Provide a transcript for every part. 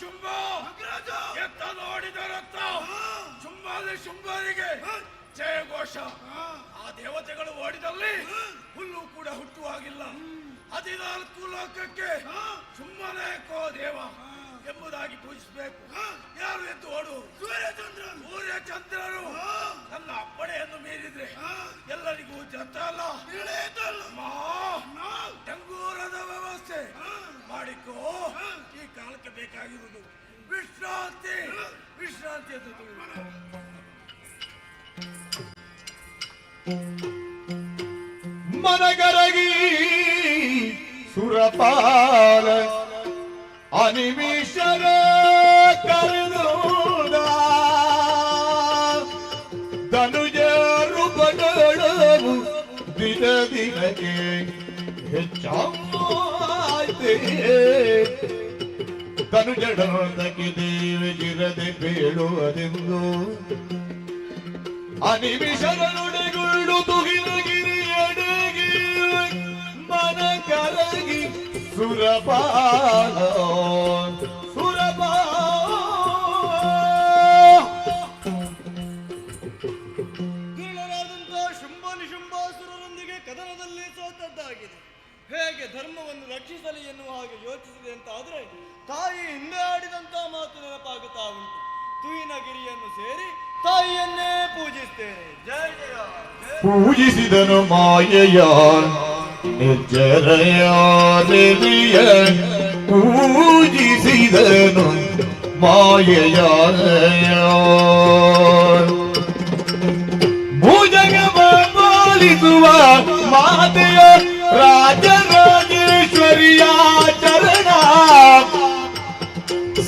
Shumbha ಎತ್ತ ನೋಡಿದರತ್ತ ಶುಂಭಾದಿ ಶುಂಭರಿಗೆ ಜಯಘೋಷ. ಆ ದೇವತೆಗಳು ಓಡಿದಲ್ಲಿ ಹುಲ್ಲು ಕೂಡ ಹುಟ್ಟುವಾಗಿಲ್ಲ. 14 ಲೋಕಕ್ಕೆ ಶುಂಭನೇ ಕೋ ದೇವ ಎಂಬುದಾಗಿ ಪೂಜಿಸಬೇಕು. ಯಾರು ಎದ್ದು ಓಡು? ಸೂರ್ಯಚಂದ್ರನು. ಸೂರ್ಯಚಂದ್ರರು ನನ್ನ ಅಪ್ಪಣೆಯನ್ನು ಮೀರಿದ್ರೆ ಎಲ್ಲರಿಗೂ ಜಂತಲ್ಲ. ತಿಳಿಯಿತಲ್ಲ. ಮಾ ಡಂಗೂರದ ವ್ಯವಸ್ಥೆ ಮಾಡಿಕೋ. ಈ ಕಾಲಕ್ಕೆ ಬೇಕಾಗಿರುವುದು ವಿಶ್ರಾಂತಿ. ವಿಶ್ರಾಂತಿ ಅಂತ ತಿಳಿದು. ಮನಗರಗಿ ಸುರಪಾಲ ಅನಿಮಿಷರ ಕರೆದೋದ ಧನುಜರು ಬಗಳವು ದಿನ ದಿನಕ್ಕೆ ಹೆಚ್ಚಾಯ್ತೆ. ತನುಜಡೋದಕ್ಕೆ ದೇವಿಗಿರದೆ ಬೇಡುವುದೆಂದು ಅನಿಮಿಷರ ನುಡಿಗುಳ್ಳು ತುಗಿನಗಿರಿಯಡೆಗೆ ಮನ ಕರಗಿ ಸುರಪಾಲ ಸುರಪಾಲ. ದುರುಳರಾದಂತಹ ಶುಂಭ ನಿಶುಂಭಾಸುರರೊಂದಿಗೆ ಕದನದಲ್ಲಿ ಸೋತದ್ದಾಗಿದೆ. ಹೇಗೆ ಧರ್ಮವನ್ನು ರಕ್ಷಿಸಲಿ ಎನ್ನುವ ಹಾಗೆ ಯೋಚಿಸಿದೆ ಅಂತ ಆದ್ರೆ, ತಾಯಿ ಹಿಂದೆ ಆಡಿದಂತಹ ಮಾತು ನೆನಪಾಗುತ್ತಾ ಉಂಟು. ತುಯಿನಗಿರಿಯನ್ನು ಸೇರಿ ತಾಯಿಯನ್ನೇ ಪೂಜಿಸ್ತೇನೆ. ಜಯ ಜಯ ಜಯ. ಪೂಜಿಸಿದನು ಮಾಯೆಯ ನಿರ್ಜರಯಾರೆಯ, ಪೂಜಿಸಿದನು ಮಾಯೆಯ ಭುಜಗವ ಪಾಲಿಸುವ ಮಾತೆಯ ರಾಜರಾಜೇಶ್ವರಿಯ ಚರಣ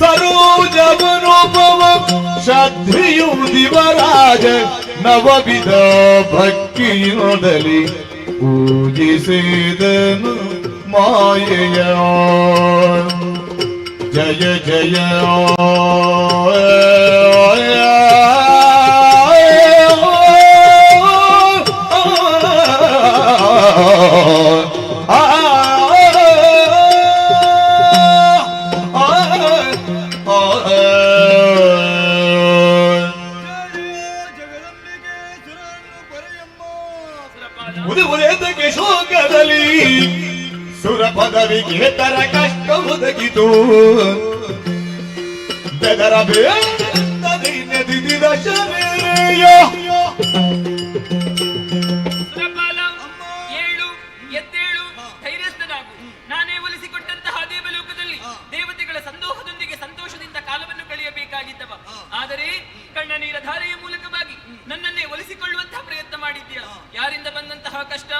ಸರೋಜವನೋಪವ ಶ್ರದ್ಧೆಯು ದಿವರಾಜ ನವವಿಧ ಭಕ್ತಿಯೊಡಲಿ ಪೂಜಿಸಿದನು ಮಾಯೆಯ. ಜಯ ಜಯ. ಜಯ ಜಗದಂಬಿಕೆ, ಸುರನ್ನು ಪರೆಯಮ್ಮ. ಸುರಪಾಲ. ಉದಯದಕ್ಕೆ ಶೋಕದಲ್ಲಿ ಸುರ ಪದವಿಗೆ ತರ ಕಷ್ಟ ಒದಗಿತು. ಬೆದರ ಬೇದಿದ ಶರೀರ. ಸುರಪಾಲ, ಏಳು, ಎದ್ದೇಳು, ಧೈರ್ಯಸ್ಥನಾಗು. ನಾನೇ ಒಲಿಸಿಕೊಟ್ಟಂತಹ ದೇವಲೋಕದಲ್ಲಿ ದೇವತೆಗಳ ಸಂದೋಹದೊಂದಿಗೆ ಸಂತೋಷದಿಂದ ಕಾಲವನ್ನು ಕಳೆಯಬೇಕಾಗಿದ್ದವ. ಆದರೆ ಕಣ್ಣ ನೀರ ಧಾರೆಯ ಮೂಲಕವಾಗಿ ನನ್ನನ್ನೇ ಒಲಿಸಿಕೊಳ್ಳುವಂತಹ ಪ್ರಯತ್ನ ಮಾಡಿದ್ದೀಯ. ಯಾರಿಂದ ಬಂದಂತಹ ಕಷ್ಟ?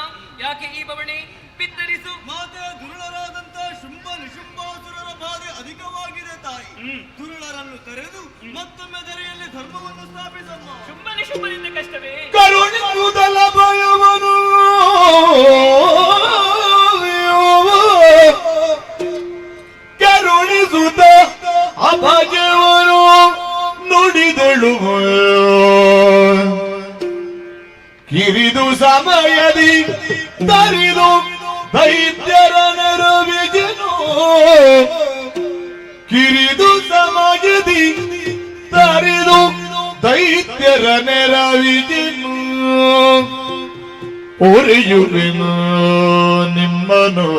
ಯಾಕೆ ಈ ಬವಣೆ? ಬಿತ್ತರಿಸು. ಮಾತೆ, ದುರುಳರಾದಂತಹ ಶುಂಭ ನಿಶುಂಭಾಸುರರ ಬಾಧೆ ಅಧಿಕವಾಗಿದೆ ತಾಯಿ. ದುರುಳರನ್ನು ಕರೆದು ಮತ್ತೊಮ್ಮೆ ಧರೆಯಲ್ಲಿ ಧರ್ಮವನ್ನು ಸ್ಥಾಪಿಸಮ್ಮ. ಶುಂಭನ ಶುಂಭನಿಂದ ಕಷ್ಟವೇ? ಕರುಣಿಸುವುದಲ್ಲ ಭಯವನು ಕರುಣಿಸುತ್ತ ಅಭಜವನು ನುಡಿದಳು. ಕಿರಿದು ಸಮಯದಿ ತರಿದು ದೈತ್ಯರ ನೆರವಿಜನು, ಕಿರಿದು ಸಮಯದಿ ತರಿದು ದೈತ್ಯರ ನೆರವಿಜನು. ಒರೆಯುವೆನು ನಿಮ್ಮನು,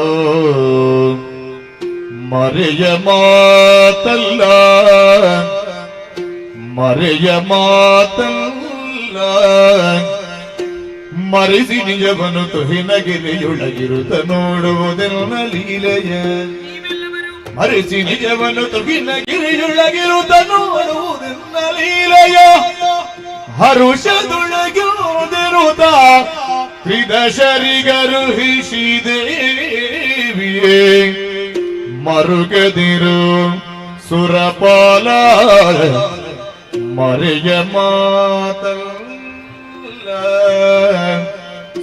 ಮರೆಯ ಮಾತಲ್ಲ, ಮರೆಯ ಮಾತಲ್ಲ. ಮರೆಸಿ ನಿಜವನು ತುಹಿನಗಿರಿಯೊಳಗಿರುತ್ತ ನೋಡುವುದೆಲ್ಲ ಲೀಲೆಯ. ನೀವೆಲ್ಲವರು ಮರೆಸಿ ನಿಜವನು ತುಹಿನಗಿರಿಯೊಳಗಿರುತ್ತ ನೋಡುವುದೆಲ್ಲ ಲೀಲೆಯ. ಹರುಷದೊಳಗಿರುತ್ತ ತ್ರಿದಶರಿಗರುಹಿಸಿದೇವಿಯೇ. ಮರುಗದಿರು ಸುರಪಾಲ, ಮರೆಯ ಮಾತಲ್ಲ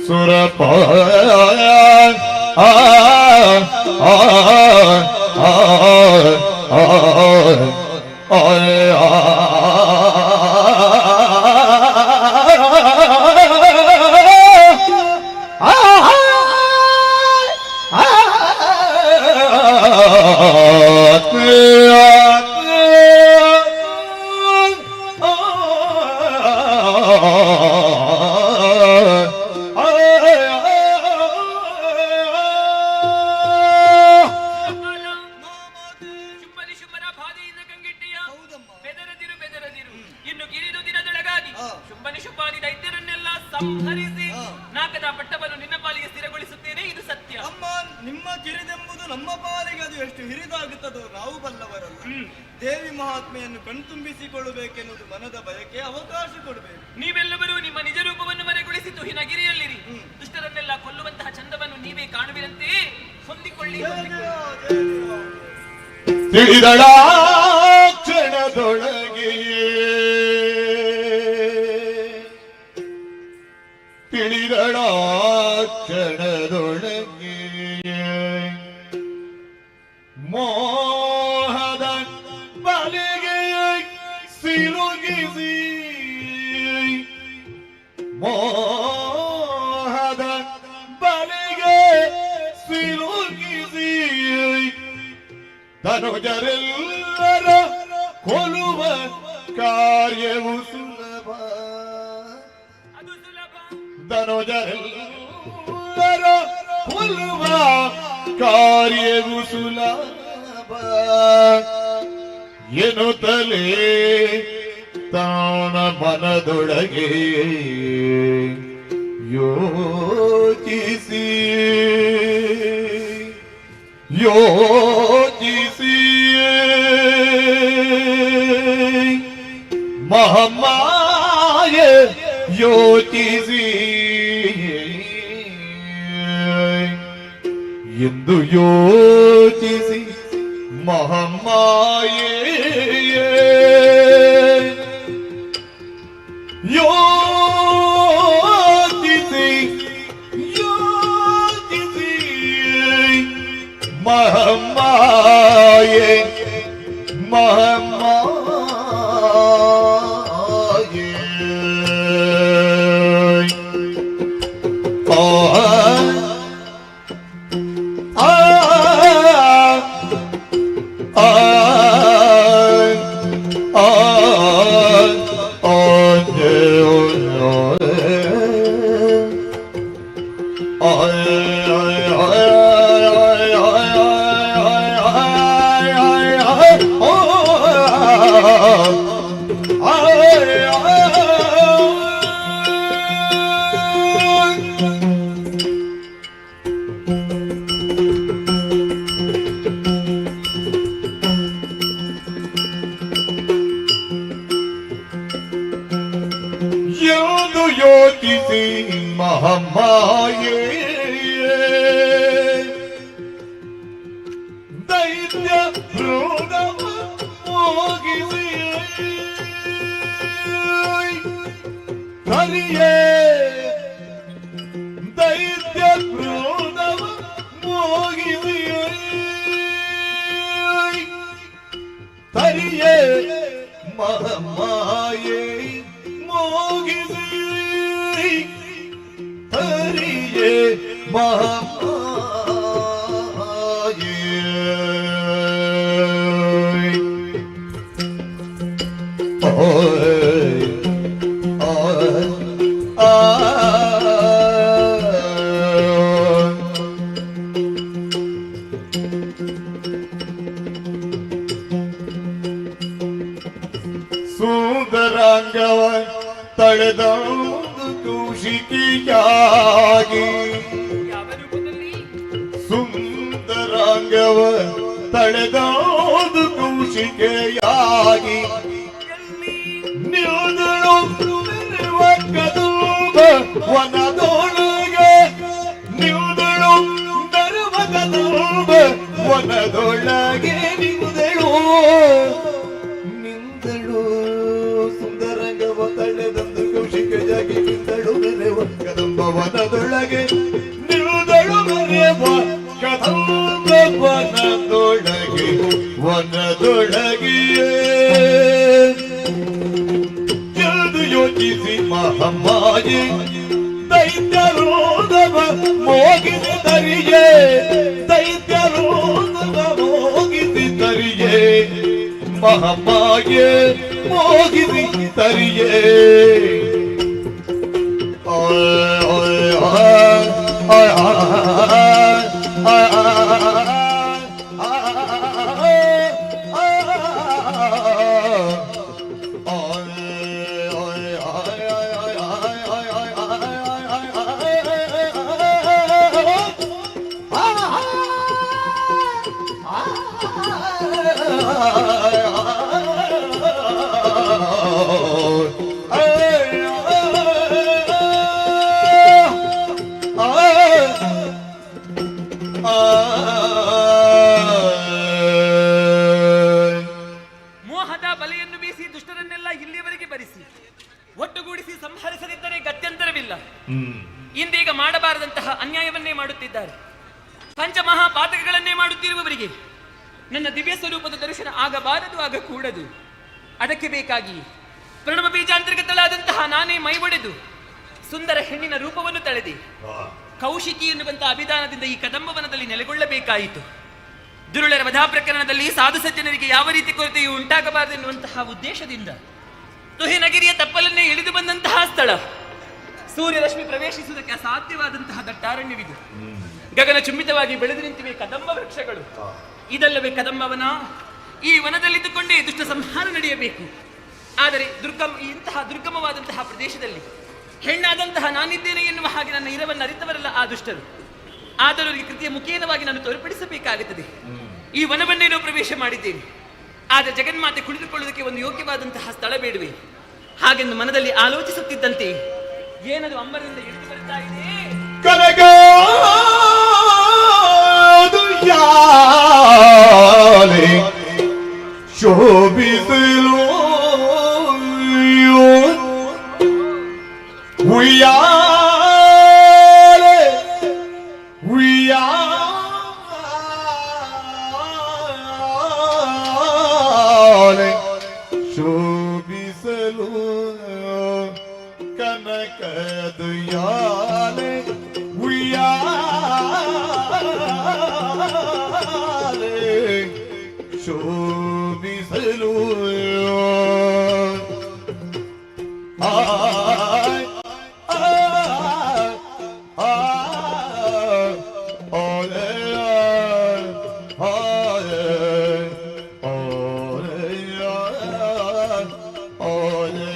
ಸುರಪಾಲ. ಆ ಆ ಆ ಆ ಆ. ಶುಂಭನಿಶುಂಭಾದಿ ದೈತ್ಯರನ್ನೆಲ್ಲ ಸಂಹರಿಸಿ ನಾಕದ ಪಟ್ಟವನ್ನು ನಿನ್ನ ಪಾಲಿಗೆ ಸ್ಥಿರಗೊಳಿಸುತ್ತೇನೆ, ಇದು ಸತ್ಯ. ಅಮ್ಮ, ನಿಮ್ಮ ಕಿರಿದೆಂಬುದು ನಮ್ಮ ಪಾಲಿಗೆ ಅದು ಎಷ್ಟು ಹಿರಿದಾಗುತ್ತದೋ ನಾವು ಬಲ್ಲವರಲ್ಲ. ದೇವಿ ಮಹಾತ್ಮೆಯನ್ನು ಕಣ್ತುಂಬಿಸಿಕೊಳ್ಳಬೇಕೆನ್ನುವುದು ಮನದ ಬಯಕೆ, ಅವಕಾಶ ಕೊಡಬೇಕು. ನೀವೆಲ್ಲರೂ ನಿಮ್ಮ ನಿಜ ರೂಪವನ್ನು ಮರೆಗೊಳಿಸಿ ತುಹಿನಗಿರಿಯಲ್ಲಿರಿ. ದುಷ್ಟರನ್ನೆಲ್ಲ ಕೊಲ್ಲುವಂತಹ ಚಂದವನ್ನು ನೀವೇ ಕಾಣುವಿರಂತೆ. ಹೊಂದಿಕೊಳ್ಳಿ, ಜಯ ಹೊಂದಿಕೊಳ್ಳಿ. ಜಯ ಜಯ ಜಯ. ತಿಳಿದಳ ಕ್ಷಣದೊಳಗೆ, ತಿಳಿದಳ ಕ್ಷಣದೊಳಗೆ ಮೋಹದ ಬಲೆಗೆ ಸಿಲುಗಿಸಿ, ಮೋಹದ ಬಲೆಗೆ ಸಿಲುಗಿಸಿ ತನುಜರೆಲ್ಲರ ಕೊಲುವ ಕಾರ್ಯವು ಸುಲಭ. ಅದು ಸುಲಭ. ಧನುಜರೆಲ್ಲರ ಕೊಲ್ಲುವ ಕಾರ್ಯವು ಸುಲಭ ಎನ್ನುತ್ತಲೇ ತಾನ ಮನದೊಳಗೆ ಯೋಚಿಸಿ ಯೋಚಿಸಿ ಮಹಮಾಯ ಯೋಚಿಸಿ ಎಂದು ಯೋಚಿಸಿ ಮಹಮಾಯೆ ಯೋಚಿಸಿ ಯೋಚಿಸಿ ಮಹಮಾಯೆ ಮಹಮಾಯೆ ಆ ಆ ಆ ಆ ಆ ಎಂದು ಯೋಚಿಸಿ ಮಹಮಾಯೆ ದೈತ್ಯ ಭ್ರೂಣವ ಮೋಗಿಸಿ ಹರಿಯೇ, ದೈತ್ಯ ಭ್ರೂಣವ ಮೋಗಿಸಿ ತರಿಯೇ ಮಹಮಾಯೆ ಮೋಗಿಸಿ ತರಿಯೇ ಮಹಮಾಯೆ. ಓಯ್ ಓಯ್ ಆ. ಸುಂದರಾಂಗವ ತಳೆದೊಂದು ಕೌಶಿಕಿಯಾಗಿ. ಯಾವ ರೂಪದಲ್ಲಿ? ಸುಂದರಾಂಗವ ತಳೆದೊಂದು ಕೌಶಿಕೆಯಾಗಿ ಎಲ್ಲಿ? ನಿಲ್ದಳು ಕದುಂಬ ವನದೊಳಗೆ, ನಿಲ್ದಳು ನರುವ ಕದುಂಬ ವನದೊಳಗೆ ನಿಂದಳು ನಿಂದಳು. ಸುಂದರಂಗವ ತಳೆದಂದು ಕೌಶಿಕೆಯಾಗಿ ನಿಂದಳು ಮೆರೆವ ಕದಂಬ ವನದೊಳಗೆ, ನಿಲ್ದಳು ಮೆರೆವ ಕದಂಬ ವನದೊಳಗೆ ವನದೊಳಗೆ ಎಂದು ಯೋಚಿಸಿ ಮಹಮಾಯೆ ದೈತ್ಯರೋಗವ ಮೋಗಿಸಿ ತರಿಯೇ, ದೈತ್ಯರೋಗವ ಮೋಗಿಸಿ ತರಿಯೇ ಮಹಮಾಯೆ ಮೋಗಿಸಿ ತರಿಯೇ. ಓಯ್ ಓಯ್ ಓಯ್ ಓಯ್ ಓಯ್ ಓಯ್ ಓಯ್. ಮೋಹದ ಬಲೆಯನ್ನು ಬೀಸಿ ದುಷ್ಟರನ್ನೆಲ್ಲ ಇಲ್ಲಿಯವರೆಗೆ ಬರಿಸಿ ಒಟ್ಟುಗೂಡಿಸಿ ಸಂಹರಿಸದಿದ್ದರೆ ಗತ್ಯಂತರವಿಲ್ಲ. ಇಂದೀಗ ಮಾಡಬಾರದಂತಹ ಅನ್ಯಾಯವನ್ನೇ ಮಾಡುತ್ತಿದ್ದಾರೆ. ಪಂಚಮಹಾಪಾತಕಗಳನ್ನೇ ಮಾಡುತ್ತಿರುವವರಿಗೆ ನನ್ನ ದಿವ್ಯ ಸ್ವರೂಪದ ದರ್ಶನ ಆಗಬಾರದು, ಆಗಕೂಡದು. ಅದಕ್ಕೆ ಬೇಕಾಗಿ ಪ್ರಣವ ಬೀಜಾಂತರ್ಗತಳಾದಂತಹ ನಾನೇ ಮೈ ಒಡೆದು ಸುಂದರ ಹೆಣ್ಣಿನ ರೂಪವನ್ನು ತಳೆದೆ ಕೌಶಿಕಿ ಎನ್ನುವಂತಹ ಅಭಿಧಾನದಿಂದ ಈ ಕದಂಬವನದಲ್ಲಿ ನೆಲೆಗೊಳ್ಳಬೇಕಾಯಿತು. ದುರುಳರ ವಧಾ ಪ್ರಕರಣದಲ್ಲಿ ಸಾಧು ಸಜ್ಜನರಿಗೆ ಯಾವ ರೀತಿ ಕೊರತೆಯು ಉಂಟಾಗಬಾರದು ಎನ್ನುವಂತಹ ಉದ್ದೇಶದಿಂದ ತುಹಿನಗಿರಿಯ ತಪ್ಪಲನ್ನೇ ಇಳಿದು ಬಂದಂತಹ ಸ್ಥಳ, ಸೂರ್ಯರಶ್ಮಿ ಪ್ರವೇಶಿಸುವುದಕ್ಕೆ ಅಸಾಧ್ಯವಾದಂತಹ ದಟ್ಟಾರಣ್ಯವಿದು. ಗಗನ ಚುಂಬಿತವಾಗಿ ಬೆಳೆದು ನಿಂತಿವೆ ಕದಂಬ ವೃಕ್ಷಗಳು. ಇದಲ್ಲವೇ ಕದಂಬವನ? ಈ ವನದಲ್ಲಿದ್ದುಕೊಂಡೇ ದುಷ್ಟ ಸಂಹಾರ ನಡೆಯಬೇಕು. ಆದರೆ ಇಂತಹ ದುರ್ಗಮವಾದಂತಹ ಪ್ರದೇಶದಲ್ಲಿ ಹೆಣ್ಣಾದಂತಹ ನಾನಿದ್ದೇನೆ ಎನ್ನುವ ಹಾಗೆ ನನ್ನ ಇರವನ್ನು ಅರಿತವರಲ್ಲ ಆ ದುಷ್ಟರು. ಆದರೂ ಈ ಕೃತಿಯ ಮುಖೇನವಾಗಿ ನಾನು ತೋರ್ಪಡಿಸಬೇಕಾಗುತ್ತದೆ. ಈ ವನವನ್ನೇನೋ ಪ್ರವೇಶ ಮಾಡಿದ್ದೇನೆ, ಆದರೆ ಜಗನ್ಮಾತೆ ಕುಳಿತುಕೊಳ್ಳುವುದಕ್ಕೆ ಒಂದು ಯೋಗ್ಯವಾದಂತಹ ಸ್ಥಳ ಬೇಡುವೆ. ಹಾಗೆಂದು ಮನದಲ್ಲಿ ಆಲೋಚಿಸುತ್ತಿದ್ದಂತೆ ಏನದು ಅಂಬರದಿಂದ ಇಳಿದು ಬರ್ತಾ ಇದೆ? ಕನಕದು ಯಾಲೆ ಶೋಭಿಸಲು ಉಯ್ಯಾಲೆ ಉಯ್ಯಾಲೆ ಶೋಭಿಸಲು ಕನಕದು ಯಾಲೆ ಉಯ್ಯಾಲೆ ಶೋಭಿಸಲು ಆಯ್ ಆಯ್ ಆಯ್ ಓಲೆ ಆಯ್ ಓಲೆ ಓಲೆ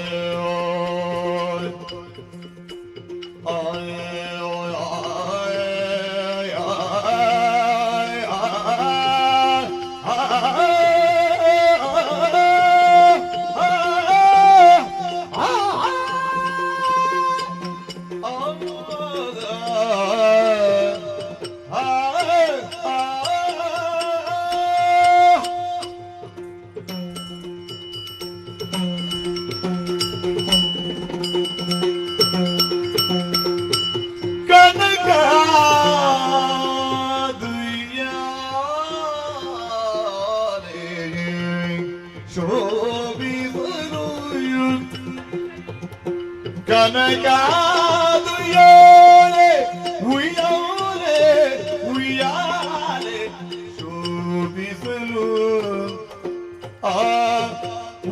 ಶೋಭಿಸಲು ಕನಕಾದುಯಾಲೆ ಉಯ್ಯಾಲೆ ಉಯ್ಯಾಲೆ ಶೋಭಿಸಲು ಆ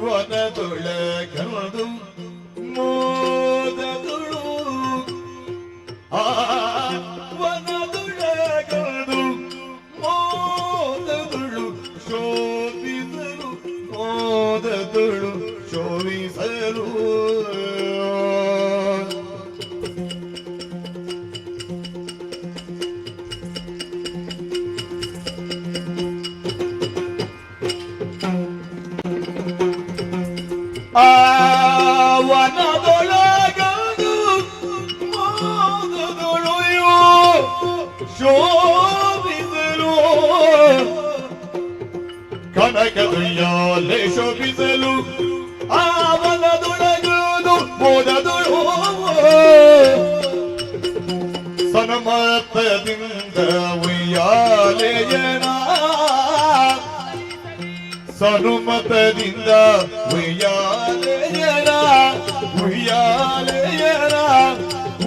ವನದೊಳಗದು ಮೋದದುಳು ಆ ವನದೊಳಗದು ಮೋದದುಳು ಶೋಭಿಸಲು ಮೋದದುಳು ಶೋಭಿಸಲು ಆ ವನದೊಳಗದು ಮೋದದೊಳು ಶೋಭಿಸಲು ಕನಕದುಯ್ಯಾಲೆ ಶೋಭಿಸಲು ಆ ವನದೊಳಗದು ಮೋದದೊಳು ಸನ್ಮತದಿಂದ ಉಯ್ಯಾಲೆಯನ ಸನುಮತದಿಂದ ಉಯ್ಯಾಲೆಯನ ಉಯ್ಯಾಲೆಯನ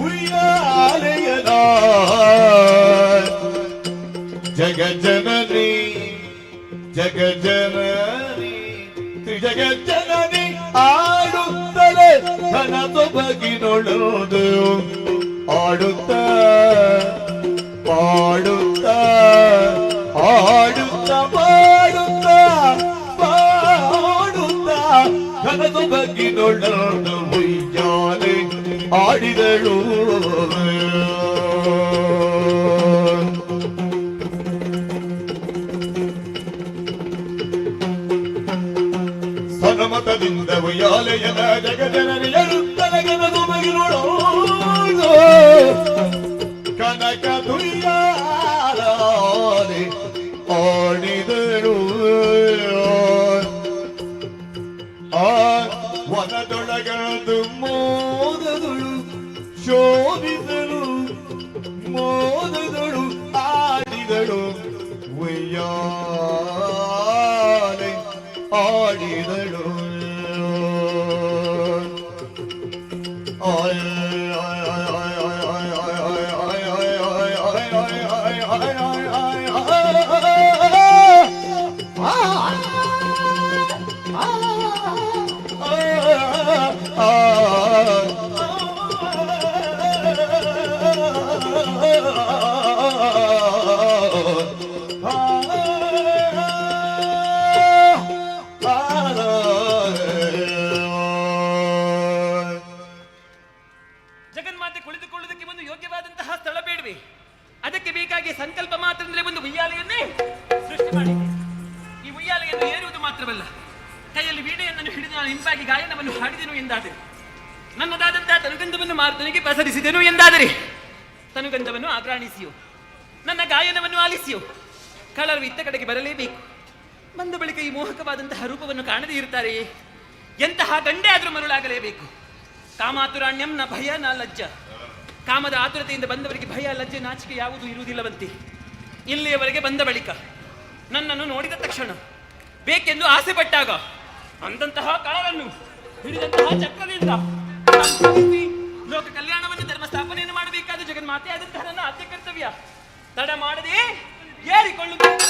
ಉಯ್ಯಾಲೆಯನ ಜಗಜ್ಜನನಿ ಜಗಜ್ಜನನಿ ತ್ರಿಜಗಜ್ಜನನಿ ಆಡುತ್ತಲೇ ಧನ ಸೊಬಗಿನೊಳುದು ಆಡುತ್ತ ಪಾಡುತ್ತ ಆಡುತ್ತ ಪಾಡುತ್ತ ಪಾಡುತ್ತ ಘನ ಸೊಬಗಿನೊಳದು ಉಯ್ಯಾಲೆ ಆಡಿದಳು. ಸನಮತದಿಂದ ಉಯ್ಯಾಲೆಯನ ಜಗಜನನಿ ಎಳುತ್ತಲಗನ ಸೊಬಗಿನೊಳು ಕನಕ ದುಯ್ಯಾಲೆ ಆಡಿದಳು. ಕಂದು ಮೋದದೊಳು ಶೋಭಿಸಲು ಮೋದದೊಳು ಆಡಿದಳು ಉಯ್ಯಾಲೆ ಆಡಿದಳು. ಆಯ್ ಆಯ್ ಆಯ್ ಆಯ್ ಆಯ್ ಆಯ್ ಆಯ್ ಆಯ್ ಆಯ್ ಆಯ್ ಆಯ್ ಆಯ್ ಆಯ್ ಆಯ್ ಆಯ್ ಜಗನ್ಮಾತೆ ಕುಳಿತುಕೊಳ್ಳುವುದಕ್ಕೆ ಒಂದು ಯೋಗ್ಯವಾದಂತಹ ಸ್ಥಳ ಬೇಡವೆ? ಅದಕ್ಕೆ ಬೇಕಾಗಿ ಸಂಕಲ್ಪ ಮಾತ್ರ ಅಂದ್ರೆ ಒಂದು ಉಯ್ಯಾಲೆಯನ್ನೇ ಸೃಷ್ಟಿ ಮಾಡಿದೆ. ಈ ಉಯ್ಯಾಲೆಯನ್ನು ಏರುವುದು ಮಾತ್ರವಲ್ಲ, ಕೈಯಲ್ಲಿ ವೀಣೆಯನ್ನು ಹಿಡಿದು ನಾನು ಇಂಪಾಗಿ ಗಾಯನವನ್ನು ಹಾಡಿದೆನು ಎಂದಾದರೆ, ನನ್ನದಾದಂತಹ ತನುಗಂಧವನ್ನು ಮಾರುತನಿಗೆ ಪಸರಿಸಿದೆನು ಎಂದಾದರೆ, ತನುಗಂಧವನ್ನು ಆಘ್ರಾಣಿಸಿಯು, ನನ್ನ ಗಾಯನವನ್ನು ಆಲಿಸಿಯು ಕಳರು ಇತ್ತ ಕಡೆಗೆ ಬರಲೇಬೇಕು. ಬಂದ ಬಳಿಕ ಈ ಮೋಹಕವಾದಂತಹ ರೂಪವನ್ನು ಕಾಣದೇ ಇರ್ತಾರೆಯೇ? ಎಂತಹ ಗಂಡೇ ಆದರೂ ಮರುಳಾಗಲೇಬೇಕು. ಕಾಮಾತುರಾಣ್ಯಂ ನ ಭಯ ನ ಲಜ್ಜ. ಕಾಮದ ಆತುರತೆಯಿಂದ ಬಂದವರಿಗೆ ಭಯ, ಲಜ್ಜೆ, ನಾಚಿಕೆ ಯಾವುದೂ ಇರುವುದಿಲ್ಲವಂತೆ. ಇಲ್ಲಿಯವರೆಗೆ ಬಂದ ಬಳಿಕ ನನ್ನನ್ನು ನೋಡಿದ ತಕ್ಷಣ ಬೇಕೆಂದು ಆಸೆ ಪಟ್ಟಾಗ ಅಂದಂತಹ ಕಳರನ್ನು ಹಿಡಿದಂತಹ ಚಕ್ರದಿಂದ ಸಂಹರಿಸಿ ಲೋಕ ಕಲ್ಯಾಣವನ್ನು, ಧರ್ಮ ಸ್ಥಾಪನೆಯನ್ನು ಮಾಡಬೇಕಾದ ಜಗನ್ಮಾತೆ ಆದಂತಹ ನನ್ನ ಆದ್ಯ ಕರ್ತವ್ಯ. ತಡ ಮಾಡದೆ ಏರಿಕೊಳ್ಳುತ್ತೇನೆ.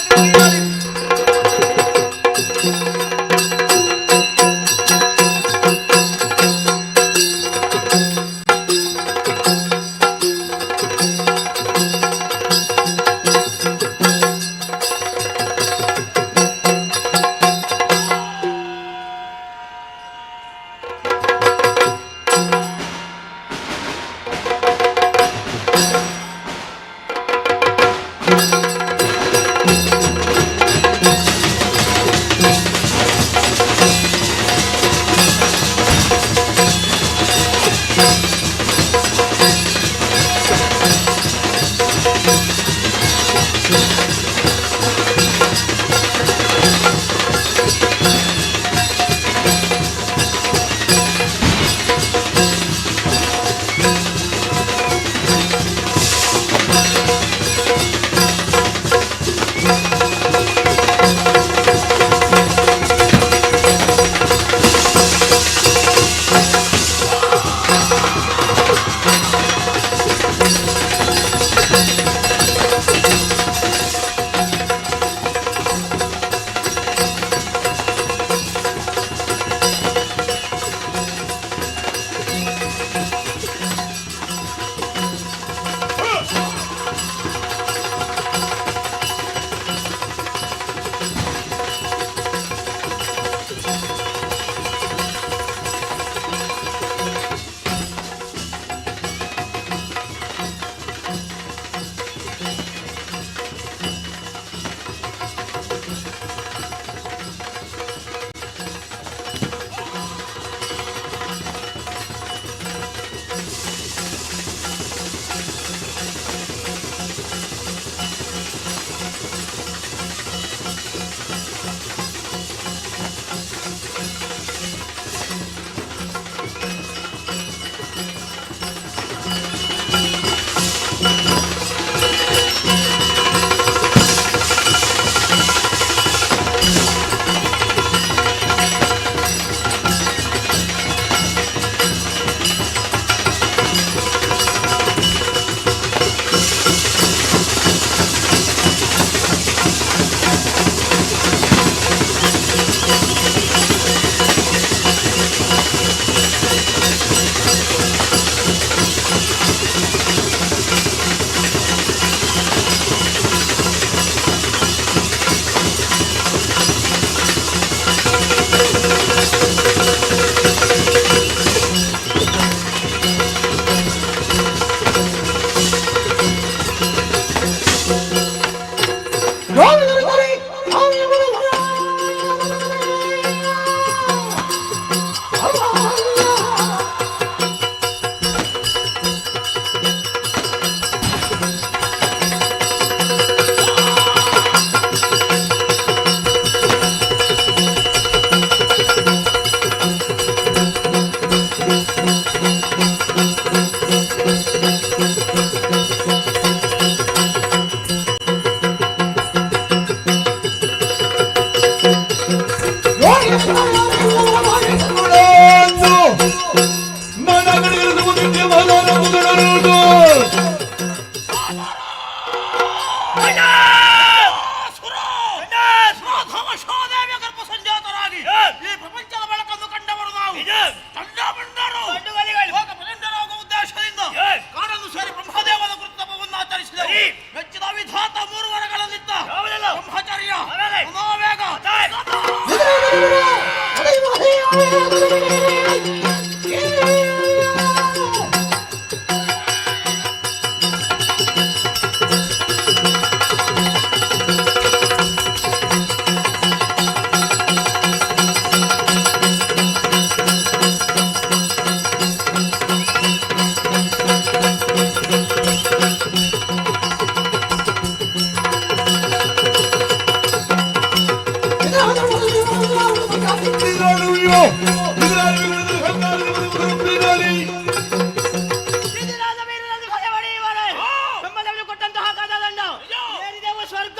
ಸ್ವರ್ಗ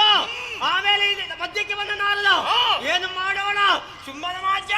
ಆಮೇಲೆ ಮಧ್ಯಕ್ಕೆ ಬಂದ ನಾರದ ಏನು ಮಾಡೋಣ ಸುಮ್ಮನೆ ಮಾಜ.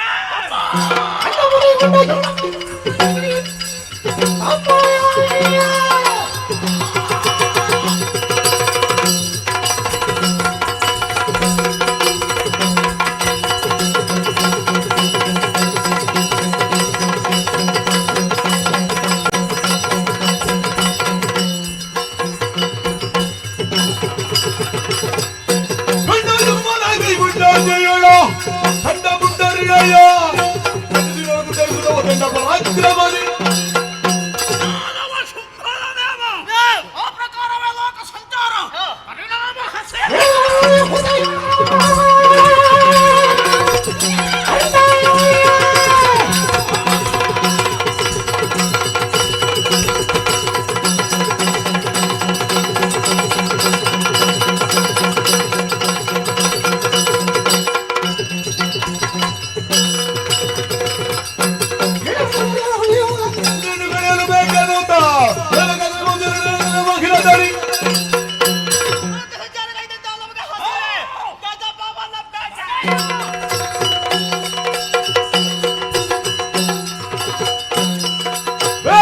ಆ ಪ್ರಕಾರವೇ ಲೋಕ ಸಂಚಾರ ಪರಿಣಾಮ ಹಸೆ.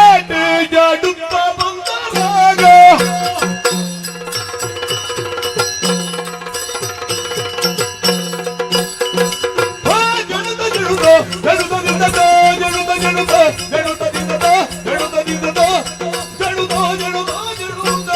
ಬೇಟೆಯಾಡುತ್ತ ಬಂದಾಗ ಆ ಜಡುತ ಜಡುತ ಜಡುತ ದಿಂದತ ಜಡುತ ಜಡುತ ಜಡುತ ದಿಂದತ ಜಡುತ ದಿಂದತ ಜಡುತ ಜಡುತ ಜಡುತ.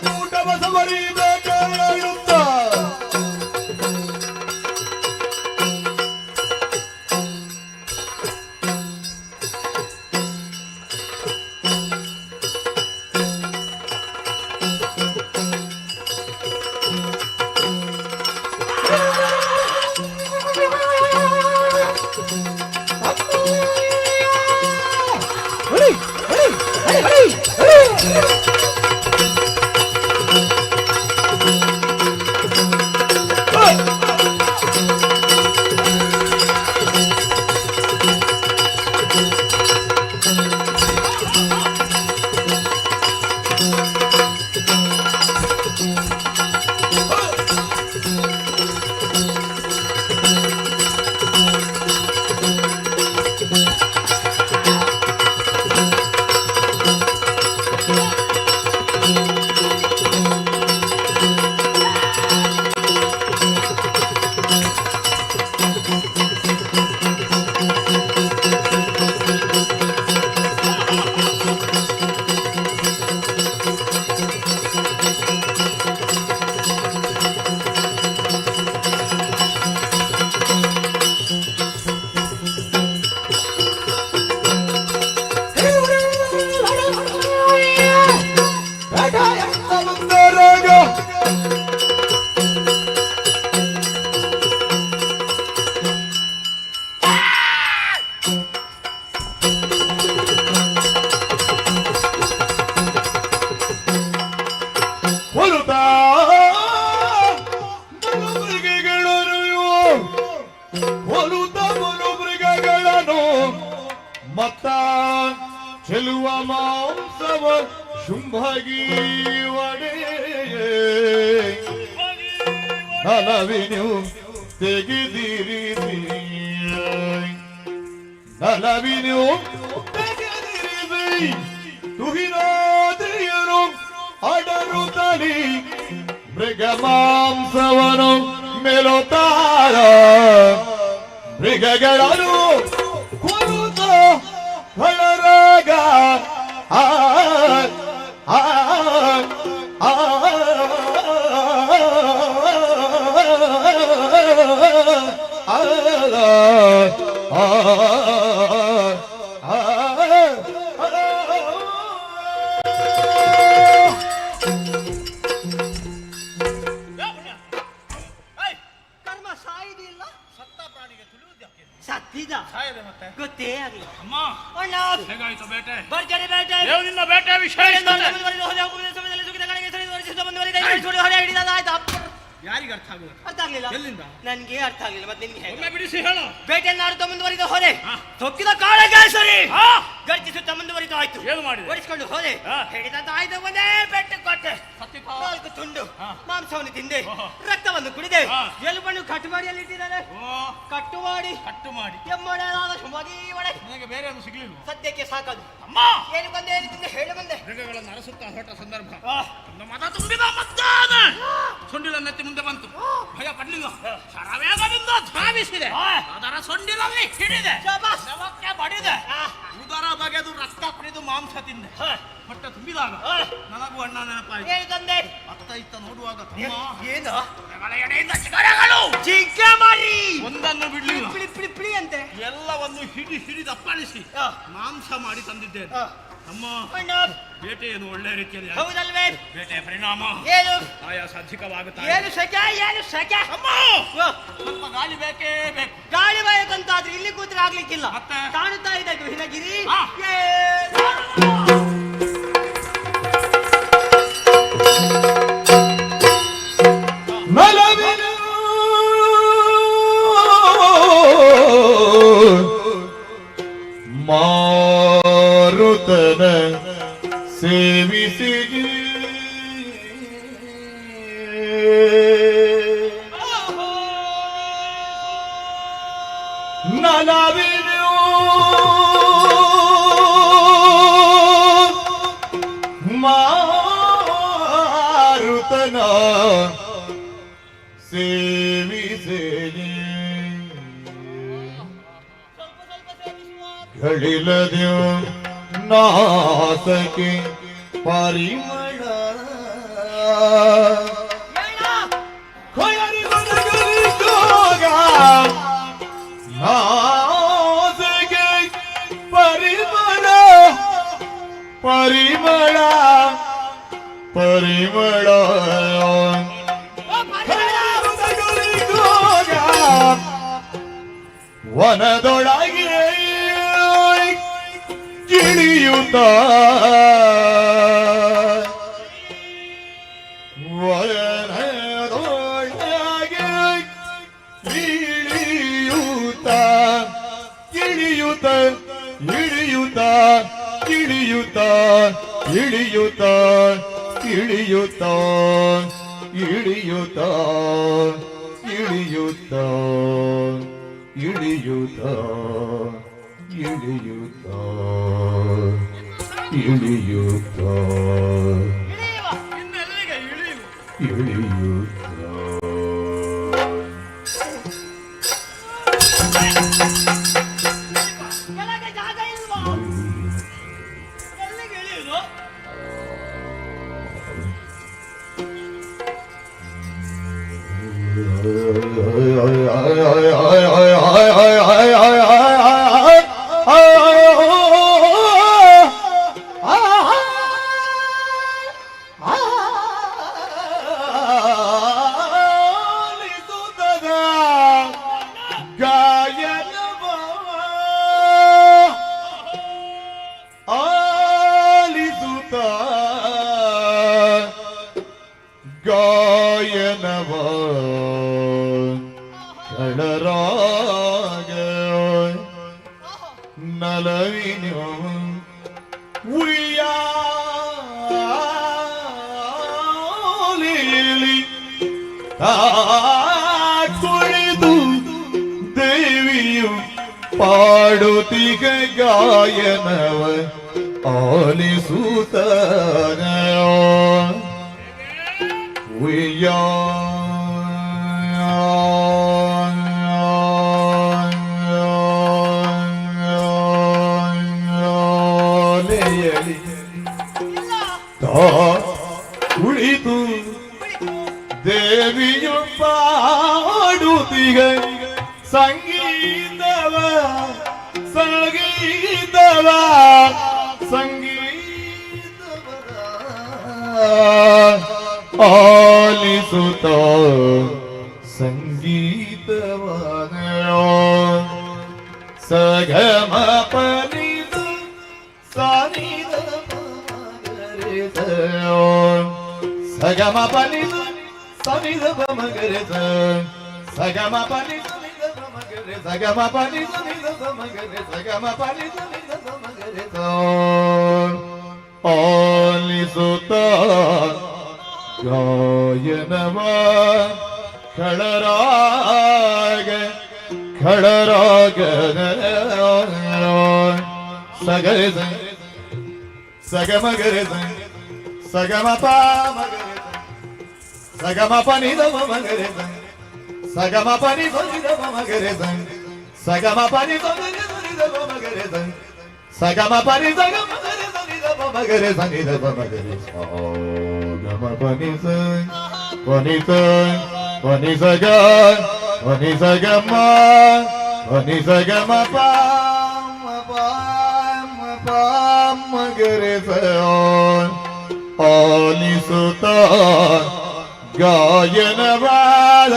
ಕೂಟ ಬಸವರಿ ಬೇಟೆಯಾಡುತ್ತ. ಬಂದರಾಗ. ಮತ್ತ ಚೆಲುವ ಮಾಂಸವ ಶುಂಭಗಿ ಒಡೆಯೇ ನಲವಿನು ತೆಗೆದಿರಿ, ನಲವಿನು ತೆಗೆದಿರಿ. ತುಹಿನಾದ್ರಿಯರು ಅಡರುತ್ತಲಿ ಮೃಗ ಮಾಂಸವನು ಮೆಲುತ್ತಾರ, ಮೃಗಗಳನ್ನು ಕೊರುತ್ತ ಹೊಳರಾಗ. ಆ ಆ ಆ ಆ ಆ ಆ. ಕರ್ಮ ಸಾಯುದಿಲ್ಲ. ಸತ್ತ ಪ್ರಾಣಿಗೆ ತುಳಿಯುವುದು ಯಾಕೆ? ಸತ್ತಿದ. ಸಾಯದೆ ಮತ್ತೆ? ಗೊತ್ತೇ ಆಗ್ಲಿಲ್ಲ. ಅಮ್ಮ. ಅಣ್ಣ. ಹೇಗಾಯ್ತು ಬೇಟೆ? ಭರ್ಜರಿ ಬೇಟೆ. ದೇವ್ ನಿನ್ನ ಬೇಟೆ ವಿಶೇಷ. ಯಾರಿಗೆ ಅರ್ಥ ಆಗುಲ್ಲ? ಅರ್ಥ ಆಗ್ಲಿಲ್ಲ. ಎಲ್ಲಿಂದ? ನನ್ಗೆ ಅರ್ಥ ಆಗ್ಲಿಲ್ಲ, ಮತ್ತೆ ನಿನ್ಗೆ ಹೇಗೆ? ಒಮ್ಮೆ ಬಿಡಿಸಿ ಹೇಳು. ಬೇಟೆಯನ್ನಾಡುತ್ತಾ ಮುಂದುವರಿದ ಹೋದೆ. ತೊಕ್ಕಿದ ಕಾಳಗೇಸರಿ ಹಾ. ಗರ್ಜಿಸುತ್ತಾ ಮುಂದುವರಿದು ಆಯ್ತು. ಏನು ಮಾಡಿದೆ? ಓಡಿಸಿಕೊಂಡು ಹೋದೆ. ಹಿಡಿದಂತ ಆಯ್ತು, ಒಂದೇ ಪೆಟ್ಟು ಕೊಟ್ಟೆ. ಸತ್ತಿತಾ? ನಾಲ್ಕು ತುಂಡು. ಮಾಂಸವನ್ನು ತಿಂದೆ. ರಕ್ತವನ್ನು ಕುಡಿದೆ. ಎಲುಬನ್ನು ಕಟ್ಟು ಮಾಡಿ ಅಲ್ಲಿ ಇಟ್ಟಿದ್ದಾರೆ. ಓ. ಕಟ್ಟು ಮಾಡಿ. ಕಟ್ಟು ಮಾಡಿ. ಎಮ್ಮೊಡೆಯಾದ ಸುಮಗಿ ಒಡೆ. ನಿನಗೆ ಬೇರೆ ಏನು ಸಿಗ್ಲಿಲ್ವ? ಸದ್ಯಕ್ಕೆ ಸಾಕದು. ಅಮ್ಮ. ಏನು ಬಂದೆ, ಏನು ತಿಂದೆ ಹೇಳು ಬಂದೆ. ಮೃಗಗಳನ್ನು ಅರಸುತ್ತಾ ಹೊರಟ ಸಂದರ್ಭ, ಒಂದು ಮದ ತುಂಬಿದ ಮದ್ದಾನ ಸೊಂಡಿಲನ್ನೆತ್ತಿ ಮುಂದೆ ಬಂತು. ಭಯ ಪಡಲಿಲ್ಲ. ಶರವೇಗದಿಂದ ಧಾವಿಸಿದೆ. ಅದರ ಸೊಂಡಿಲಲ್ಲಿ ಹಿಡಿದೆ. ಶಬಾಷ್. ಶವಕ್ಕೆ ಬಡಿದೆ. ಉದರ ಬಗೆದು ರಕ್ತ ಕುಡಿದು ಮಾಂಸ ತಿಂದೆ. ಹೊಟ್ಟೆ ತುಂಬಿದಾಗ ನನಗೂ ಅಣ್ಣ ನೆನಪಾಯಿತು. ಏನು ತಂದೆ? ಅತ್ತ ಇತ್ತ ನೋಡುವಾಗ ತಮ್ಮ, ಏನು? ಮೃಗಗಳ ಎಡೆಯಿಂದ ಚಿಗರೆಗಳು. ಜಿಂಕೆ ಮಾರಿ. ಒಂದನ್ನು ಬಿಡಲಿಲ್ಲ. ಪಿಳಿ ಪಿಳಿ ಪಿಳಿ ಅಂತೆ. ಎಲ್ಲವನ್ನು ಹಿಡಿ ಹಿಡಿದು ಅಪ್ಪಳಿಸಿ ಮಾಂಸ ಮಾಡಿ ತಂದಿದ್ದೇನೆ. ನಮ್ಮ ಅಣ್ಣ. ಬೇಟೆಯನ್ನು ಒಳ್ಳೆ ರೀತಿಯಲ್ಲಿ ಆಯ್ತು. ಹೌದಲ್ವೇ? ಬೇಟೆಯ ಪರಿಣಾಮ ಏನು? ಆಯಾಸ ಅಧಿಕವಾಗುತ್ತಾ ಏನು ಸೆಕೆ, ಏನು ಸೆಕೆ! ಅಮ್ಮ, ಸ್ವಲ್ಪ ಗಾಳಿ ಬೇಕೇ ಬೇಕು. ಗಾಳಿ ಬಾಯಕಂತಾದ್ರೆ ಇಲ್ಲಿ ಕೂತ್ರೆ ಆಗ್ಲಿಕ್ಕಿಲ್ಲ. ಮತ್ತೆ? ಕಾಣುತ್ತಾ ಇದೆ ಗುಹಿನಗಿರಿ. ನಲವಿನು ಮಾರುತನ ಸೇವಿಸಿ ನಲವಿನು ಮಾರುತನ ಸೇವಿಸೇನೆ ಗಳಿಲದೆ ನಾಸಕೆ ಪರಿಮಳ ಕೊಳರಿಗೊಳಗಳಿಗೋಗ ನಾಸಕೆ ಪರಿಮಳ, ಪರಿಮಳ, ಪರಿಮಳ. ಕೊಳರಿಗೊಳಗಳಿಗೋಗ ವನದೊಳಗೆ ಗಿಳಿಯುತ್ತ, ವನದೊಳಗೆ ಇಳಿಯುತ್ತ, ಇಳಿಯುತ್ತ, ಇಳಿಯುತ್ತ, ಇಳಿಯುತ್ತ, ಇಳಿಯುತ್ತ, ಇಳಿಯುತ್ತ, ಇಳಿಯುತ್ತ, ಇಳಿಯುತ್ತ, ಇಳಿಯುತ್ತ, ಇಳಿಯುತ್ತ, ಇಳಿಯುತ್ತ, ಇನ್ನೆಲ್ಲಿಗೆ ಇಳಿಯುವು? ಇಳಿಯುತ್ತ. ಕೆಳಗೆ ಜಾಗ ಇಲ್ವಾ? ಎಲ್ಲಿಗೆ ಇಳಿಯುವುದು? ಆ. ನಲವಿನ ಉಯ್ಯಾಲಿ ಕುಳಿತು ದೇವಿಯು ಪಾಡುತ್ತಿಗ ಗಾಯನವ ಆಲಿಸುತ್ತಾನ. ಉಯ್ಯಾಲೆಯಲಿ ತಾ ಕುಳಿತು ದೇವಿಯು ಪಾಡುತ್ತಿಗ ಸಂಗೀತವ, ಸಂಗೀತವ, ಸಂಗೀತವ ಆಲಿಸುತ್ತ ಸಂಗೀತವ. ಸಗಮ ಪನಿದ ಸಾನಿದ ಮಗರೆ ಸಗಮ ಪನಿದ ಸನಿದ ಮಗರೆ ಸಗಮ ಪನಿ ಸನಿದ ಮಗರೆ ಸಗಮ ಪನಿ ಸನಿದ ಮಗರೆ ಸಗಮ ಪನಿ ಸನಿದ ಮಗರೆ ಆಲಿಸುತ್ತ ಗಾಯನವ ಖಳರಾಗ ಖಳರಾಗ ಸಗರೆ ಸಗಮ ಗರೆ ಸಗಮ ಪ ಮಗರೆ ಸಗಮ ಪ ನಿ the ಮಗರೆ ಸಗಮ ಪ ನಿ ಸ ನಿ the ಮಗರೆ ಸಗಮ ಪ ನಿ ಸ ನಿ the ಮಗರೆ ಸಗಮ ಪ ನಿ ಸಗಮ ಗರೆ ಸ ನಿ the ಮಗರೆ ಸ ನಿ the ಮಗರೆ ಸ ಗಮ ಪ ನಿ ಸ ಪ ನಿ ಸ ಪ ನಿ ಸ ಗ ಪ ನಿ ಸ ಗ ಮ ಪ ನಿ ಸ ಗ ಮ ಪ ಮ ಪ ಮ ಪ ಮ ಗ ರೆ ಸ. ಆಲಿಸುತ್ತ ಗಾಯನವಾದ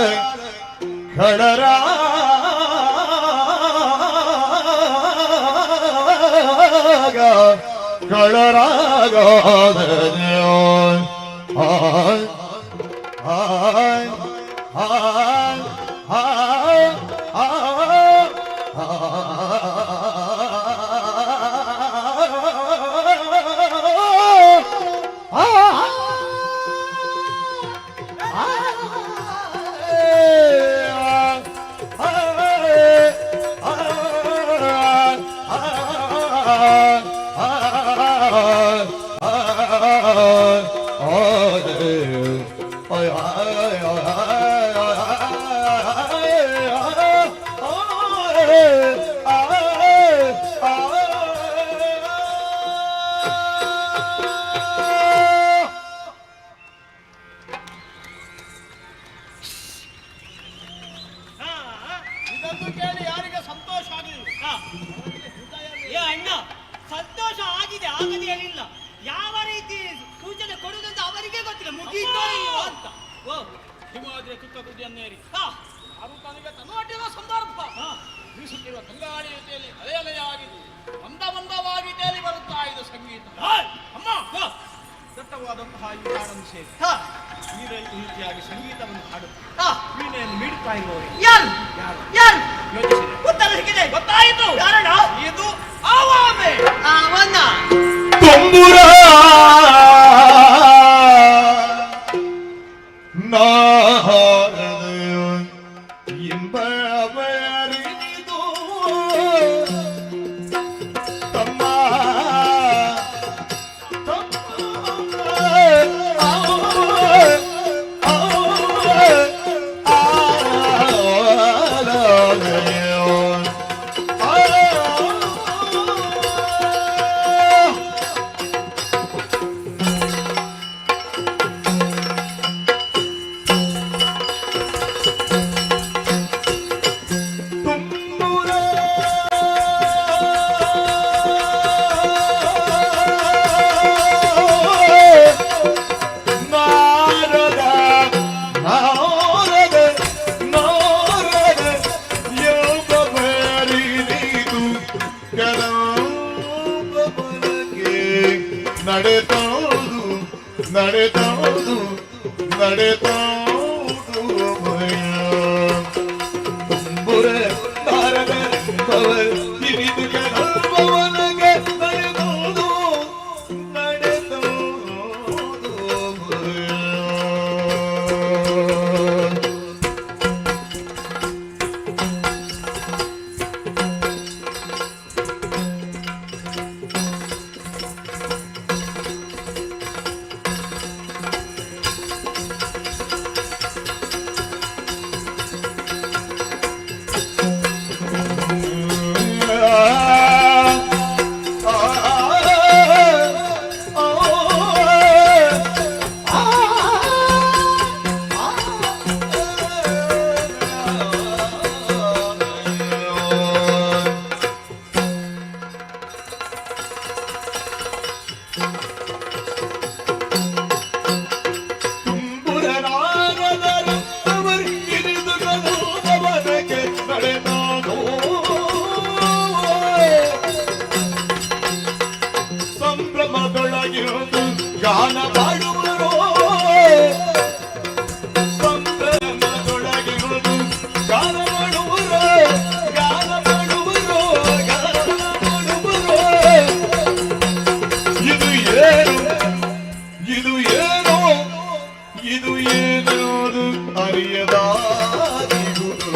ಖಳರಾಗ ಖಳರಾಗ ಆ ಆ ಆ ಆ ಇದನ್ನು ಕೇಳಿ ಯಾರಿಗೆ ಸಂತೋಷ ಆಗಲಿಲ್ಲ? ಏ ಅಣ್ಣ, ಸಂತೋಷ ಆಗಿದೆ, ಆಗದೆ ಏನಿಲ್ಲ. ಯಾವ ರೀತಿ ಸೂಚನೆ ಕೊಡುವುದಂತ ಅವರಿಗೆ ಗೊತ್ತಿಲ್ಲ, ಮುಗೀತೋ ಇಲ್ವೋ ಅಂತ. ಓ. ಹಿಮಾದ್ರಿಯ ತುತ್ತ ತುದಿಯನ್ನೇರಿ ಯಾರು ತನಗೆ ತನ್ನೊಡ್ಡಿರುವ ಸಂದರ್ಭ ಬೀಸುತ್ತಿರುವ ತಂಗಾಳಿ ಜೊತೆಯಲ್ಲಿ ಅಲೆ ಅಲೆಯಾಗಿದ್ದು ಮಂದ ಮಂದವಾಗಿ ತೇಲಿ ಬರುತ್ತಾ ಇದೆ ಸಂಗೀತ. ಅಮ್ಮ, ದಟ್ಟವಾದಂತಹ ಈ ಹಾಡನ್ನು ಸೇರಿ ಈ ರೀತಿಯಾಗಿ ಸಂಗೀತವನ್ನು ಹಾಡುತ್ತಾ ವೀಣೆಯನ್ನು ಮೀಡುತ್ತಾ ಇರುವವರು ಯಾರು? ಯಾರು? ಯಾರು? ಯೋಚಿಸಿದೆ. ಉತ್ತರ ಸಿಕ್ಕಿದೆ. ಗೊತ್ತಾಯಿತು. ಯಾರಣ್ಣ? ಇದು ಆವಾಮೆ. ಅವನ ತುಂಬುರ ನಾರದ ಇಂಬವರಿದು ತಮ್ಮ ತಮ್ಮ. ತುಂಬುರ ನಾರದ ನಾರದ ನಾರದ ಯೋಗಬರಿದು ಕದಂಬರಕ್ಕೆ ನಡೆತೋದು ನಡೆತೋದು ನಡೆತೋದು ಭಯ ತುಂಬುರ ನಾರದ ಭವ ಹಿರಿದು ಕದಂಬ. ಗಾನ ಮಾಡುವರು. ಸಂಭ್ರಮದೊಳಗಿರುವುದು ಗಾನ ಮಾಡುವರು, ಗಾನ ಮಾಡುವರು, ಗಾನ ಮಾಡುವರು. ಇದು ಏನು, ಇದು ಏನು, ಇದು ಏನೋದು ಅರಿಯದಾಗಿರುವುದು.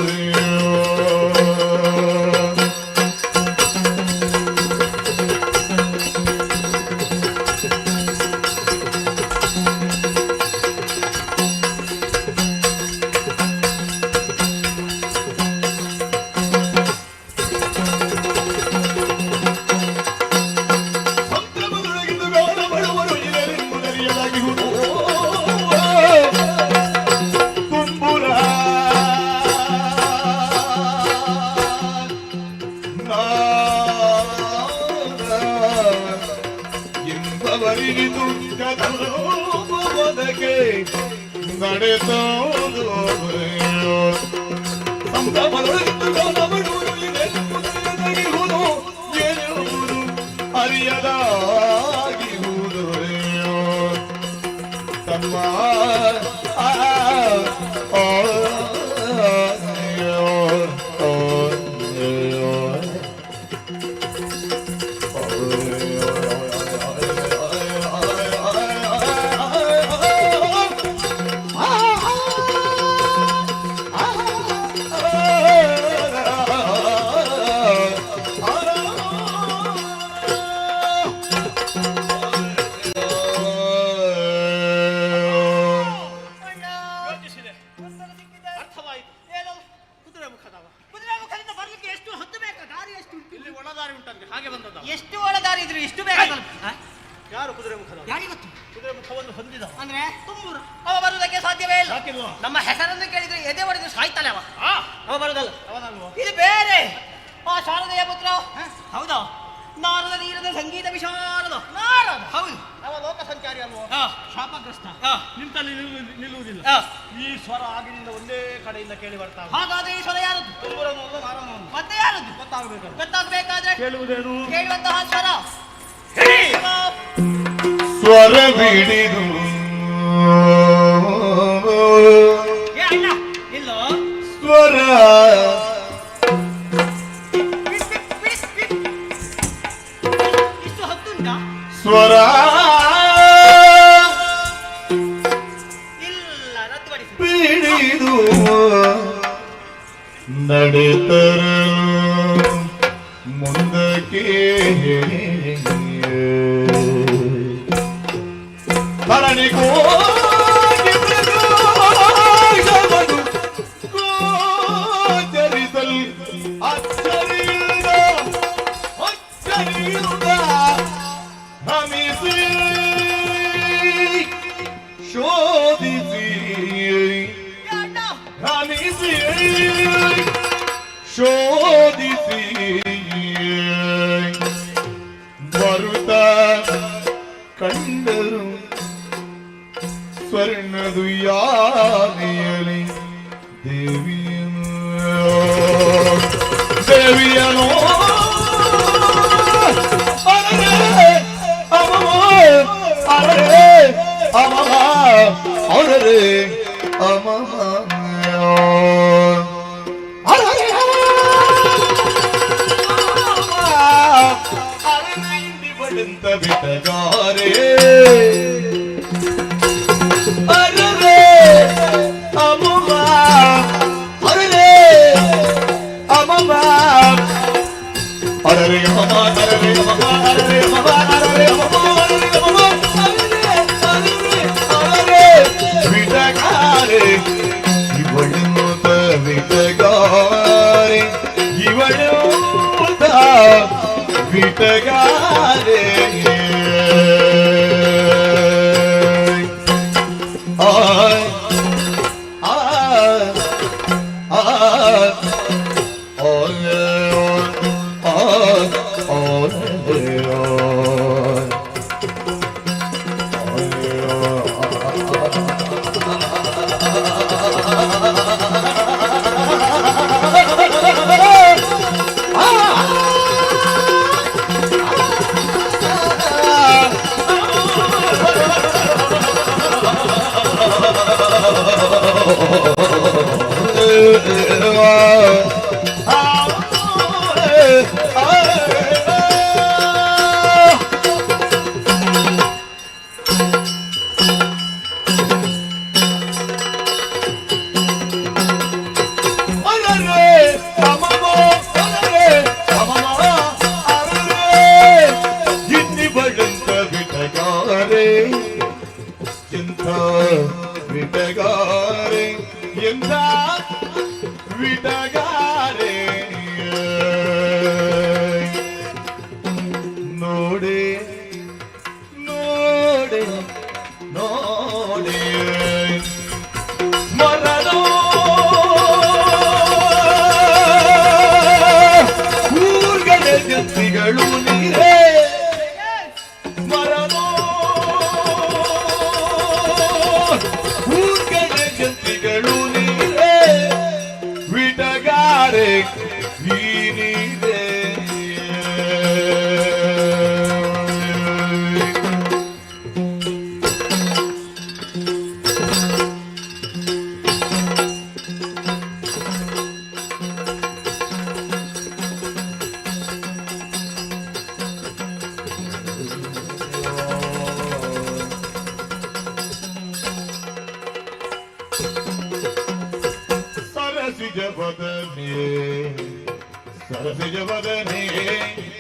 ಸಂಭ್ರಮದೊಳಗಿದ್ದು ಗಾನ ಮಾಡುವರು ಇದರೆಂಬುದರಿಯದಾಗಿರುವುದು. ತುಂಬುರ ನಾದ ಎಂಬವರಿಗಿದು ಕದಲೋಪದಕ್ಕೆ ನಡೆಸೋದು. ಸಂಭ್ರಮದೊಳಗಿದ್ದು ಗಾನ ಮಾಡುವರು ಇದರೆಂಬುದರಿಯದಾಗಿರುವುದು. ಏನೆಂಬುದು ಅರಿಯದಾಗಿರುವುದು ತಮ್ಮ ಆ ಆ ಅಣ್ಣ, ಯೋಚಿಸಿದೆ, ಉತ್ತರ ಸಿಕ್ಕಿದೆ. ಅರ್ಥವಾಯಿತು. ಏನು? ಕುದುರೆ ಮುಖದವ. ಕುದುರೆ ಮುಖದಿಂದ ಬರ್ಲಿಕ್ಕೆ ಎಷ್ಟು ಹೊತ್ತು ಬೇಕು? ದಾರಿ ಎಷ್ಟು ಉಂಟು? ಇಲ್ಲಿ ಒಳದಾರಿ ಉಂಟಂತೆ, ಹಾಗೆ ಬಂದದ್ದವ. ಎಷ್ಟು ಒಳದಾರಿ ಇದ್ರು ಇಷ್ಟು ಬೇಗ ತಲುಪ. ಯಾರು ಕುದುರೆ ಮುಖದವ? ಯಾರಿಗೆ ಗೊತ್ತು? ಕುದುರೆ ಮುಖವನ್ನು ಹೊಂದಿದವ ಅಂದ್ರೆ ತುಂಬೂರು ಅವ ಬರುವುದಕ್ಕೆ ಸಾಧ್ಯವೇ ಇಲ್ಲ. ಯಾಕಿಲ್ವಾ? ನಮ್ಮ ಹೆಸರನ್ನು ಕೇಳಿದ್ರೆ ಎದೆ ಒಡೆದು ಸಾಯ್ತಾನೆ ಅವ. ಆ ಅವ ಬರುದಲ್ಲ. ಅವನಲ್ವಾ? ಇದು ಬೇರೆ. ಆ ಶಾರದೆಯ ಪುತ್ರ. ಹೌದಾ? ನಾರದ ನೀರದ ಸಂಗೀತ ವಿಶಾರದ ನಾರದ. ಹೌದು. ಅವ ಲೋಕ ಸಂಚಾರಿ ಅಲ್ವಾ? ಶಾಪಗ್ರಸ್ತ. ನಿಂತಲ್ಲಿ ನಿಲ್ಲುವುದಿಲ್ಲ. ಈ ಸ್ವರ ಆಗಿನಿಂದ ಒಂದೇ ಕಡೆಯಿಂದ ಕೇಳಿ ಬರ್ತಾ ಉಂಟು. ಹಾಗಾದ್ರೆ ಈ ಸ್ವರ ಯಾರದ್ದು? ತುಂಬುರನು ಅಲ್ಲ, ನಾರನು ಅಲ್ಲ. ಮತ್ತೆ ಯಾರದ್ದು? ಗೊತ್ತಾಗಬೇಕಲ್ಲ. ಗೊತ್ತಾಗಬೇಕಾದ್ರೆ ಕೇಳುವುದೇನು? ಕೇಳುವಂತಹ ಸ್ವರ. ಸ್ವರವಿಡಿದು ಏ ಅಣ್ಣ ಇಲ್ಲೋ. ಸ್ವರ ಬಿಡ್, ಬಿಡ್, ಬಿಡ್, ಬಿಡ್. ಇಷ್ಟು ಹೊತ್ತುಂಟಾ? ಸ್ವರ ಇಲ್ಲ, ರದ್ದುಪಡಿಸಿ. ಪಿಡಿದು ನಡೆತರಲು ಮುಂದಕ್ಕೆ ಧರಣಿ ಕೋಟಿ ಪ್ರಕಾಶವನು ಗೋಚರಿಸಲ್ ಅಚ್ಚರಿಯಿಂದ ಅಚ್ಚರಿಯಿಂದ ಭ್ರಮಿಸಿ ಶೋಧಿಸಿ ಏ ಅಣ್ಣ ಭ್ರಮಿಸಿ ಶೋಧಿಸಿ ಬರುತ್ತ ಕಂಡರು ಸ್ವರ್ಣದು ಯಾನೆಯಲಿ ದೇವಿಯನು, ದೇವಿಯನು. ಅರರೆ ಅಮಮ, ಅರರೆ ಅಮಮ, ಅರರೆ ಅಮಮ, ಅರರೆ ಅರರೆ ಇಂಡಿ ಬಿಟಗಾರೆ. ಅರರೆ ಅಮಮ, ಅರರೆ ಅಮಮ, ಅರರೆ ಅಮಮ, ಅರರೆ ಅಮಮ, ಅರರೆ ಅಮಮ, ಅರರೆ ಅಮಮ, ಅರರೆ ಅಮಮ, ಅರರೆ ಅರರೆ ಅರರೆ ಬಿಟಗಾರೆ. ಇವಳುತ್ತ ಬಿಟಗಾರೆ, ಇವಳುತ್ತ ಬಿಟಗಾರೆ. ಆಯ್ ಆ ಆ ಆ. ಬಡಂತ ಬಿಟಗಾರೆ, ಎಂಥ ಬಿಟಗಾರೆ, ಎಂಥ ವಿಟಗಾರೆ. ನೋಡೆ ನೋಡೆ ನೋಡೆ ಮರದೋ ಊರ್ಗಡೆ ಜಂತಿಗಳು ನೀರೇ, ಮರದೋ ಊರ್ಗಡೆ ಜಂತಿಗಳು ನೀರೇ, ವಿಟಗಾರೆ ಈ ನೀರೇ. ಸರಸಿಜ ಬದನೆ, ಸರಸಿಜ ಬದನೆ,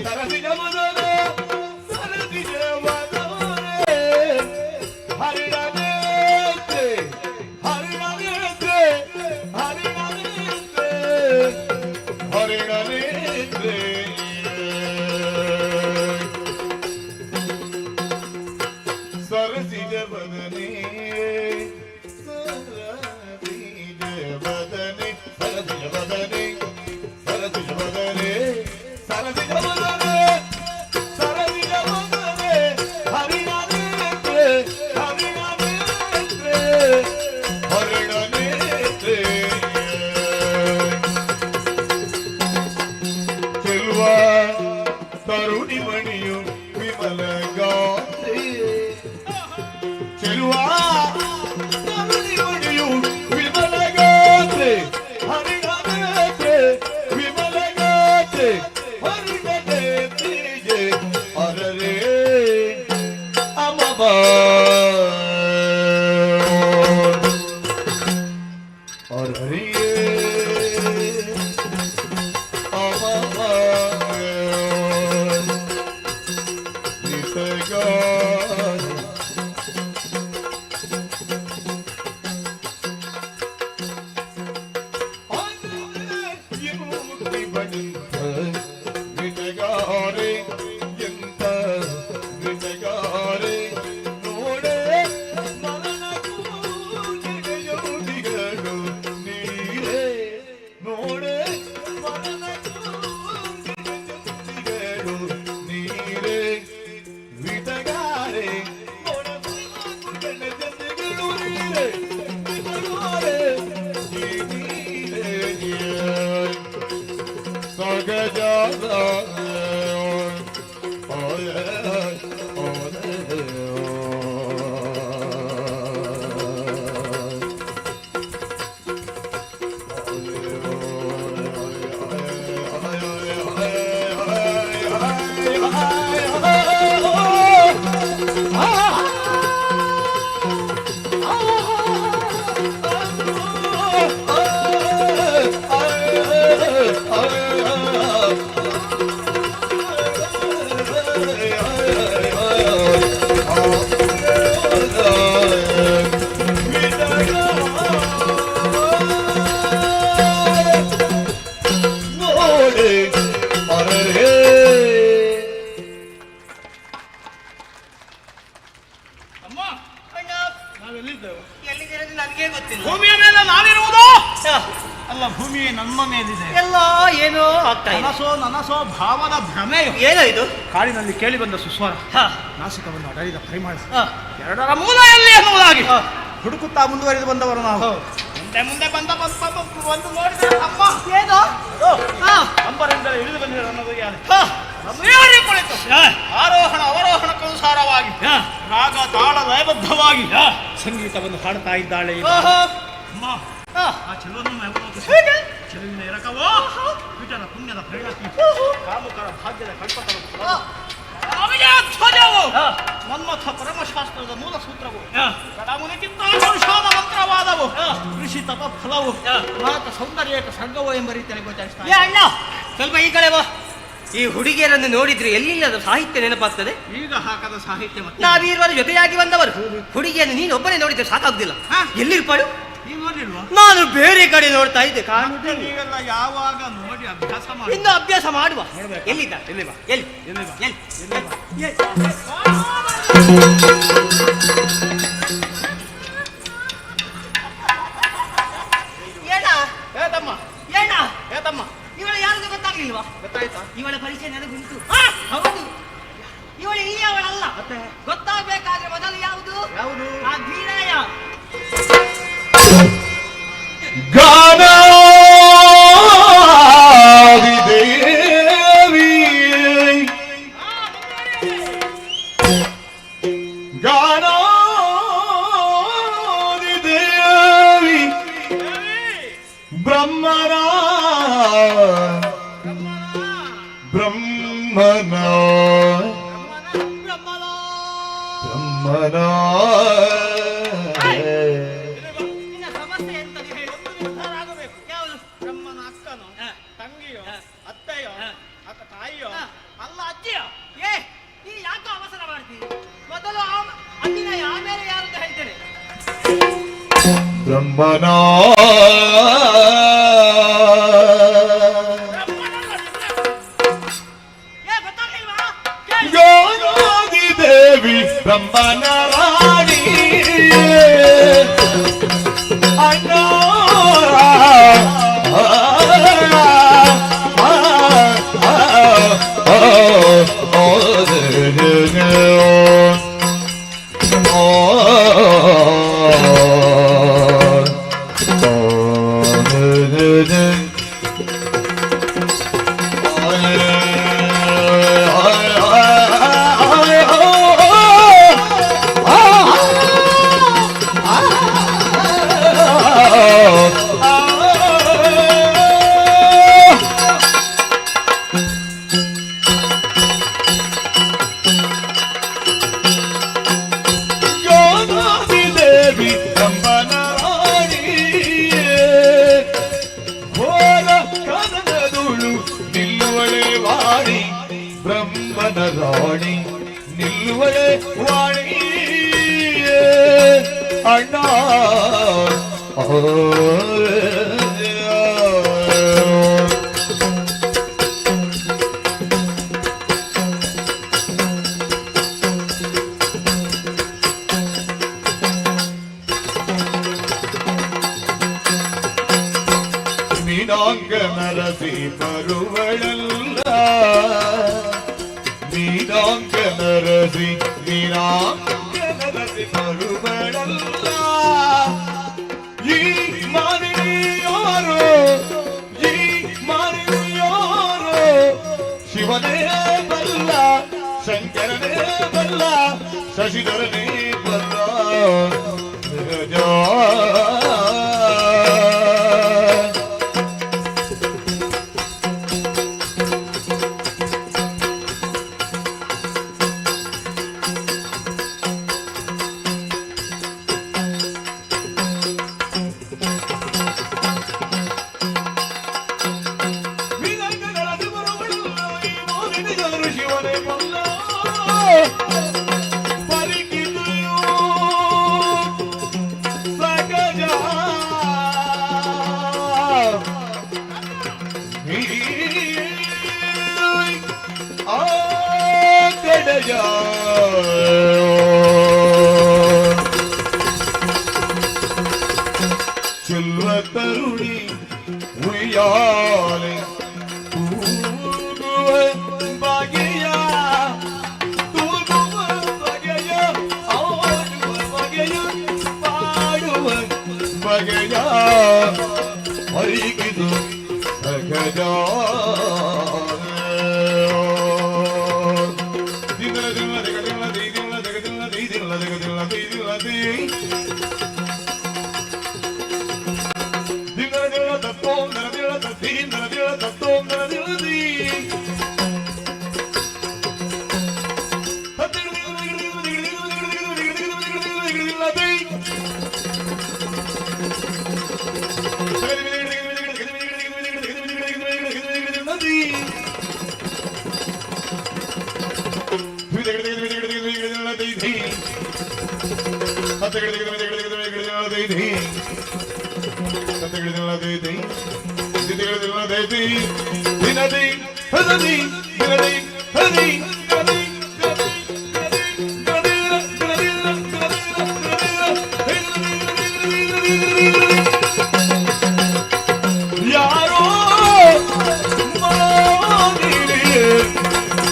ಸರಸಿಜ ಬದನೆ, ಸರಸಿಜ ಬದನೆ, ಹರಿಣ ನೇತ್ರೆ, ಹರಿಣ ನೇತ್ರೆ, ಹರಿಣ ನೇತ್ರೆ, ಹರಿಣ ನೇತ್ರೆ. ಸರಸಿಜ ಬದನೆ, ಸರಸಿಜ ಬದನೆ, ಸರಸಿಜ ಬದನೆ, ಸರಸಿಜ ಬದನೆ, ಸರಸಿಜ ಬದನೆ, ಸರಸಿಜ ಬದನೆ, ಹರಿಣ ನೇತ್ರೆ, ಹರಿಣ ನೇತ್ರೆ, ಹರಿಣ ನೇತ್ರೆ. ಚೆಲುವ ತರುಣಿ ಮಣಿಯು ವಿಮಲ ಗಾತ್ರಿ, ಚೆಲುವ ತರುಣಿ ಮಣಿಯು ವಿಮಲ ಗಾತ್ರೆ, ಹರಿಣ ನೇತ್ರೆ, ವಿಮಲ ಗಾತ್ರೆ, ಹರಿಣ ನೇತ್ರಿಗೆ ಅರರೇ ಅಮಬ ಅರರಿಯೇ ಅಮಬ ವಿಟಗಾರ. ವಿಟಗಾರೆ, ಎಂತ ವಿಟಗಾರೆ, ನೋಡೆ ಮರಣ ಕೂಜೆಗೆಯೋದಿಗಳು ನೀರೇ, ನೋಡೆ ಮರಣ ಕೂಜೆಗೆಯೋದಿಗಳು ನೀರೇ, ವಿಟಗಾರೆ, ನೋಡೆ ಜೊತೆಗಳು ನೀರೇ, ವಿಟಗಾರೆ ಈ ನೀರೇ. ಸಗಜಾದ ನೋಡೆ ಅರೇ. ಅಮ್ಮ, ಅಣ್ಣ, ನಾವೆಲ್ಲಿದ್ದೇವೆ? ಎಲ್ಲಿದ್ದೀರ ಅಂತ ನನಗೆ ಗೊತ್ತಿಲ್ಲ. ಭೂಮಿಯ ಮೇಲೆ ನಾನಿರುವುದು ಅಲ್ಲ, ಭೂಮಿ ನಮ್ಮ ಮೇಲಿದೆ. ಎಲ್ಲ ಏನೋ ಆಗ್ತಾ ಇದೆ. ನನಸೋ ನನಸೋ ಭಾವದ ಭ್ರಮೆಯು. ಏನೋ ಇದು? ಕಾಡಿನಲ್ಲಿ ಕೇಳಿ ಬಂದ ಸುಸ್ವರ, ನಾಸಿಕವನ್ನು ಅಡರಿದ ಪರಿಮಳ, ಎರಡರ ಮೂಲ ಎಲ್ಲಿ ಎನ್ನುವುದಾಗಿ ಹುಡುಕುತ್ತಾ ಮುಂದುವರಿದು ಬಂದವರು ನಾವು. ಮುಂದೆ ಮುಂದೆ ಬಂದ ಬಂದ ಬಂದ ಬಂದು ನೋಡಿದರೆ ಅಮ್ಮ, ಏನೋ ಅಂಬರಿಂದಲೇ ಇಳಿದು ಬಂದಿದೆ ಅನ್ನೋದು ಯಾರು ಏರಿ ಕುಳಿತು ಆರೋಹಣ ಅವರೋಹಣಕ್ಕನುಸಾರವಾಗಿ ರಾಗ ತಾಳ ಲಯಬದ್ಧವಾಗಿ ಸಂಗೀತವನ್ನು ಹಾಡ್ತಾ ಇದ್ದಾಳೆ ಈ ಓಹೋ. ಅಮ್ಮ. ಆ ಚೆಲುವನ್ನು ಅವಲೋಕಿಸಿ, ಚೆಲುವಿನ ಎರಕವೋ ವಿಟರ ಪುಣ್ಯದ ಪರಿಣತಿ, ಕಾಮುಕರ ಭಾಗ್ಯದ ಕಲ್ಪತರು, ಧ್ವಜವು ಮನ್ಮಥ ಪರಮಶಾಸ್ತ್ರದ ಮೂಲ ಸೂತ್ರವು, ಕಡಮುನಿಗಿಂತ ಮಂತ್ರವಾದವು, ಋಷಿ ತಪ ಫಲವು, ಮಾತ ಸೌಂದರ್ಯಕ ಸರ್ಗವು ಎಂಬ ರೀತಿಯಲ್ಲಿ ಗೋಚರಿಸ್ತಾ ಏ ಅಣ್ಣ, ಸ್ವಲ್ಪ ಈ ಕಡೆ ಬಾ. ಈ ಹುಡುಗಿಯರನ್ನು ನೋಡಿದ್ರೆ ಎಲ್ಲಿಲ್ಲದ ಸಾಹಿತ್ಯ ನೆನಪಾಗ್ತದೆ. ಈಗ ಹಾಕದ ಸಾಹಿತ್ಯ ಮತ್ತೆ ನಾವೀರ್ವರು ಜೊತೆಯಾಗಿ ಬಂದವರು. ಹುಡುಗಿಯನ್ನು ನೀನು ಒಬ್ಬನೇ ನೋಡಿದ್ರೆ ಸಾಕಾಗುದಿಲ್ಲ. ಎಲ್ಲಿರ್ಪಾಳು? ನೀವು ನೋಡಿಲ್ವಾ? ನಾನು ಬೇರೆ ಕಡೆ ನೋಡ್ತಾ ಇದ್ದೆ. ಮತ್ತೆ ಕಾಣುವುದಿಲ್ಲ. ನೀವೆಲ್ಲ ಯಾವಾಗ ನೋಡಿ ಅಭ್ಯಾಸ ಮಾಡಿ. ಇನ್ನು ಅಭ್ಯಾಸ ಮಾಡುವ. ನೋಡ್ಬೇಕಾ? ಎಲ್ಲಿದ್ದ? ಎಲ್ಲಿ ಬಾ? ಎಲ್ಲಿ? ಎಲ್ಲಿ ಬಾ? ಎಲ್ಲಿ? ಎಲ್ಲಿ ಬಾ? ಎಲ್ಲಿ? ಏನ? ಏ ತಮ್ಮ, ಏನ? ಏ ತಮ್ಮ, ಇವಳ ಯಾರದು ಗೊತ್ತಾಗ್ಲಿಲ್ವಾ? ಗೊತ್ತಾಯ್ತಾ? ಇವಳ ಪರಿಚಯ ನನಗುಂಟು. ಹೌದು, ಇವಳು ಇಲ್ಲಿ ಅವಳಲ್ಲ. ಮತ್ತೆ? ಗೊತ್ತಾಗ್ಬೇಕಾದ್ರೆ ಮೊದಲು ಯಾವುದು? ಯಾವುದು? ಆ ವೀರಯ್ಯ. ಗಾನಾದಿ ದೇವಿ, ಗಾನಾದಿ ದೇವಿ, ಬ್ರಹ್ಮನ ಬ್ರಹ್ಮನ ಬ್ರಹ್ಮನ. ನಿನ್ನ ಸಮಸ್ಯೆ ಎಂತ ನೀವು ಹೇಳು. ಒಂದು ನಿರ್ಧಾರ ಆಗಬೇಕು. ಯಾವುದು? ಬ್ರಹ್ಮನ ಅಕ್ಕನೋ, ತಂಗಿಯೋ, ಅತ್ತೆಯೋ, ಅಕ್ಕ ತಾಯಿಯೋ, ಅಲ್ಲ ಅಜ್ಜಿಯೋ? ಏ, ನೀನು ಯಾಕೋ ಅವಸರ ಮಾಡ್ತೀನಿ? ಮೊದಲು ಆ ಅಭಿನಯ, ಆಮೇಲೆ ಯಾರು ಅಂತ ಹೇಳ್ತೇನೆ. ಬ್ರಹ್ಮನ ಏ, ಗೊತ್ತಾಗ್ಲಿಲ್ವಾ? ಕೇಳು. ಗಾನಾದಿ ದೇವಿ ಬ್ರಹ್ಮನ ರಾಣಿ ಅಣ್ಣ. ದೇವಿ ಬ್ರಹ್ಮನ ರಾಣಿ, ಘೋರ ಕನದದುಳು ನಿಲ್ಲುವಳೆ ವಾಣಿ, ಬ್ರಹ್ಮನ ರಾಣಿ ನಿಲ್ಲುವಳೆ ವಾಣಿ ಅಣ್ಣ. ಮೀನಾಂಗ ನರಸಿ ಬರುವಳಲ್ಲ, ಮೀನಾಂಗ ನರಸಿ, ಮೀನಾಂಗ ನರಸಿ ಬರುವಳಲ್ಲ. ಈ ಮಾನಿನಿಯಾರೋ, ಈ ಮಾನಿನಿಯಾರೋ? ಶಿವನೇ ಬಲ್ಲ, ಶಂಕರನೇ ಬಲ್ಲ, ಶಶಿಧರನೇ ಬಲ್ಲ. ಶಿವನೇ ಬಲ್ಲ, ಪರಿಕಿದೆಯು ಸಗಜ ಆ ಕಡೆಯ ಚೆಲ್ವ ತರುಣಿ ಉಯ್ಯಾಲೆ ತೂಗುವ ಬಗೆಯ, ತೂಗುವ ಬಗೆಯ, ಆಡುವ ಬಗೆಯ, ಪಾಡುವ ಬಗೆಯ ಹರಿಗಿದು ಸಗಜ. ದಿನ ದಿನ ದಿಗ ದಿನ the ದಿನ ದಿಗ ದಿನ the ದಿನ ದಿಗ ದಿನ the ದಿನ the ದಿನ ದಿನ ತತ್ತೋಂ ನರ ದಿನ ತತ್ತಿ ನರ ದಿನ ತತ್ತೋಂ ನರ ದಿನ the. ಯಾರೋ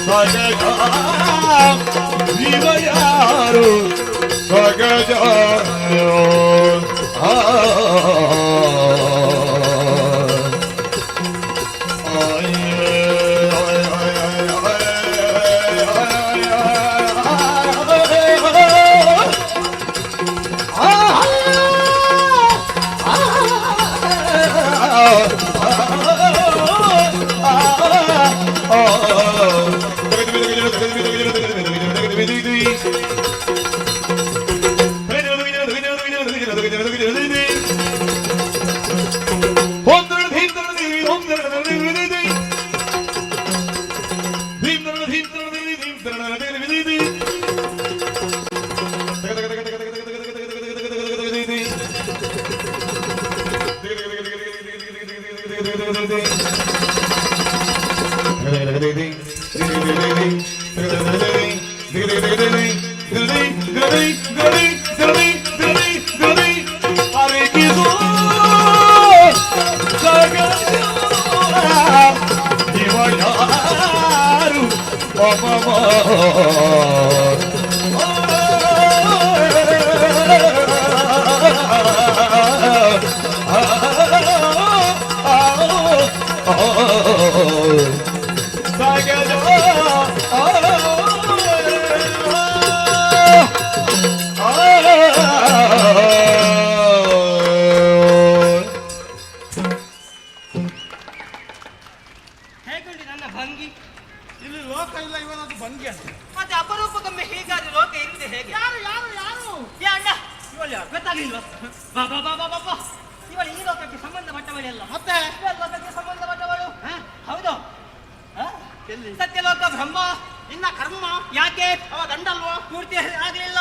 ಸಗಜ ಇವ ಯಾರು ಸಗಜ ಆ ಹೇಗುಂಟು ನನ್ನ ಭಂಗಿ? ಇಲ್ಲಿ ಲೋಕ ಇಲ್ಲ, ಇವನದು ಭಂಗಿ ಅಂತ. ಮತ್ತೆ ಅಪರೂಪಕ್ಕೊಮ್ಮೆ ಹೀಗಾದ್ರೆ ಲೋಕ ಇರುವುದು ಹೇಗೆ? ಯಾರು ಯಾರು ಯಾರು? ಏ ಅಣ್ಣ, ಇವಳು ಯಾರು? ಗೊತ್ತಾಗ್ಲಿಲ್ವಾ? ಬಾ ಬಾ ಬಾ ಬಾ ಬಾ ಬಾ. ಇವಳು ಈ ಲೋಕಕ್ಕೆ ಸಂಬಂಧಪಟ್ಟವಳಲ್ಲ. ಮತ್ತೆ? ಈ ಲೋಕಕ್ಕೆ ಸಂಬಂಧಪಟ್ಟವಳು. ಹೌದು. ಹ? ಎಲ್ಲಿ? ಸತ್ಯಲೋಕ ಬ್ರಹ್ಮ. ಇನ್ನ ಕರ್ಮ. ಯಾಕೆ? ಅವ ಗಂಡಲ್ವಾ? ಪೂರ್ತಿ ಆಗಲಿಲ್ಲ.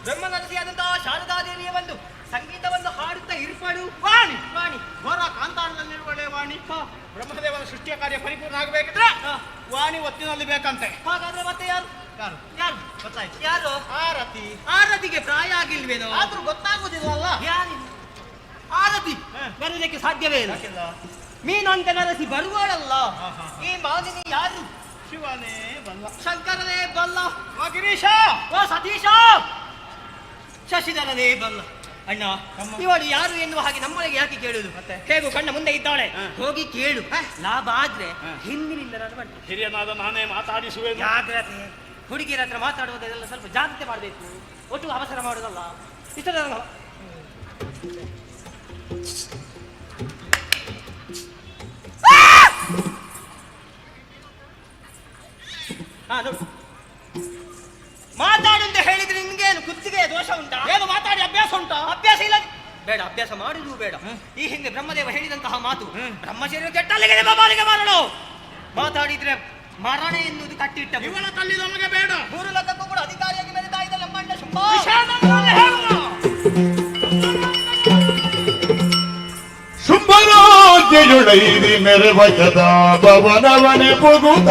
ಬ್ರಹ್ಮನರಸಿಯಾದಂತಹ ಶಾರದಾದೇವಿಯ ಒಂದು ಸಂಗೀತವನ್ನು ಹಾಡುತ್ತಾ ಇರ್ಪಾಡು ವಾಣಿ. ವಾಣಿ. ಘೋರ ಕಾಂತಾರದಲ್ಲಿರುವಳೆ ವಾಣಿ. ಬ್ರಹ್ಮದೇವನ ಸೃಷ್ಟಿಯ ಕಾರ್ಯ ಪರಿಪೂರ್ಣ ಆಗಬೇಕಿದ್ರೆ ವಾಣಿ ಒತ್ತಿನಲ್ಲಿ ಬೇಕಂತೆ. ಹಾಗಾದ್ರೆ ಮತ್ತೆ ಯಾರು? ಯಾರು? ಯಾರು? ಗೊತ್ತಾಯ್ತು. ಯಾರು? ಆರತಿ. ಆರತಿಗೆ ಪ್ರಾಯ ಆಗಿಲ್ವೇನೋ? ಆದ್ರೂ ಗೊತ್ತಾಗುದಿಲ್ಲಲ್ಲ. ಯಾರು ಆರತಿ? ಬರುವುದಕ್ಕೆ ಸಾಧ್ಯವೇ ಇಲ್ಲ. ಯಾಕಿಲ್ಲ? ಮೀನಂಕನರಸಿ ಬರುವಳಲ್ಲ. ಈ ಮಾಲಿನಿ ಯಾರು? ಶಿವನೇ ಬಲ್ಲ. ಶಂಕರನೇ ಬಲ್ಲ. ವಾ ಗಿರೀಶ. ಓ ಸತೀಶ, ಶಶಿಧರನೇ ಬಲ್ಲ. ಅಣ್ಣ, ಇವಳು ಯಾರು ಎನ್ನುವ ಹಾಗೆ ನಮ್ಮೊಳಗೆ ಯಾಕೆ ಕೇಳುವುದು? ಮತ್ತೆ? ಹೇಗೂ ಕಣ್ಣ ಮುಂದೆ ಇದ್ದಾಳೆ, ಹೋಗಿ ಕೇಳು. ಲಾಭ ಆದ್ರೆ ಹಿಂದಿನಿಂದ ನಾನು ಬರ್ತೇನೆ. ಹಿರಿಯನಾದ ನಾನೇ ಮಾತಾಡಿಸುವೆ. ಜಾಗ್ರತೆ, ಹುಡುಗಿಯರ ಹತ್ರ ಮಾತಾಡುವುದೆಲ್ಲ ಸ್ವಲ್ಪ ಜಾಗ್ರತೆ ಮಾಡಬೇಕು. ಒಟ್ಟು ಅವಸರ ಮಾಡುವುದಲ್ಲ. ಇಷ್ಟರ ಹಾ ನೋಡು, ಮಾತಾಡು ಅಂತ ಹೇಳಿದ್ರೆ ನಿಮ್ಗೇನು ಕುತ್ತಿಗೆ ದೋಷ ಉಂಟಾ? ಏನು ಮಾತಾಡಿ ಅಭ್ಯಾಸ ಉಂಟಾ? ಅಭ್ಯಾಸ ಇಲ್ಲ ಬೇಡ, ಅಭ್ಯಾಸ ಮಾಡುವುದು ಬೇಡ. ಈ ಹಿಂದೆ ಬ್ರಹ್ಮದೇವ ಹೇಳಿದಂತಹ ಮಾತು, ಬ್ರಹ್ಮಚರ್ಯ ಕೆಟ್ಟಲ್ಲಿಗೆ ನಿಮ್ಮ ಬಾಲಿಗೆ ಮರಳು, ಮಾತಾಡಿದ್ರೆ ಮರಣ ಎನ್ನುವುದು ಕಟ್ಟಿಟ್ಟ ಬುದ್ಧಿ. ಇವಳ ತಲ್ಲಿ ನಮಗೆ ಬೇಡ. ಮೂರು ಲೋಕಕ್ಕೂ ಕೂಡ ಅಧಿಕಾರಿಯಾಗಿ ಮೆರೆತಾ ಇದ್ದ ನಮ್ಮಣ್ಣ ಶುಂಭ. ವಿಷಾದವನ್ನು ಹೇಳುವ. ಶುಂಭರಾಜ್ಯಯುಡೈದಿ ಮೆರವಯದ ಭವನವನೆ ಪುಗುತ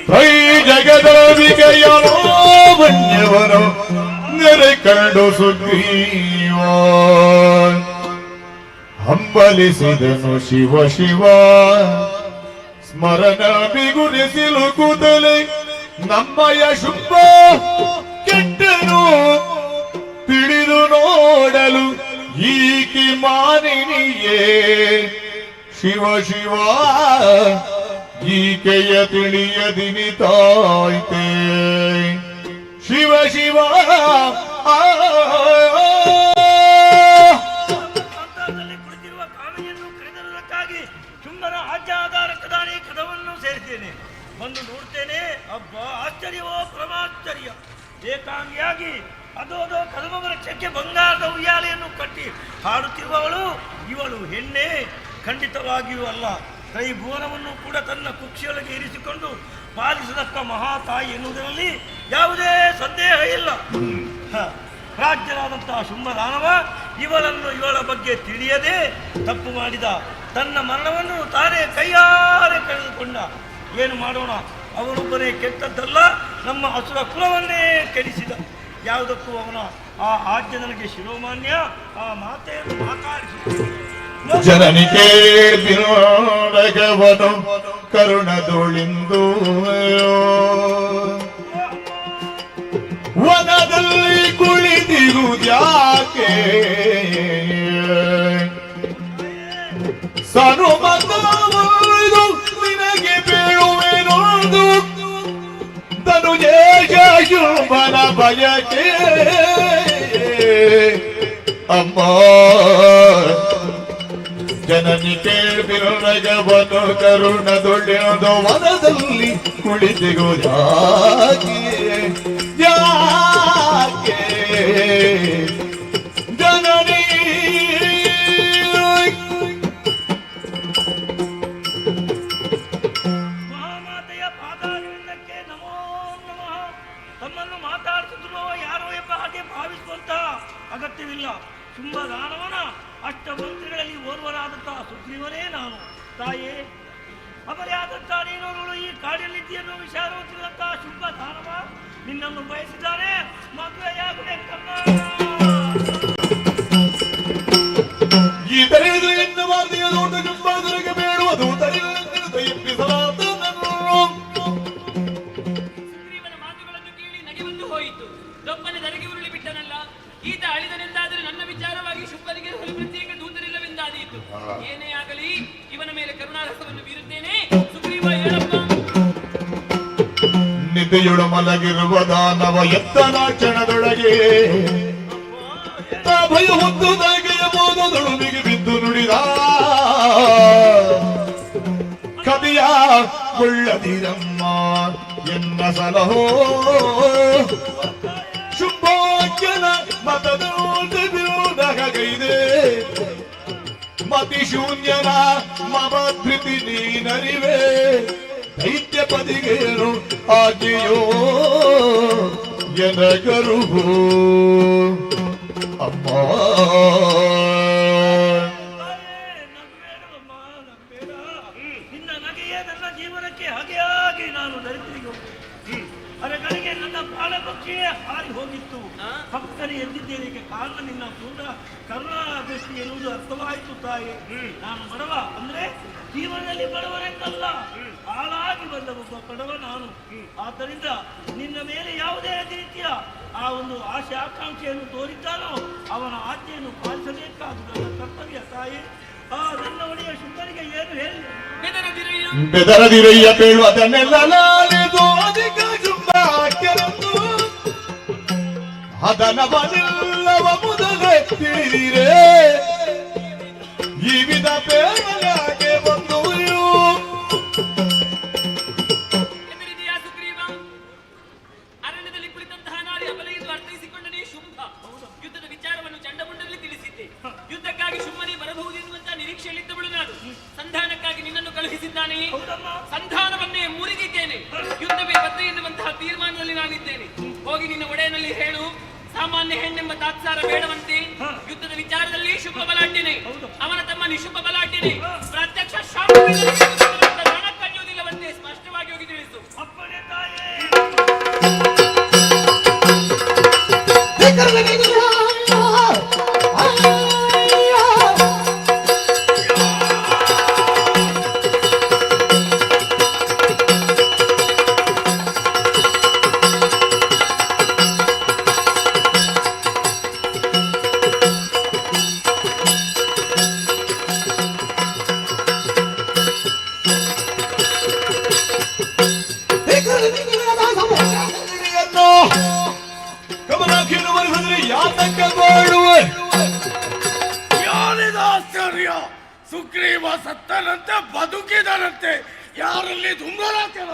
ತ್ರೈ ಜಗದವಿಕೆಯನೋ ವನ್ಯವನು ನೆರೆ ಕಂಡು ಸುಗ್ರೀವ ಹಂಬಲಿಸಿದನು ಶಿವ ಶಿವ ಸ್ಮರಣ ಬಿಗುರಿಸಿಲು ಕೂದಲೆ ನಮ್ಮಯ ಶುಂಭ ಕೆಟ್ಟನು ತಿಳಿದು ನೋಡಲು ಈಕೆ ಮಾನಿನಿಯೇ ಶಿವ ಶಿವ ಈಕೆಯ ತಿಳಿಯದಿನಿತಾಯ್ತೆ ಶಿವ ಶಿವ ಆ. ಸಂಸಾರದಲ್ಲಿ ಕುಳಿತಿರುವ ಕಾಮಿಯನ್ನು ಕರೆದರುವುದಕ್ಕಾಗಿ ಶುಂಭನ ಆಜ್ಞಾಧಾರಕದಾನಿ ಕದವನ್ನು ಸೇರಿದ್ದೇನೆ. ಬಂದು ನೋಡ್ತೇನೆ, ಅಬ್ಬಾ ಆಶ್ಚರ್ಯವೋ ಪರಮಾಶ್ಚರ್ಯ. ಏಕಾಂಗಿಯಾಗಿ ಅದೋದೋ ಕದಮ ವೃಕ್ಷಕ್ಕೆ ಬಂಗಾರದ ಉಯ್ಯಾಲೆಯನ್ನು ಕಟ್ಟಿ ಹಾಡುತ್ತಿರುವವಳು ಇವಳು ಹೆಣ್ಣೆ? ಖಂಡಿತವಾಗಿಯೂ ಅಲ್ಲ. ತ್ರೈಭುವನವನ್ನು ಕೂಡ ತನ್ನ ಕುಕ್ಷಿಯೊಳಗೆ ಇರಿಸಿಕೊಂಡು ಪಾಲಿಸತಕ್ಕ ಮಹಾತಾಯಿ ಎನ್ನುವುದರಲ್ಲಿ ಯಾವುದೇ ಸಂದೇಹ ಇಲ್ಲ. ರಾಜ್ಯರಾದಂತಹ ಶುಂಭ ದಾನವ ಇವಳನ್ನು ಇವಳ ಬಗ್ಗೆ ತಿಳಿಯದೆ ತಪ್ಪು ಮಾಡಿದ. ತನ್ನ ಮರಣವನ್ನು ತಾನೇ ಕೈಯಾರೆ ಕಳೆದುಕೊಂಡ. ಏನು ಮಾಡೋಣ, ಅವನೊಬ್ಬನೇ ಕೆಟ್ಟದ್ದಲ್ಲ, ನಮ್ಮ ಅಸುರ ಕುಲವನ್ನೇ ಕೆಡಿಸಿದ. ಯಾವುದಕ್ಕೂ ಅವನ ಆ ಆಜ್ಞೆ ನನಗೆ ಶಿರೋಮಾನ್ಯ. ಆ ಮಾತೆಯನ್ನು ಮಾತಾಡಿಸಿ. ಜನನಿ ಕೇಳ್ಬಿನೋಡಗವನು ಕರುಣದೊಳಿಂದು ವನದಲ್ಲಿ ಕುಳಿತಿರುವುದ್ಯಾಕೆ? ಸನುಮತವು ನಿನಗೆ ಬೀಳುವೆನೊಂದು ಧನುಜೇಶ ಶುಂಭನ ಬಯಕೆ. ಅಮ್ಮ, ಜನನಿ ಕೇಳ್ಬಿರಗವನು ಕರುಣದೊಳ್ಳೆಯದು ವನದಲ್ಲಿ ಕುಳಿತಿರುವುದ್ಯಾಕೆ? ಯಾಕೆ ಜನನಿ? ಮಹಾಮಾತೆಯ ಪಾದಾರವಿಂದಕ್ಕೆ ನಮೋ ನಮಃ. ತಮ್ಮನ್ನು ಮಾತಾಡಿಸುತ್ತಿರುವ ಯಾರೋ ಎಂಬ ಹಾಗೆ ಭಾವಿಸುವಂತಹ ಅಗತ್ಯವಿಲ್ಲ. ಶುಂಭ ದಾನವನ ಅಷ್ಟಮಂತ್ರಿಗಳಲ್ಲಿ ಓರ್ವರಾದಂತಹ ಸುಗ್ರೀವನೇ ನಾನು. ತಾಯೇ, ಅಪರ್ಯಾದಂತಹ ನೀನೋರ್ವಳು ಈ ಕಾಡಿನಲ್ಲಿದ್ದೀಯನ್ನು ವಿಚಾರವನ್ನು ತಿಳಿದಂತಹ ಶುಂಭ ದಾನವ ನಿನ್ನನ್ನು ಬಯಸಿದ್ದಾನೆ. ಮದುವೆಯಾಗಬೇಕಮ್ಮ. ಈತರಿದು ಎನ್ನುವಾರ್ತೆಯ ದೊಡ್ಡ ಶುಂಭಾಸುರಿಗೆ ಬೇಡುವ ದೂತರಿಲ್ಲಂತಿರುತ್ತ ಎಬ್ಬಿಸಲಾತನನ್ನು. ಸುಗ್ರೀವನ ಮಾತುಗಳನ್ನು ಕೇಳಿ ನಗೆ ಬಂದು ಹೋಯಿತು. ದೊಪ್ಪನೆ ದರಗಿ ಉರುಳಿ ಬಿಟ್ಟನಲ್ಲ ಈತ. ಅಳಿದನೆಂದಾದರೆ ನನ್ನ ವಿಚಾರವಾಗಿ ಶುಂಭನಿಗೆ ಪ್ರತ್ಯೇಕ ದೂತರಿಲ್ಲವೆಂದಾದೀತು. ಏನೇ ಆಗಲಿ, ಇವನ ಮೇಲೆ ಕರುಣಾರಸವನ್ನು ಬೀರುತ್ತೇನೆ. ಸುಗ್ರೀವ, ಹೇಳಪ್ಪ. ನಿದ್ದೆಯೊಳು ಮಲಗಿರುವ ದಾನವ ಎತ್ತನ ಕ್ಷಣದೊಳಗೆ ತಾ ಭಯ ಹೊತ್ತು ತಾಗೆಯ ಮೋದದೊಳುಮಿಗೆ ಬಿದ್ದು ನುಡಿದ, ಕವಿಯ ಕೊಳ್ಳದಿರಮ್ಮ ಎನ್ನ ಸಲಹೋ. ಶುಂಭಾಖ್ಯನ ಮತದಂತೆ ಬಿರುದಗೈದೆ ಮತಿಶೂನ್ಯನ ಮಮ ಧೃತಿ ನೀನರಿವೆ. ದೈತ್ಯಪದಿಗೇನು ಆಜ್ಞೆಯೋ ಎನಗರುಹು ಅಮ್ಮ. ತಾಯೇ, ನಗಬೇಡವಮ್ಮ, ನಗಬೇಡ. ನಿನ್ನ ನಗೆಯೇ ನನ್ನ ಜೀವನಕ್ಕೆ ಹಗೆಯಾಗಿ ನಾನು ದರಿದ್ರಿಗೆ ಹೋದೆ. ಅರೆಗಳಿಗೆ ನನ್ನ ಪ್ರಾಣ ಪಕ್ಷಿಯೇ ಹಾರಿ ಹೋಗಿತ್ತು. ಪಕ್ಕನೆ ಎದ್ದಿದ್ದೇನೆ. ಕಾರಣ ನಿನ್ನ ಪೂರ್ಣ ಕರುಣಾ ದೃಷ್ಟಿ ಎನ್ನುವುದು ಅರ್ಥವಾಯಿತು ತಾಯಿ. ನಾನು ಬಡವ ಅಂದ್ರೆ ಜೀವನದಲ್ಲಿ ಬಡವರೆಂದಲ್ಲ, ಹಾಳಾಗಿ ಬಂದ ಒಬ್ಬ ಬಡವ ನಾನು. ಆದ್ದರಿಂದ ನಿನ್ನ ಮೇಲೆ ಯಾವುದೇ ರೀತಿಯ ಆ ಒಂದು ಆಸೆ ಆಕಾಂಕ್ಷೆಯನ್ನು ತೋರಿದ್ದಾನೋ ಅವನ ಆಜ್ಞೆಯನ್ನು ಪಾಲಿಸಬೇಕಾದುದು ನನ್ನ ಕರ್ತವ್ಯ ತಾಯಿ. ಆ ನನ್ನ ಒಡೆಯ ಶುಂಭನಿಗೆ ಏನು ಹೇಳಿ? ಬೆದರದಿರಯ್ಯ. ಬೆದರದಿರಯ್ಯ, ಬೀಳುವುದನ್ನೆಲ್ಲ ಲಾಲಿದು ಅಧಿಕ ಶುಂಭಾಖ್ಯರಂದು ಹದನವನಿಲ್ಲವ ಮೊದಲೇ ತಿಳಿದಿರೇ. ಈ ವಿಧ ಬೇಗಲಾಗೆ ಬಂದು ಹೆದರಿದೆಯಾ ಸುಗ್ರೀವ? ಅರಣ್ಯದಲ್ಲಿ ಕುಳಿತಂತಹ ನಾರಿ ಅಬಲೆ ಎಂದು ಅರ್ಥೈಸಿಕೊಂಡನೇ ಶುಂಭ. ಯುದ್ಧದ ವಿಚಾರವನ್ನು ಚಂಡಮುಂಡರಲ್ಲಿ ತಿಳಿಸಿದ್ದೆ. ಯುದ್ಧಕ್ಕಾಗಿ ಶುಂಭನೇ ಬರಬಹುದು ಎನ್ನುವಂತಹ ನಿರೀಕ್ಷೆಯಲ್ಲಿದ್ದವಳು ನಾನು. ಸಂಧಾನಕ್ಕಾಗಿ ನಿನ್ನನ್ನು ಕಳುಹಿಸಿದ್ದಾನೆ. ಹೌದಮ್ಮ. ಸಂಧಾನವನ್ನೇ ಮುರಿದಿದ್ದೇನೆ. ಯುದ್ಧವೇ ಬದ್ಧ ಎನ್ನುವಂತಹ ತೀರ್ಮಾನದಲ್ಲಿ ನಾನಿದ್ದೇನೆ. ಹೋಗಿ ನಿನ್ನ ಒಡೆಯನಲ್ಲಿ ಹೇಳು, ಸಾಮಾನ್ಯ ಹೆಣ್ಣೆಂಬ ತಾತ್ಸಾರ ಬೇಡವಂತೆ. ಯುದ್ಧದ ವಿಚಾರದಲ್ಲಿ ಶುಂಭ ಬಲಾಢ್ಯನೇ, ಅವನ ತಮ್ಮ ನಿಶುಂಭ ಬಲಾಢ್ಯನೇ. ಪ್ರತ್ಯಕ್ಷ ಶಾಪವೇ ಕಣ್ಣುವುದಿಲ್ಲವಂತೆ. ಸ್ಪಷ್ಟವಾಗಿ ಹೋಗಿ ತಿಳಿಸು. ಅಪ್ಪಣೆ ತಾಯೇ. ಕಮಲಾಕ್ಷಿಯನ್ನು ಬರೆಸಿದ್ರೆ ಯಾತಕ್ಕ ಮಾಡುವೆ? ಯಾರಿದ ಆಶ್ಚರ್ಯ! ಸುಗ್ರೀವ ಸತ್ತನಂತೆ, ಬದುಕಿದನಂತೆ. ಯಾರಲ್ಲಿ ಧುಮ್ರಾಕೆನ?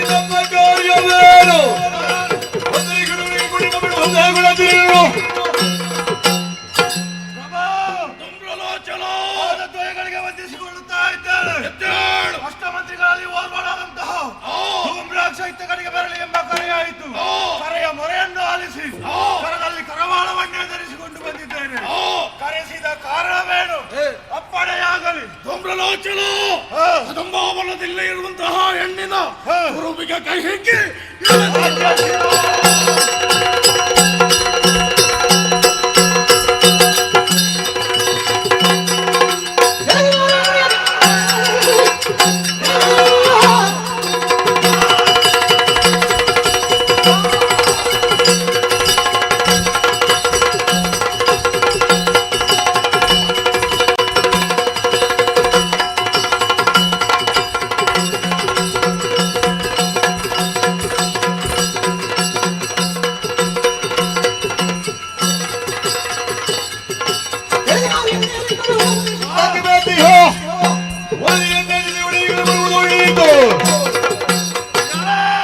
ನಮ್ಮ ಕಾರ್ಯವೇನು? ದ್ವಯಗಳಿಗೆ ವಂದಿಸಿಕೊಳ್ಳುತ್ತಾ ಇದ್ದೇನೆ. ಅಷ್ಟಮಂತ್ರಿಗಳಲ್ಲಿ ಓರ್ವನಾದಂತಹ ಧೂಮ್ರಾಕ್ಷ ಇತ್ತಗಳಿಗೆ ಬರಲಿ ಎಂಬ ಕರೆಯಾಯಿತು. ಕರೆಯ ಮೊರೆಯನ್ನು ಆಲಿಸಿ ಕರದಲ್ಲಿ ಕರವಾಳವನ್ನೇ ಧರಿಸಿಕೊಂಡು ಬಂದಿದ್ದೇನೆ. ಕರೆಸಿದ ಕಾರಣವೇನು? ಅಪ್ಪಣೆಯಾಗಲಿ. ಧೂಮ್ರಲೋಚನ, ಕದಂಬಾವನದಲ್ಲಿ ಇರುವಂತಹ ಹೆಣ್ಣಿನ ಕುರುಬಿಗೆ ಕೈ ಹಿಗ್ಗಿ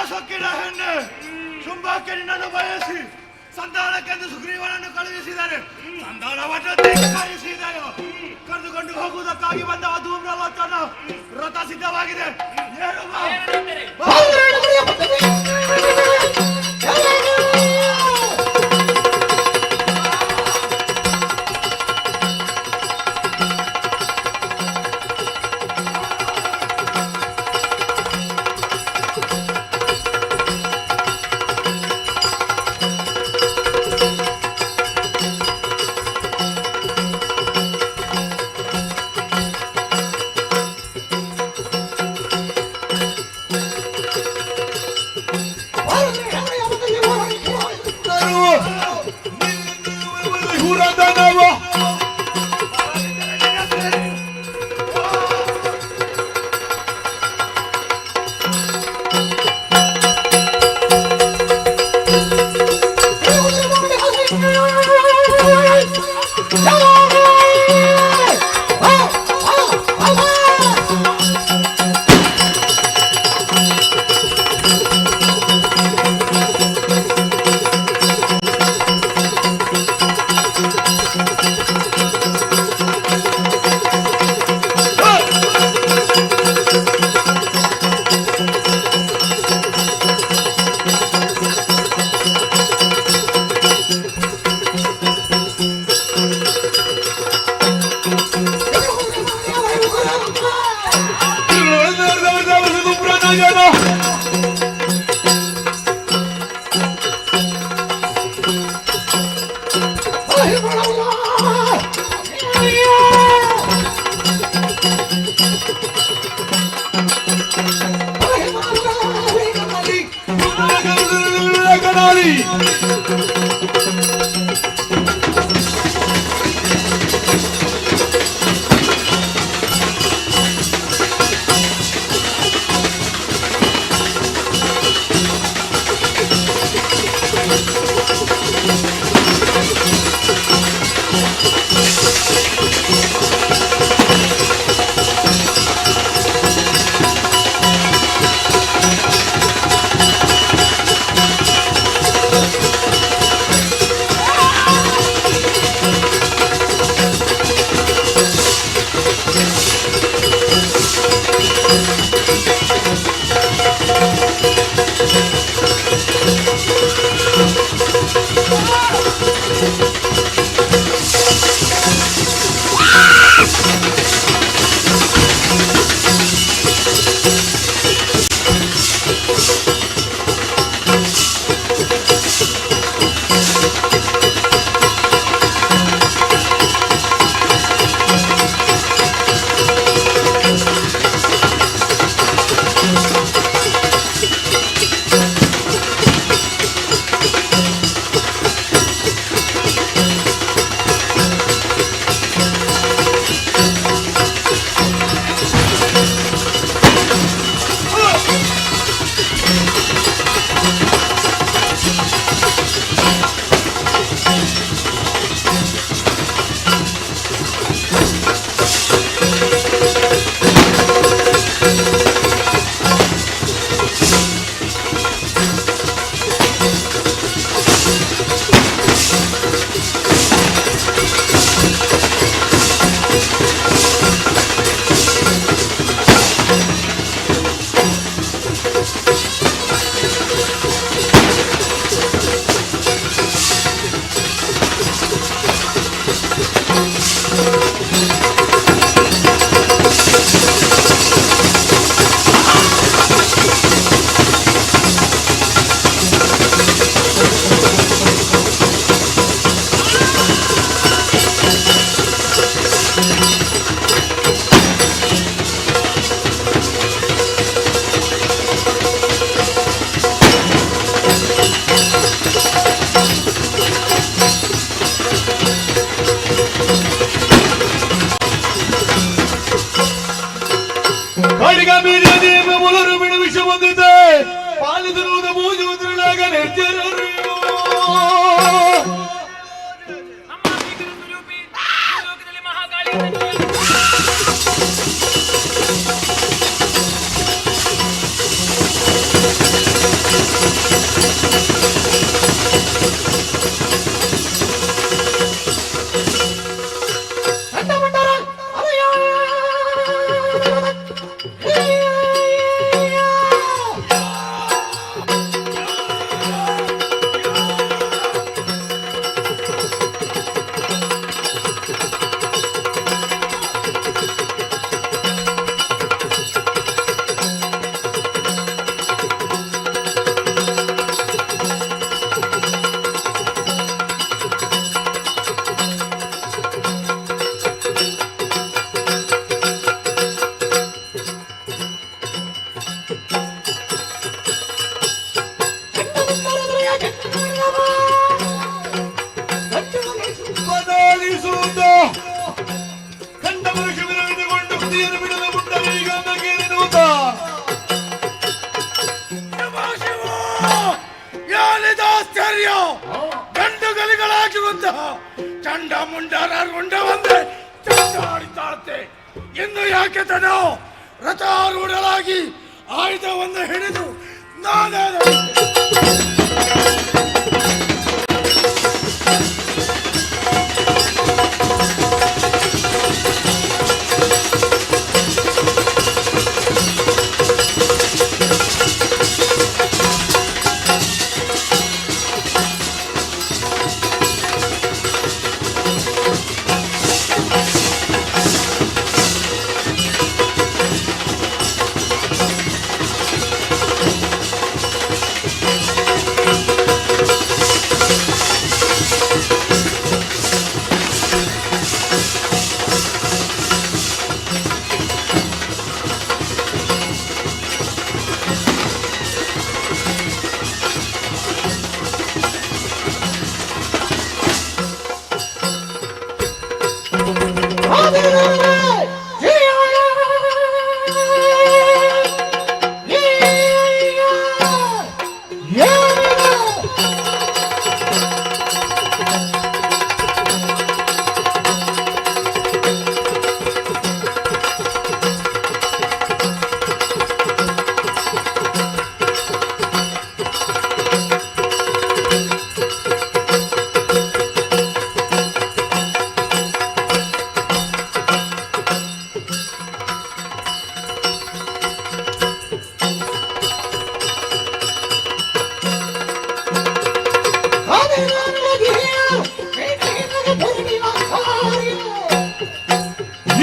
ಸೊಕ್ಕಿನ ಹೆಣ್ಣೆ, ಶುಂಭಕ್ಕೆ ನಿನ್ನನ್ನು ಬಯಸಿ ಸಂಧಾನಕ್ಕೆಂದು ಸುಗ್ರೀವನನ್ನು ಕಳುಹಿಸಿದ್ದಾರೆ. ಸಂಧಾನವನ್ನು ಕರೆಸಿದರು. ಕರೆದುಕೊಂಡು ಹೋಗುವುದಕ್ಕಾಗಿ ಬಂದ ಧೂಮ್ರಲೋಚನ ರಥ ಸಿದ್ಧವಾಗಿದೆ. ಏರು ಬಾ. ಧೂಮ್ರಲೋಚನ. ಬಂದಿರುವಂತಹ ಚಂಡ ಮುಂಡರ ರುಂಡವಂದೇ ಚಂಡಾಡಿತಾಳತೆ. ಇನ್ನು ಯಾಕೆ ತಡ? ರಥಾರೂಢರಾಗಿ ಆಯುಧವನ್ನು ಹಿಡಿದು ನಾನೇ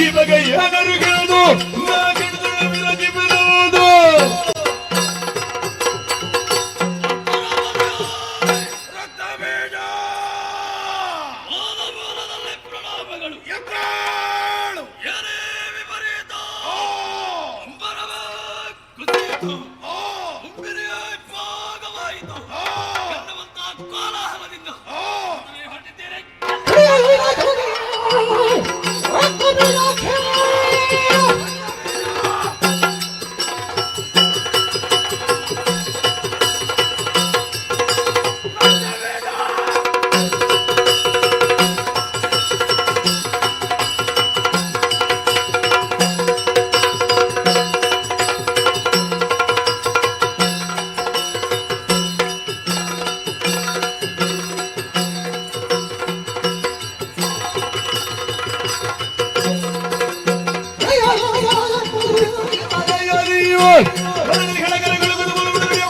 ಇವಾಗ ಏನಾರು ಕೇಳೋದು ವಿರಜಿಬಿರುವುದು. ರಕ್ತಬೀಜ ಎದ್ದೇಳು. ಆ. ಆ. ಆ. ಆ.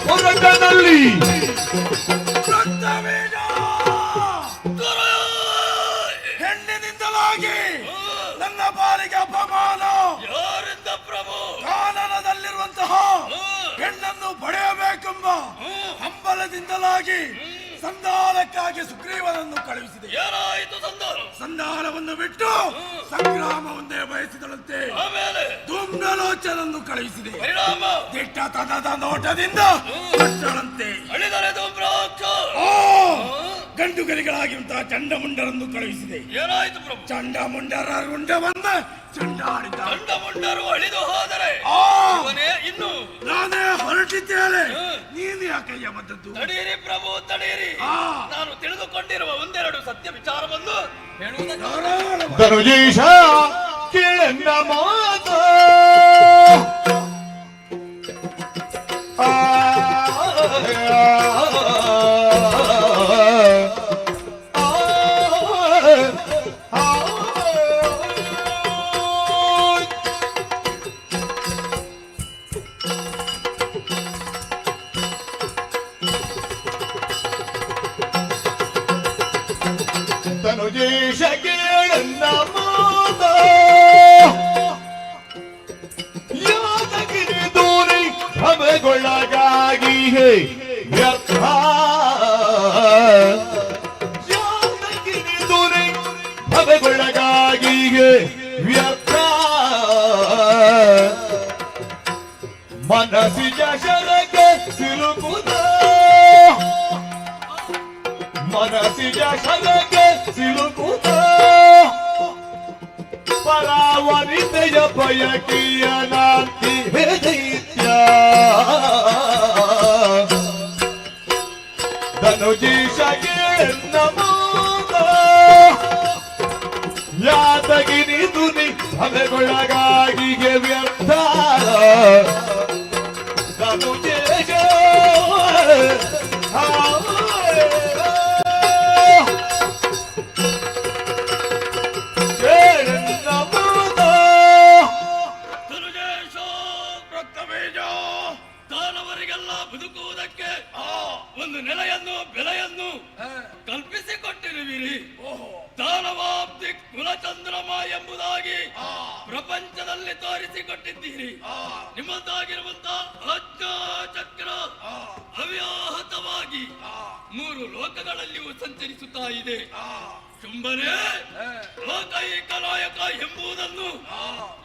ಹೋರಾಟದಲ್ಲಿ ರಕ್ತಬೀಜ ಹೆಣ್ಣಿನಿಂದಲಾಗಿ ನನ್ನ ಪಾಲಿಗೆ ಅಪಮಾನ. ಯಾರಿಂದ ಪ್ರಭು? ಕಾನನದಲ್ಲಿರುವಂತಹ ಹೆಣ್ಣನ್ನು ಪಡೆಯಬೇಕೆಂಬ ಹಂಬಲದಿಂದಲಾಗಿ ಸಂಧಾನಕ್ಕಾಗಿ ಸುಗ್ರೀವನನ್ನು ಕಳುಹಿಸಿದೆ. ಏನಾಯಿತು ಸಂಧಾನ? ಸಂಧಾನವನ್ನು ಬಿಟ್ಟು ಸಂಗ್ರಾಮವನ್ನೇ ಬಯಸಿದಳಂತೆ. ಆಮೇಲೆ? ಧೂಮ್ರಲೋಚನನ್ನು ಕಳುಹಿಸಿದೆ. ಪರಿಣಾಮ? ದಿಟ್ಟ ತದದ ನೋಟದಿಂದ ಕೊಟ್ಟಳಂತೆ. ಅಳಿದರೆ ಧೂಮ್ರಾಕ್ಷ. ಆ ಗಂಡುಗರಿಗಳಾಗಿರುವಂತಹ ಚಂಡಮುಂಡರನ್ನು ಕಳುಹಿಸಿದೆ. ಏನಾಯಿತು ಪ್ರಭು? ಚಂಡಮುಂಡರ ರುಂಡವನ್ನ ಚಂಡಾಡಿದ. ಚಂಡಮುಂಡರು ಅಳಿದು ಹೋದರೆ ಆ ಇವನೇ ಇನ್ನು ನಾನೇ ಹೊರಟಿದ್ದೇನೆ, ನೀನು ಯಾಕಯ್ಯ ಬಂದದ್ದು? ತಡೀರಿ ಪ್ರಭು, ತಡೀರಿ. ಆ. ನಾನು ತಿಳಿದುಕೊಂಡಿರುವ ಒಂದೆರಡು ಸತ್ಯ ವಿಚಾರವನ್ನು ಹೇಳುವುದಕ್ಕೆ ಧಾರಾಳವಾಗಿ. ಧನುಜೀಶ ಕೇಳನ್ನ ಮಾತ ಆ, ಆ, ಆ, ಆ. ತನುಜೇಶ ಕೇಳನ್ನ ಮಾತ ಯಾತಗಿರಿ ದೂರಿ ಭ್ರಮೆಗೊಳಗಾಗಿ ಹೇ ವ್ಯರ್ಥ. ಯಾತಗಿರಿ ದೂರಿ ಭ್ರಮೆಗೊಳಗಾಗಿ ಹೇ ವ್ಯರ್ಥ. ಮನಸ್ಸಿನ ಶರಕ್ಕೆ ಸಿಲುಕುದ, ಮನಸ್ಸಿನ ಶರಕ್ಕೆ ಸಿಲುಕುತ್ತ ಪರಾವನಿತೆಯ ಬಯಕೆಯ ನಾಂತಿ ಹೇ ದೈತ್ಯ. ಧನುಜೀಶಗೆ ನಮೋದ. ಯಾತಗಿನಿ ದುನಿ ಸಭೆಗೊಳಗಾಗಿಗೆ ವ್ಯರ್ಥ ಧನುಜೇಶ. ಧನುಜೇಶ, ರಕ್ತಬೀಜ, ದಾನವರಿಗೆಲ್ಲ ಬದುಕುವುದಕ್ಕೆ ಒಂದು ನೆಲೆಯನ್ನು ಬೆಲೆಯನ್ನು ಕಲ್ಪಿಸಿಕೊಟ್ಟಿರುವಿರಿ. ದಾನವಾಬ್ಧಿ ಕುಲಚಂದ್ರಮ ಎಂಬುದಾಗಿ ಪ್ರಪಂಚದಲ್ಲಿ ತೋರಿಸಿಕೊಟ್ಟಿದ್ದೀರಿ. ನಿಮ್ಮದಾಗಿರುವಂತಹ ಆಜ್ಞಾ ಚಕ್ರ ಅವ್ಯಾಹತವಾಗಿ ಮೂರು ಲೋಕಗಳಲ್ಲಿಯೂ ಸಂಚರಿಸುತ್ತಾ ಇದೆ. ಶುಂಭನೇ ಲೋಕೈಕ ನಾಯಕ ಎಂಬುದನ್ನು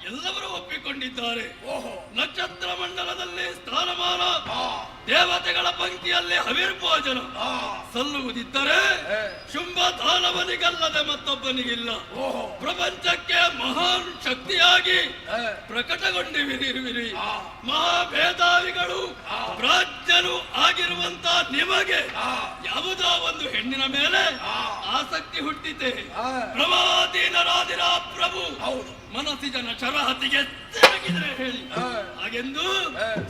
ಎಲ್ಲರೂ ಒಪ್ಪಿಕೊಂಡಿದ್ದಾರೆ. ನಕ್ಷತ್ರ ಮಂಡಲದಲ್ಲಿ ಸ್ಥಾನಮಾನ, ದೇವತೆಗಳ ಪಂಕ್ತಿಯಲ್ಲಿ ಹವಿರ್ಭೋಜನ ಸಲ್ಲುವುದಿದ್ದರೆ ಶುಂಭ ದಾನವನಿಗಲ್ಲದೆ ಮತ್ತೊಬ್ಬನಿಗಿಲ್ಲ. ಪ್ರಪಂಚಕ್ಕೆ ಮಹಾನ್ ಶಕ್ತಿಯಾಗಿ ಪ್ರಕಟಗೊಂಡಿರುವಿರಿ. ಮಹಾಭೇದಾವಿಗಳು ಪ್ರಾಜ್ಞರು ಆಗಿರುವಂತ ನಿಮಗೆ ಯಾವುದೋ ಒಂದು ಹೆಣ್ಣಿನ ಮೇಲೆ ಆಸಕ್ತಿ ಹುಟ್ಟಿತೆ? ಪ್ರಮಾದೀನರಾದಿರ ಪ್ರಭು. ಮನಸ್ಸಿನ ಶರಹತಿಗೆ ತಿರುಗಿದರೆ ಹೇಳಿ. ಹಾಗೆಂದು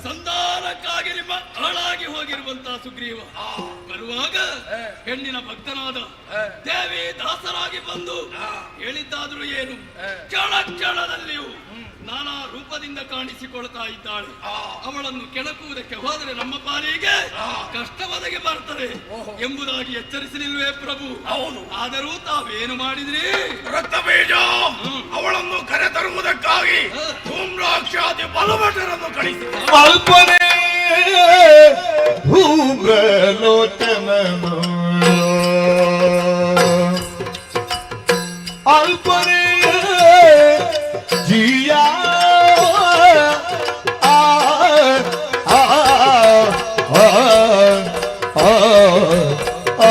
ಸಂಧಾನಕ್ಕಾಗಿ ನಿಮ್ಮ ಹಾಳಾಗಿ ಹೋಗಿರುವಂತಹ ಸುಗ್ರೀವ ಬರುವಾಗ ಹೆಣ್ಣಿನ ಭಕ್ತನಾದ ದೇವಿ ದಾಸರಾಗಿ ಬಂದು ಹೇಳಿದ್ದಾದ್ರೂ ಏನು? ಕ್ಷಣ ಕ್ಷಣದಲ್ಲಿಯೂ ನಾನಾ ರೂಪದಿಂದ ಕಾಣಿಸಿಕೊಳ್ತಾ ಇದ್ದಾಳೆ. ಅವಳನ್ನು ಕೆಣಕುವುದಕ್ಕೆ ಹೋದರೆ ನಮ್ಮ ಪಾಲಿಗೆ ಕಷ್ಟ ಒದಗಿ ಬರ್ತದೆ ಎಂಬುದಾಗಿ ಎಚ್ಚರಿಸಲಿಲ್ವೇ ಪ್ರಭು? ಹೌದು. ಆದರೂ ತಾವೇನು ಮಾಡಿದ್ರಿ? ರಕ್ತಬೀಜ, ಅವಳನ್ನು ಕರೆತರುವುದಕ್ಕಾಗಿ ಧೂಮ್ರಾಕ್ಷಾದಿ ಬಲಭಟರನ್ನು ಕಳಿಸಿ ಅಲ್ಪನೇ ಧೂಮ್ರಲೋಚನನು, ಅಲ್ಪನೇ ಜಿಯ ಆ ಆ ಆ ಆ ಆ.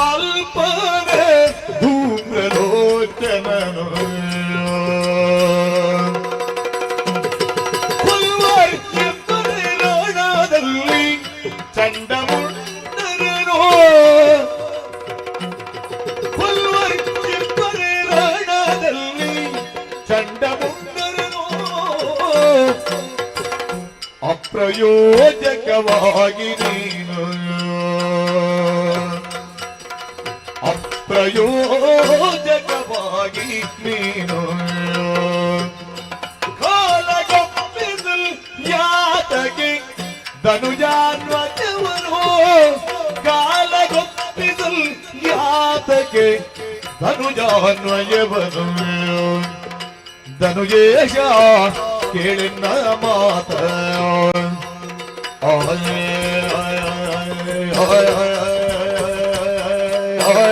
ಅಲ್ಪನೇ ಧೂಮ್ರಲೋಚನನು ರಣದಲ್ಲಿ ಚಂಡಮುಂಡರನು, ರಣದಲ್ಲಿ ಚಂಡಮುಂಡರನು ಅಪ್ರಯೋಜಕವಾಗಿ ನೀನು, ಅಪ್ರಯೋಜಕವಾಗಿ ನೀನು ಕಾಲಗೊಪ್ಪಿಸಲ್ ಯಾತಗೆ ಧನುಜಾನ್ವಜವನು, ಕಾಲಗೊಪ್ಪಿಸಲ್ ಯಾತಗೆ ಧನುಜಾನ್ವಯವನು. ಧನುಜೇಶ, ಕೇಳಿನ ಮಾತ. ಆಯ್ ಆಯ್ ಆಯ್ ಆಯ್ ಆಯ್ ಆಯ್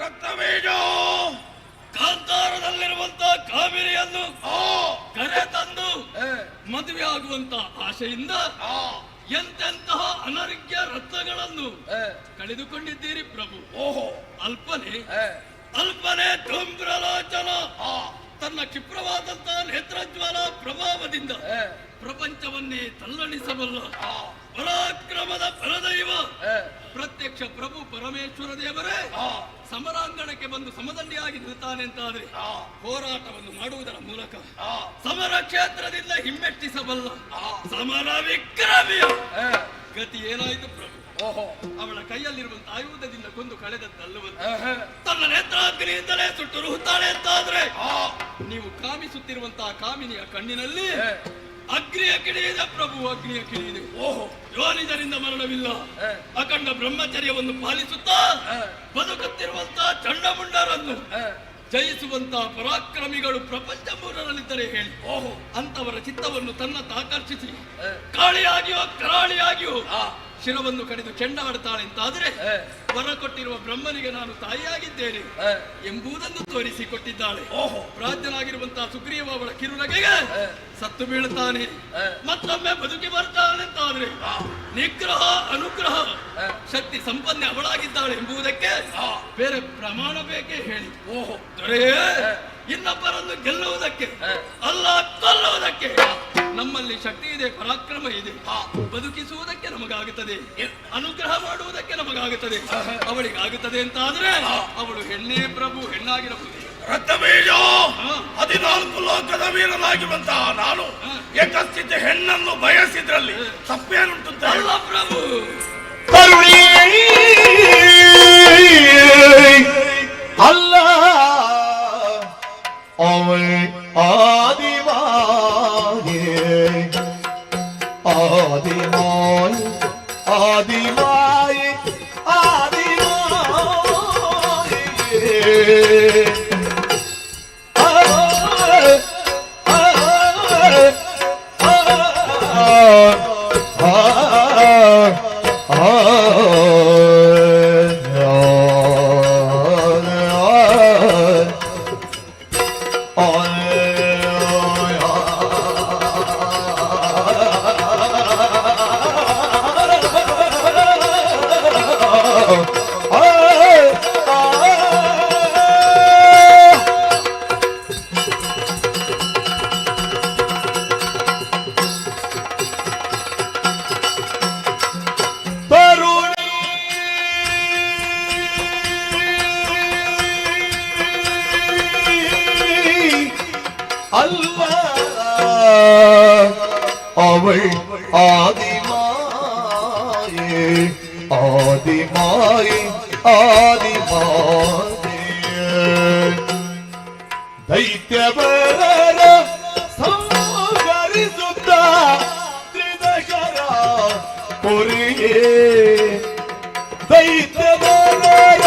ರಕ್ತಬೀಜ, ಕಾಂತಾರದಲ್ಲಿರುವಂತಹ ಕಾವೇರಿಯನ್ನು ಕರೆ ತಂದು ಮದುವೆ ಆಗುವಂತ ಆಶೆಯಿಂದ ಎಂತೆಂತಹ ಅನರ್ಘ್ಯ ರತ್ನಗಳನ್ನು ಕಳೆದುಕೊಂಡಿದ್ದೀರಿ ಪ್ರಭು. ಓಹೋ. ಅಲ್ಪನೆ ಅಲ್ಪನೆ ಧೂಮ್ರಲೋಚನ ತನ್ನ ಕ್ಷಿಪ್ರವಾದಂತಹ ನೇತ್ರಜ್ವಾಲ ಪ್ರಭಾವದಿಂದ ಪ್ರಪಂಚವನ್ನೇ ತಲ್ಲಣಿಸಬಲ್ಲ ಪರಾಕ್ರಮದ ಪರದೈವ ಪ್ರತ್ಯಕ್ಷ ಪ್ರಭು ಪರಮೇಶ್ವರ ದೇವರೇ ಸಮರಾಂಗಣಕ್ಕೆ ಬಂದು ಸಮದಂಡಿಯಾಗಿ ನಿಲ್ತಾನೆ ಅಂತಾದ್ರೆ ಹೋರಾಟವನ್ನು ಮಾಡುವುದರ ಮೂಲಕ ಸಮರ ಕ್ಷೇತ್ರದಿಂದ ಹಿಮ್ಮೆಟ್ಟಿಸಬಲ್ಲ ಸಮರ ವಿಕ್ರಮಿಯ ಗತಿ ಏನಾಯಿತು ಪ್ರಭು? ಓಹೋ. ಅವಳ ಕೈಯಲ್ಲಿರುವಂತಹ ಆಯುಧದಿಂದ ಕೊಂದು ಕಳೆದದ್ದಲ್ಲವಂತೆ, ತನ್ನ ನೇತ್ರಾಗ್ನಿಯಿಂದಲೇ ಸುಟ್ಟುರುಹುತ್ತಾಳೆ ಅಂತಾದ್ರೆ ನೀವು ಕಾಮಿಸುತ್ತಿರುವಂತಹ ಕಾಮಿನಿಯ ಕಣ್ಣಿನಲ್ಲಿ ಅಗ್ನಿಯ ಕಿಡಿಯಿದೆ ಪ್ರಭು, ಅಗ್ನಿಯ ಕಿಡಿಯಿದೆ. ಓಹೋ. ಯೋನಿಜರಿಂದ ಮರಣವಿಲ್ಲ. ಅಖಂಡ ಬ್ರಹ್ಮಚರ್ಯವನ್ನು ಪಾಲಿಸುತ್ತಾ ಬದುಕುತ್ತಿರುವಂತಹ ಚಂಡಮುಂಡರನ್ನು ಜಯಿಸುವಂತಹ ಪರಾಕ್ರಮಿಗಳು ಪ್ರಪಂಚ ಮೂರರಲ್ಲಿದ್ದರೆ ಹೇಳಿ. ಓಹೋ. ಅಂತವರ ಚಿತ್ತವನ್ನು ತನ್ನತ್ತ ಆಕರ್ಷಿಸಿ ಕಾಳಿಯಾಗಿಯೋ ಕರಾಳಿಯಾಗಿಯೋ ಶಿರವನ್ನು ಕಡಿದು ಚೆಂಡಾಡುತ್ತಾಳೆ ಅಂತಾದರೆ ವರ ಕೊಟ್ಟಿರುವ ಬ್ರಹ್ಮನಿಗೆ ನಾನು ತಾಯಿಯಾಗಿದ್ದೇನೆ ಎಂಬುದನ್ನು ತೋರಿಸಿಕೊಟ್ಟಿದ್ದಾಳೆ. ಓಹೋ. ಪ್ರಾಜ್ಞನಾಗಿರುವಂತಹ ಸುಗ್ರೀವ ಅವಳ ಕಿರುನಗೆಗೆ ಸತ್ತು ಬೀಳುತ್ತಾನೆ. ಮತ್ತೊಮ್ಮೆ ಬದುಕಿ ಬರ್ತಾನೆ ಅಂತಾದ್ರೆ ನಿಗ್ರಹ ಅನುಗ್ರಹ ಶಕ್ತಿ ಸಂಪನ್ನೆ ಅವಳಾಗಿದ್ದಾಳೆ ಎಂಬುದಕ್ಕೆ ಬೇರೆ ಪ್ರಮಾಣ ಬೇಕೇ ಹೇಳಿ? ಓಹೋ. ದೊರೆಯೇ, ಇನ್ನೊಬ್ಬರನ್ನು ಗೆಲ್ಲುವುದಕ್ಕೆ ಅಲ್ಲ, ಕೊಲ್ಲುವುದಕ್ಕೆ ನಮ್ಮಲ್ಲಿ ಶಕ್ತಿ ಇದೆ, ಪರಾಕ್ರಮ ಇದೆ. ಬದುಕಿಸುವುದಕ್ಕೆ ನಮಗಾಗುತ್ತದೆ, ಅನುಗ್ರಹ ಮಾಡುವುದಕ್ಕೆ ನಮಗಾಗುತ್ತದೆ. ಅವಳಿಗಾಗುತ್ತದೆ ಅಂತ ಆದ್ರೆ ಅವಳು ಹೆಣ್ಣೇ ಪ್ರಭು, ಹೆಣ್ಣಾಗಿರಬಹುದು. ರಕ್ತಬೀಜ, 14 ಲೋಕದ ವೀರನಾಗಿರುವಂತಹ ನಾನು ಏಕಸ್ಥಿತಿ ಹೆಣ್ಣನ್ನು ಬಯಸಿದ್ರಲ್ಲಿ ತಪ್ಪೇನುಂಟು ಅಂತ ಹೇಳು. ಅಲ್ಲ ಪ್ರಭು. ತರುಣಿ ಅಲ್ಲ, ಅವள் ಆದಿಮಾಯೆ, ಆದಿಮಾಯೆ, ಆದಿಮಾಯೆ, ಆದಿಮಾಯೆ. ಆ ಆ ಆ ಆ ತರುಣಿ ಅಲ್ಲ, ಅವள் ಆದಿಮಾಯೆ, ಆದಿಮಾಯೆ, ಆದಿಮಾಯೆ. ದೈತ್ಯವರರ ಸಂಹರಿಸುತ್ತ ತ್ರಿದಶರ ಪುರಿಯೇ, ದೈತ್ಯವರರ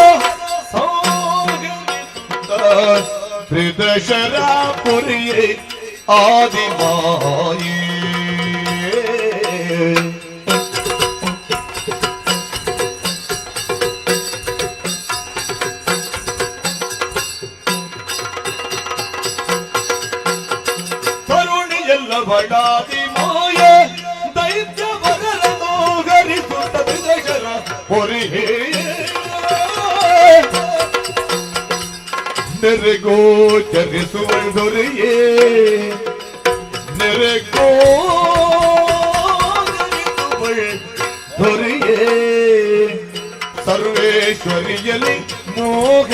ಸಂಹರಿಸುತ್ತ ತ್ರಿದಶರ ಪುರಿಯೇ, ಆದಿಮಾಯೇ. ತರುಣಿಯಲ್ಲವಳಾದಿ ಮಾಯೆ, ದೈತ್ಯವರರನ್ನು ಹರಿಸುತ್ತ ತ್ರಿದಶರ ಪುರಿಯೇ. ನೆರೆಗೋಚರಿಸುವ ದೊರೆಯೇ, ನೆರೆಗೋಚರಿಸುವ ದೊರೆಯೇ, ಸರ್ವೇಶ್ವರಿಯಲ್ಲಿ ಮೋಹ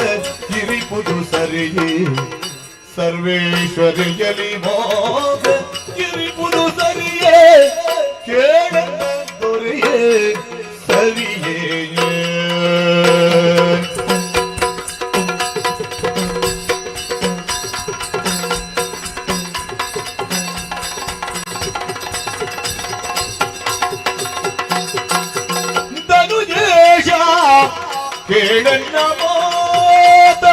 ಇರಿಪುದು ಸರಿಯೇ, ಸರ್ವೇಶ್ವರಿಯಲಿ ಮೋಹ ಇರಿಪುದು ಸರಿಯೇ, ಕೇಳ ದೊರೆಯೇ, ಸರಿಯೇ. ಧನುಜೇಶ, ಕೇಳನ್ನ ಮಾತ,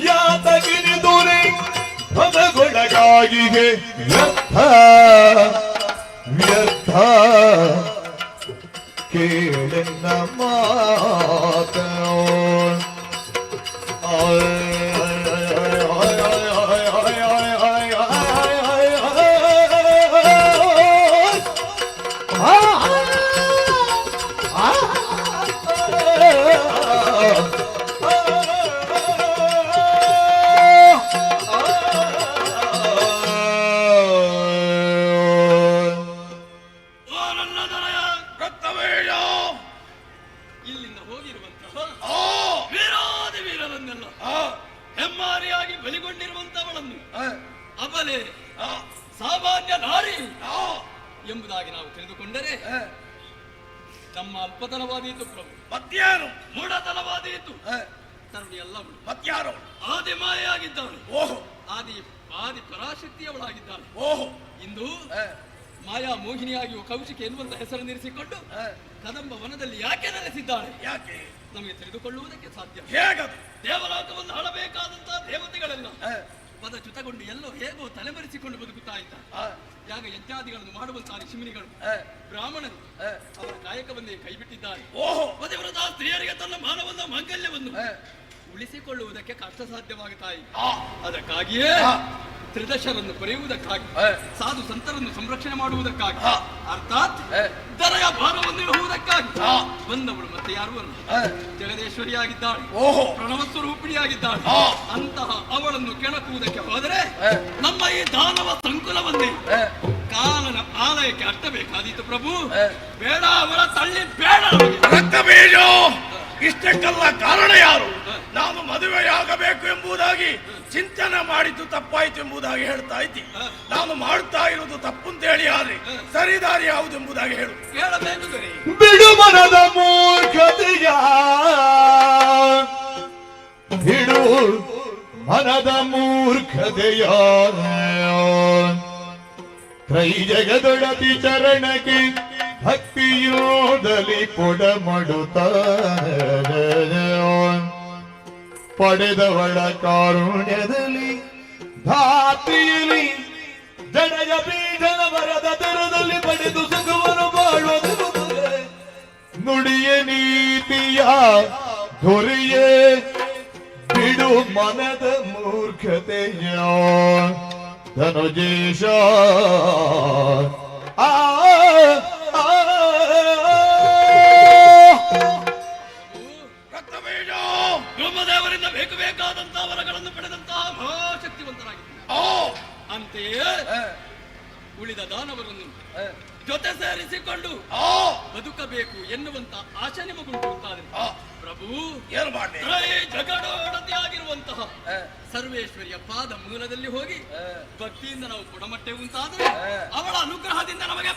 ಯಾತಗಿರಿ ದೊರೆ ಭವಗೊಳಗಾಗಿಗೆ ವ್ಯರ್ಥ ವ್ಯರ್ಥ, ಕೇಳನ್ನ ಮಾತ. ಓ ನನ್ನ ದೊರೆಯ ರಕ್ತಬೀಜ, ಇಲ್ಲಿಂದ ಹೋಗಿರುವಂತಹ ಆ ವೀರಾದಿ ವೀರರನ್ನೆಲ್ಲ ಹೆಮ್ಮಾರಿಯಾಗಿ ಬಲಿಗೊಂಡಿರುವಂತವಳನ್ನು ಅಬಲೆ, ಸಾಮಾನ್ಯ ನಾರಿ ಎಂಬುದಾಗಿ ನಾವು ತಿಳಿದುಕೊಂಡರೆ ನಮ್ಮ ಅಲ್ಪತನವಾದೀತು ಪ್ರಭು. ಮತ್ತೇನು? ಮೂಢತನವಾದೀತು. ತರುಣಿ ಅಲ್ಲ ಅವಳು. ಮತ್ಯಾರು? ಆದಿಮಾಯೆಯಾಗಿದ್ದಾಳೆ. ಓಹೋ. ಆದಿ ಆದಿ ಪರಾಶಕ್ತಿಯವಳಾಗಿದ್ದಾಳೆ. ಓಹೋ. ಇಂದು ಮಾಯಾ ಮೋಹಿನಿಯಾಗಿಯೂ ಕೌಶಿಕ ಎನ್ನುವಂತ ಹೆಸರನ್ನಿರಿಸಿಕೊಂಡು ಕದಂಬ ವನದಲ್ಲಿ ಯಾಕೆ ನೆಲೆಸಿದ್ದಾಳೆ? ಯಾಕೆ? ನಮಗೆ ತಿಳಿದುಕೊಳ್ಳುವುದಕ್ಕೆ ಸಾಧ್ಯ. ಹೇಗದು? ದೇವಲೋಕವನ್ನು ಆಳಬೇಕಾದಂತಹ ದೇವತೆಗಳೆಲ್ಲ ಪದಚ್ಯುತಗೊಂಡು ಎಲ್ಲೋ ಹೇಗೋ ತಲೆಮರೆಸಿಕೊಂಡು ಬದುಕುತ್ತಾ ಇದ್ದಾರೆ. ಯಾಗ ಯಜ್ಞಾದಿಗಳನ್ನು ಮಾಡುವಂತಹ ಋಷಿಮುನಿಗಳು, ಬ್ರಾಹ್ಮಣರು ಅವರ ಕಾಯಕವನ್ನೇ ಕೈಬಿಟ್ಟಿದ್ದಾರೆ. ಪತಿವ್ರತ ಸ್ತ್ರೀಯರಿಗೆ ತನ್ನ ಮಾನವನ್ನು, ಮಾಂಗಲ್ಯವನ್ನು ಉಳಿಸಿಕೊಳ್ಳುವುದಕ್ಕೆ ಕಷ್ಟ ಸಾಧ್ಯವಾಗುತ್ತಾ ಇದೆ. ಅದಕ್ಕಾಗಿಯೇ ತ್ರಿದಶರನ್ನು ಕೊರೆಯುವುದಕ್ಕಾಗಿ, ಸಾಧು ಸಂತರನ್ನು ಸಂರಕ್ಷಣೆ ಮಾಡುವುದಕ್ಕಾಗಿ, ಅರ್ಥಾತ್ ದರೆಯ ಭಾರವನ್ನು ಇಡುವುದಕ್ಕಾಗಿ ಬಂದವಳು ಮತ್ತೆ ಯಾರು ಅಲ್ಲ, ಜಗದೇಶ್ವರಿಯಾಗಿದ್ದಾಳೆ, ಪ್ರಣವ ಸ್ವರೂಪಿಣಿಯಾಗಿದ್ದಾಳೆ. ಅಂತಹ ಅವಳನ್ನು ಕೆಣಕುವುದಕ್ಕೆ ಹೋದರೆ ನಮ್ಮ ಈ ದಾನವ ಸಂಕುಲವನ್ನೇ ಕಾಲನ ಆಲಯಕ್ಕೆ ಅಟ್ಟಬೇಕಾದೀತು ಪ್ರಭು. ಬೇಡ, ಅವಳ ತಳ್ಳಿ ಬೇಡ ನಮಗೆ. ರಕ್ತಬೀಜ, ಇಷ್ಟಕ್ಕೆಲ್ಲ ಕಾರಣ ಯಾರು? ನಾನು ಮದುವೆಯಾಗಬೇಕು ಎಂಬುದಾಗಿ ಚಿಂತನೆ ಮಾಡಿದ್ದು ತಪ್ಪಾಯ್ತು ಎಂಬುದಾಗಿ ಹೇಳ್ತಾ ಇದ್ದಿ. ನಾನು ಮಾಡ್ತಾ ಇರುವುದು ತಪ್ಪು ಅಂತ ಹೇಳಿ, ಆದ್ರೆ ಸರಿದಾರಿ ಯಾವುದು ಎಂಬುದಾಗಿ ಹೇಳು. ಕೇಳಬೇಕು ದೊರೆ. ಬಿಡು ಮನದ ಮೂರ್ಖತೆಯ, ಬಿಡು ಮನದ ಮೂರ್ಖತೆಯ, ತ್ರೈಜಗದೊಡತಿ ಚರಣಕ್ಕೆ ಭಕ್ತಿಯೋದಲಿ ಪೊಡಮಡುತ್ತ ಪಡೆದವಳ ಕಾರುಣ್ಯದಲ್ಲಿ ಧಾತ್ರಿಯಲಿ ಜಡಯ ಬೀಜನ ವರದ ದರದಲ್ಲಿ ಪಡೆದು ಸುಖವನ್ನು ಬಾಳುವುದು. ನುಡಿಯ ನೀತಿಯ ದೊರೆಯೇ, ಬಿಡು ಮನದ ಮೂರ್ಖತೆಯ ಧನುಜೇಶ. ಆ ಆ, ರಕ್ತಬೀಜ, ಬ್ರಹ್ಮದೇವರಿಂದ ಬೇಕು ಬೇಕಾದಂತಹ ವರಗಳನ್ನು ಪಡೆದಂತಹ ಮಹಾಶಕ್ತಿವಂತರಾಗಿದ್ದಾರೆ. ಅಂತೆಯೇ ಉಳಿದ ದಾನವರನ್ನು ಜೊತೆ ಸೇರಿಸಿಕೊಂಡು ಬದುಕಬೇಕು ಎನ್ನುವಂತ ಆಶೆ ನಿಮಗುಂಟು ಅಂತಾದ್ರೆ ಪ್ರಭು, ಏನು ಮಾಡಲಿ? ಜಗಡೋಡತಿಯಾಗಿರುವಂತಹ ಸರ್ವೇಶ್ವರಿಯ ಪಾದ ಮೂಲದಲ್ಲಿ ಹೋಗಿ ಭಕ್ತಿಯಿಂದ ನಾವು ಕೊಡಮಟ್ಟೆವು ಅಂತಾದ್ರೆ ಅವಳ ಅನುಗ್ರಹದಿಂದ ನಮಗೆ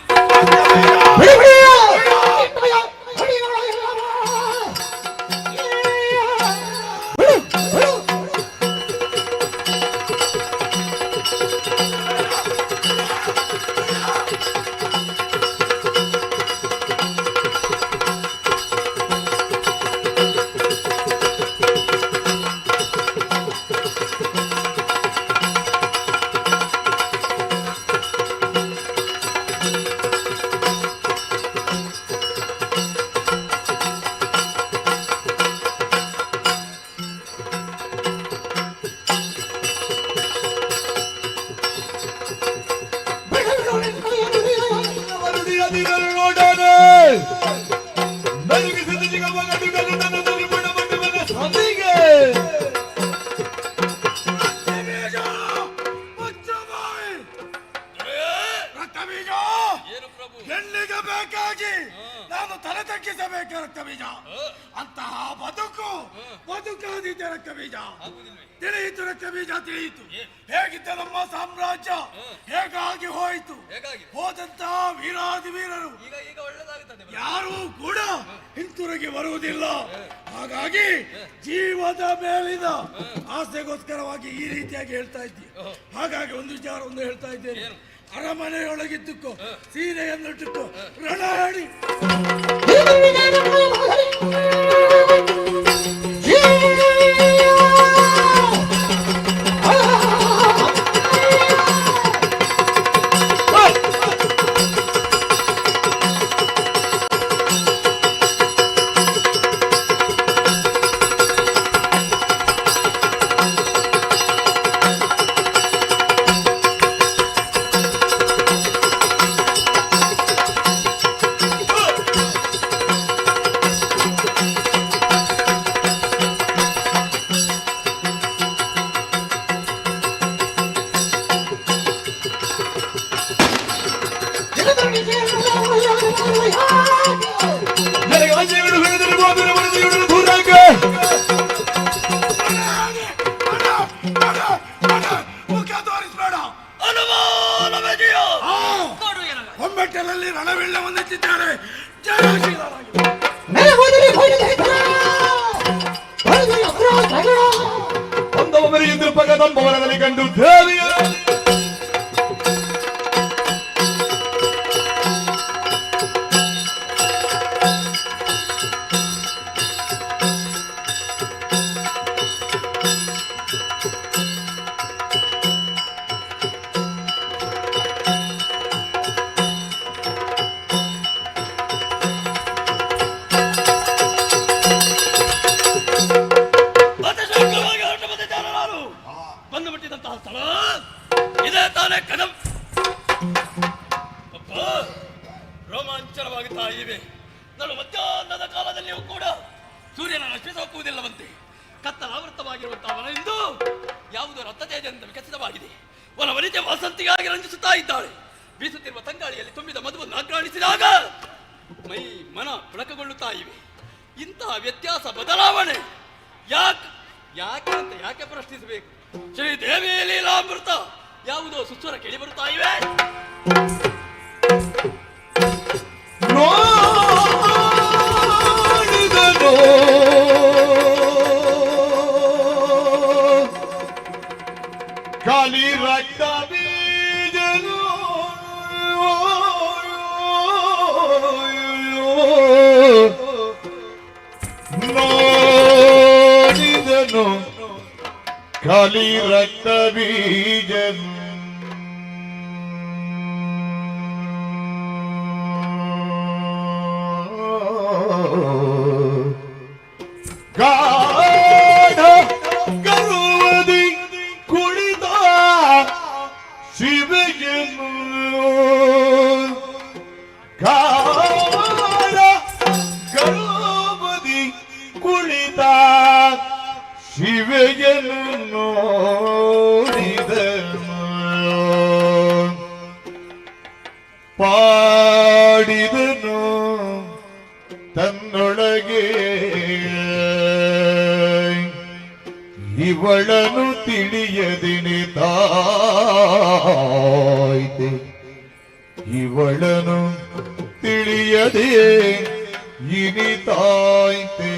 ನುಡಿಯದಿರಲೊಡನೆ ನಡುಗಿಸಿದ ಜಿಗಮಗಡುಗಲು ನನ್ನದಲ್ಲಿ ಬುಡಮಟ್ಟುವನ ಸ್ವಾಮಿಗೆ. ರಕ್ತಬೀಜ, ಮುಚ್ಚು ಬಾಯಿ. ರಕ್ತಬೀಜ, ಏನು ಪ್ರಭು? ಹೆಣ್ಣಿಗೆ ಬೇಕಾಗಿ ನಾನು ತಲೆ ತಗ್ಗಿಸಬೇಕು ರಕ್ತಬೀಜ? ಅಂತಹ ಬದುಕು ಬದುಕಾದೀತೆ ರಕ್ತಬೀಜ. ತಿಳಿಯಿತು ರಕ್ತಬೀಜ, ತಿಳಿಯಿತು. ಹೇಗಿದ್ದ ನಮ್ಮ ಸಾಮ್ರಾಜ್ಯ ಹೇಗಾಗಿ ಹೋಯಿತು. ಹೇಗಾಗಿದೆ? ಹೋದಂತಹ ವೀರಾದಿ ವೀರರು ಈಗ ಈಗ ಒಳ್ಳೆದಾಗುತ್ತದೆ. ಯಾರೂ ಕೂಡ ಹಿಂತಿರುಗಿ ಬರುವುದಿಲ್ಲ. ಹಾಗಾಗಿ ಜೀವದ ಮೇಲಿನ ಆಸೆಗೋಸ್ಕರವಾಗಿ ಈ ರೀತಿಯಾಗಿ ಹೇಳ್ತಾ ಇದ್ದೀಯ. ಹಾಗಾಗಿ ಒಂದು ವಿಚಾರ ಒಂದು ಹೇಳ್ತಾ ಇದ್ದೇನೆ. ಅರಮನೆಯೊಳಗಿದ್ದುಕೋ, ಸೀರೆಯನ್ನಿಟ್ಟುಕೋ, ರಣ ಹೇಳಿ. ಜನಗಾಂಜೆಗಳು ಹಿಡಿದರೆ ಮಾಧುರ ಮನದಿಗಳು ದೂರಾಗ. ಬೇಡ, ಬೇಡ, ಬೇಡ, ಮುಖ ತೋರಿಸ್ಬೇಡ. ಅನುಮಾನ ವಿಜಯ. ಆ, ನೋಡು ಏನಾಗ ಹೊಂಬೆಟ್ಟಲಲ್ಲಿ ರಣವಿಲ್ಲವನ್ನೆತ್ತಿದ್ದಾರೆ. ಜಯ ಶ್ರೀರಾಮ. ಒಂದೊಮ್ಮೆ ಇಂದ್ರಪಗ ತಂಬವನದಲ್ಲಿ ಕಂಡು ದೇವಿಯರು ಕದಂ ಅಪ್ಪ, ರೋಮಾಂಚನವಾಗುತ್ತಾ ಇವೆ. ನಾನು ಮಧ್ಯಾಹ್ನದ ಕಾಲದಲ್ಲಿಯೂ ಕೂಡ ಸೂರ್ಯನ ರಶ್ಮಿ ಸೋಕುವುದಿಲ್ಲವಂತೆ. ಕತ್ತಲಾವೃತವಾಗಿರುವಂತಹ ವನ ಇಂದು ಯಾವುದೋ ರಕ್ತತೇಜದಿಂದ ವಿಕಸಿತವಾಗಿದೆ. ವನವನಿತೆ ವಾಸಂತಿಗಾಗಿ ರಂಜಿಸುತ್ತಾ ಇದ್ದಾಳೆ. ಬೀಸುತ್ತಿರುವ ತಂಗಾಳಿಯಲ್ಲಿ ತುಂಬಿದ ಮಧುವನ್ನು ಆಕ್ರಾಣಿಸಿದಾಗ ಮೈ ಮನ ಪುಳಕಗೊಳ್ಳುತ್ತಾ ಇವೆ. ಇಂತಹ ವ್ಯತ್ಯಾಸ ಬದಲಾವಣೆ ಯಾಕೆ ಯಾಕೆ ಅಂತ ಯಾಕೆ ಪ್ರಶ್ನಿಸಬೇಕು? ಶ್ರೀ ದೇವಿ ಲೀಲಾಮೃತ ಯಾವುದೋ ಸುಸ್ವರ ಕೇಳಿ ಬರುತ್ತಾ ಇವೆ. ನೋಡಿದನು ಕಾಲಿ ರಕ್ತ ಬೀಜನು, ನೋಡಿದನು ಕಾಲಿ ರಕ್ತ ಬೀಜನು. ಗಾಢ ಗರ್ವದಿ ಕುಳಿತ ಶಿವಜನು, ಗಾಢ ಗರ್ವದಿ ಕುಳಿತ ಶಿವಜನು ನೋಡಿದನು, ಪಾಡಿದನು ತನ್ನೊಳಗೆ, ಇವಳನು ತಿಳಿಯದಿನಿತಾಯ್ತೆ, ಇವಳನು ತಿಳಿಯದೆ ಇನಿತಾಯ್ತೆ.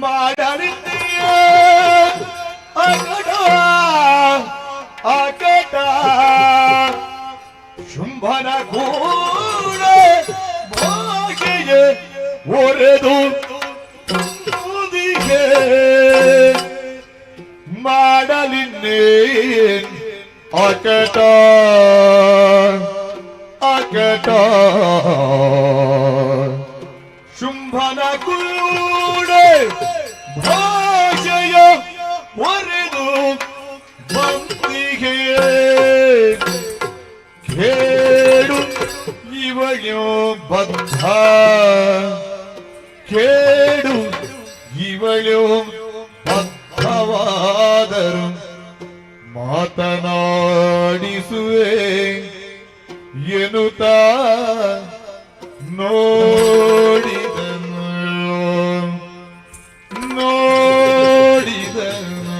ಮಾಡಲಿದ್ದೀಯ ಅಕಟ ಅಕಟ, ಶುಂಭನ ಕೂಡ ಭಾಷೆಯ ಒರೆದು ತುದಿಗೆ ಮಾಡಲಿನ್ನೇನ್ ಅಕಟ ಅಕಟ, ಶುಂಭನ ಕೂಡ ಭಾಷೆಯ ಒರೆದು ಬಂದಿಗೆ. ಕೇಳು ಇವಳ್ಯೋ ಬದ್ಧ, ಕೇಳು ಇವಳ್ಯೋ ಬದ್ಧವಾದರು ಮಾತನಾಡಿಸುವೆ ಎನ್ನುತ್ತ ನೋಡಿದನು, ನೋಡಿದನು,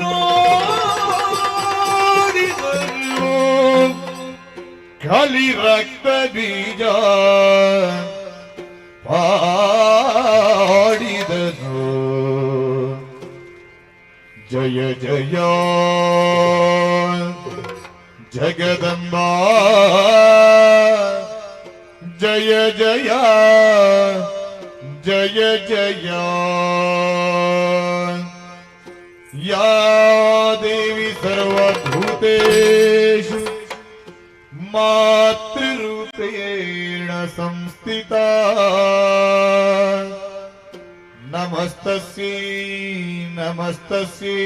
ನೋಡಿದನು ಕಲಿ ರಕ್ತ ಬೀಜ ಪಾಡಿದನು. ಜಯ ಜಯ ಜಗದಂಬಾ, ಜಯ ಜಯ ಜಯ ಜಯ. ಯಾ ದೇವಿ ಸರ್ವಭೂತೇಷು ಮಾತೃರೂಪೇಣ ಸಂಸ್ಥಿತಾ, ನಮಸ್ತಸ್ಯೈ ನಮಸ್ತಸ್ಯೈ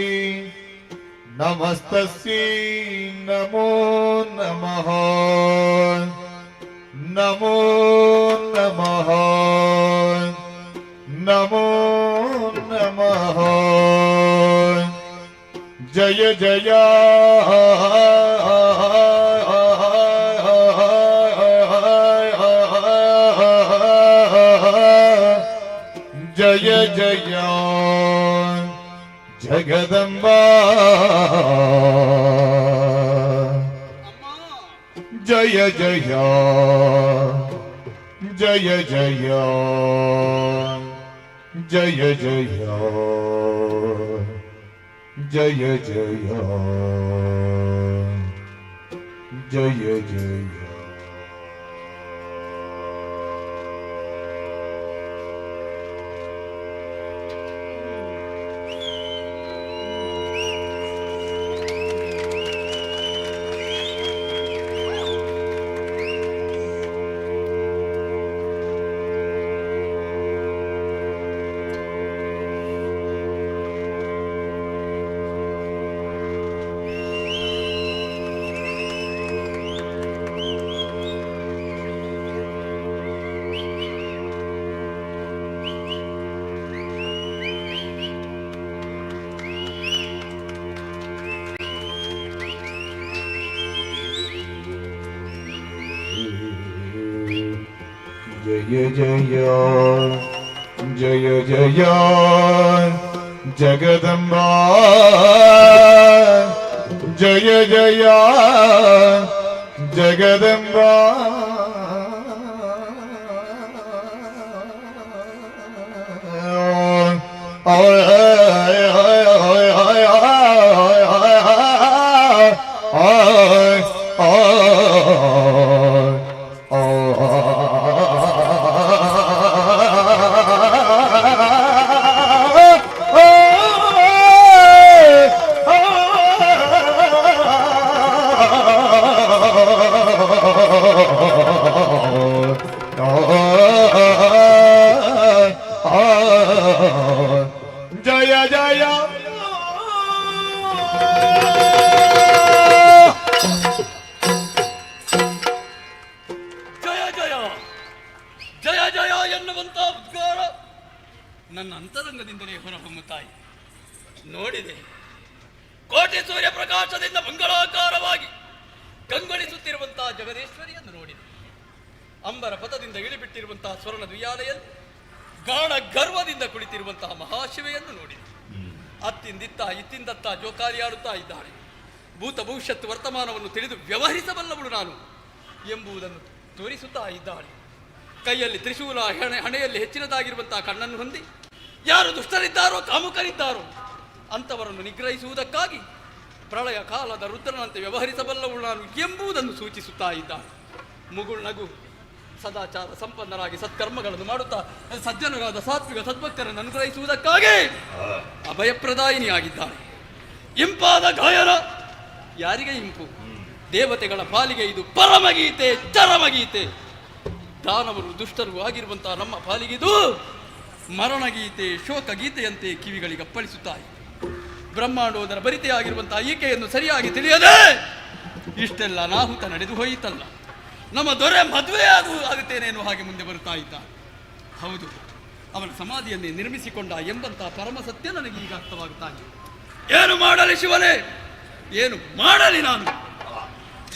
ನಮಸ್ತಸ್ಯೈ ನಮೋ ನಮಃ, ನಮೋ ನಮಃ, ನಮೋ ನಮಃ. ಜಯ ಜಯ ಜಯ ಜಯ ಜಗದಂಬಾ, ಜಯ ಜಯ ಜಯ ಜಯ ಜಯ ಜಯ ಜಯ ಜಯ ಜಯ ಜಯ. ಜಯ ಜಯ ಜಯ ಜಯ ಜಗದಂಬಾ, ಜಯ ಜಯ ಜಗದಂಬಾ. ಜಯ ಜಯ. ಜಯ ಜಯ ಜಯ ಜಯ ಎನ್ನುವಂತಹ ಉದ್ಗಾರ ನನ್ನ ಅಂತರಂಗದಿಂದಲೇ ಹೊರಹೊಮ್ಮುತ್ತಾಯಿ. ನೋಡಿದೆ, ಕೋಟಿ ಸೂರ್ಯ ಪ್ರಕಾಶದಿಂದ ಮಂಗಳಾಕಾರವಾಗಿ ಕಂಗೊಳಿಸುತ್ತಿರುವಂತಹ ಜಗದೀಶ್ವರಿಯನ್ನು ನೋಡಿದೆ. ಅಂಬರ ಪಥದಿಂದ ಇಳಿಬಿಟ್ಟಿರುವಂತಹ ಸ್ವರ್ಣ ದ್ವಿಯಾಲೆಯಲ್ಲಿ ಗಾಣ ಗರ್ವದಿಂದ ಕುಳಿತಿರುವಂತಹ ಮಹಾಶಿವೆಯನ್ನು ನೋಡಿದೆ. ಅತ್ತಿಂದಿತ್ತ ಇತ್ತಿಂದತ್ತ ಜೋಕಾಲಿಯಾಡುತ್ತಾ ಇದ್ದಾಳೆ. ಭೂತ ಭವಿಷ್ಯತ್ ವರ್ತಮಾನವನ್ನು ತಿಳಿದು ವ್ಯವಹರಿಸಬಲ್ಲವಳು ನಾನು ಎಂಬುದನ್ನು ತೋರಿಸುತ್ತಾ ಇದ್ದಾಳೆ. ಕೈಯಲ್ಲಿ ತ್ರಿಶೂಲ, ಹಣೆಯಲ್ಲಿ ಹೆಚ್ಚಿನದಾಗಿರುವಂತಹ ಕಣ್ಣನ್ನು ಹೊಂದಿ ಯಾರು ದುಷ್ಟರಿದ್ದಾರೋ ಕಾಮುಕರಿದ್ದಾರೋ ಅಂಥವರನ್ನು ನಿಗ್ರಹಿಸುವುದಕ್ಕಾಗಿ ಪ್ರಳಯ ಕಾಲದ ರುದ್ರನಂತೆ ವ್ಯವಹರಿಸಬಲ್ಲವಳು ನಾನು ಎಂಬುದನ್ನು ಸೂಚಿಸುತ್ತಾ ಇದ್ದಾಳೆ. ಮುಗುಳ್ ನಗು, ಸದಾಚಾರ ಸಂಪನ್ನರಾಗಿ ಸತ್ಕರ್ಮಗಳನ್ನು ಮಾಡುತ್ತಾ ಸಜ್ಜನರಾದ ಸಾತ್ವಿಕ ಸದ್ಭಕ್ತರನ್ನು ಅನುಗ್ರಹಿಸುವುದಕ್ಕಾಗಿ ಅಭಯಪ್ರದಾಯಿನಿಯಾಗಿದ್ದಾಳೆ. ಇಂಪಾದ ಗಾಯನ ಯಾರಿಗೆ ಇಂಪು? ದೇವತೆಗಳ ಪಾಲಿಗೆ ಇದು ಪರಮಗೀತೆ, ಚರಮಗೀತೆ. ದಾನವರು ದುಷ್ಟರು ಆಗಿರುವಂತಹ ನಮ್ಮ ಪಾಲಿಗಿದು ಮರಣಗೀತೆ, ಶೋಕಗೀತೆಯಂತೆ ಕಿವಿಗಳಿಗೆ ಅಪ್ಪಳಿಸುತ್ತಾರೆ. ಬ್ರಹ್ಮಾಂಡೋದರ ಭರಿತೆಯಾಗಿರುವಂತಹ ಈಕೆಯನ್ನು ಸರಿಯಾಗಿ ತಿಳಿಯದೆ ಇಷ್ಟೆಲ್ಲ ಅನಾಹುತ ನಡೆದು ಹೋಯಿತಲ್ಲ. ನಮ್ಮ ದೊರೆ ಮದುವೆ ಆಗುತ್ತೇನೇನೋ ಹಾಗೆ ಮುಂದೆ ಬರುತ್ತಾ ಇದ್ದ. ಹೌದು, ಅವನ ಸಮಾಧಿಯನ್ನೇ ನಿರ್ಮಿಸಿಕೊಂಡ ಎಂಬಂತಹ ಪರಮ ಸತ್ಯ ನನಗೆ ಈಗ ಅರ್ಥವಾಗುತ್ತಾ ಇದೆ. ಏನು ಮಾಡಲಿ ಶಿವನೇ, ಏನು ಮಾಡಲಿ ನಾನು?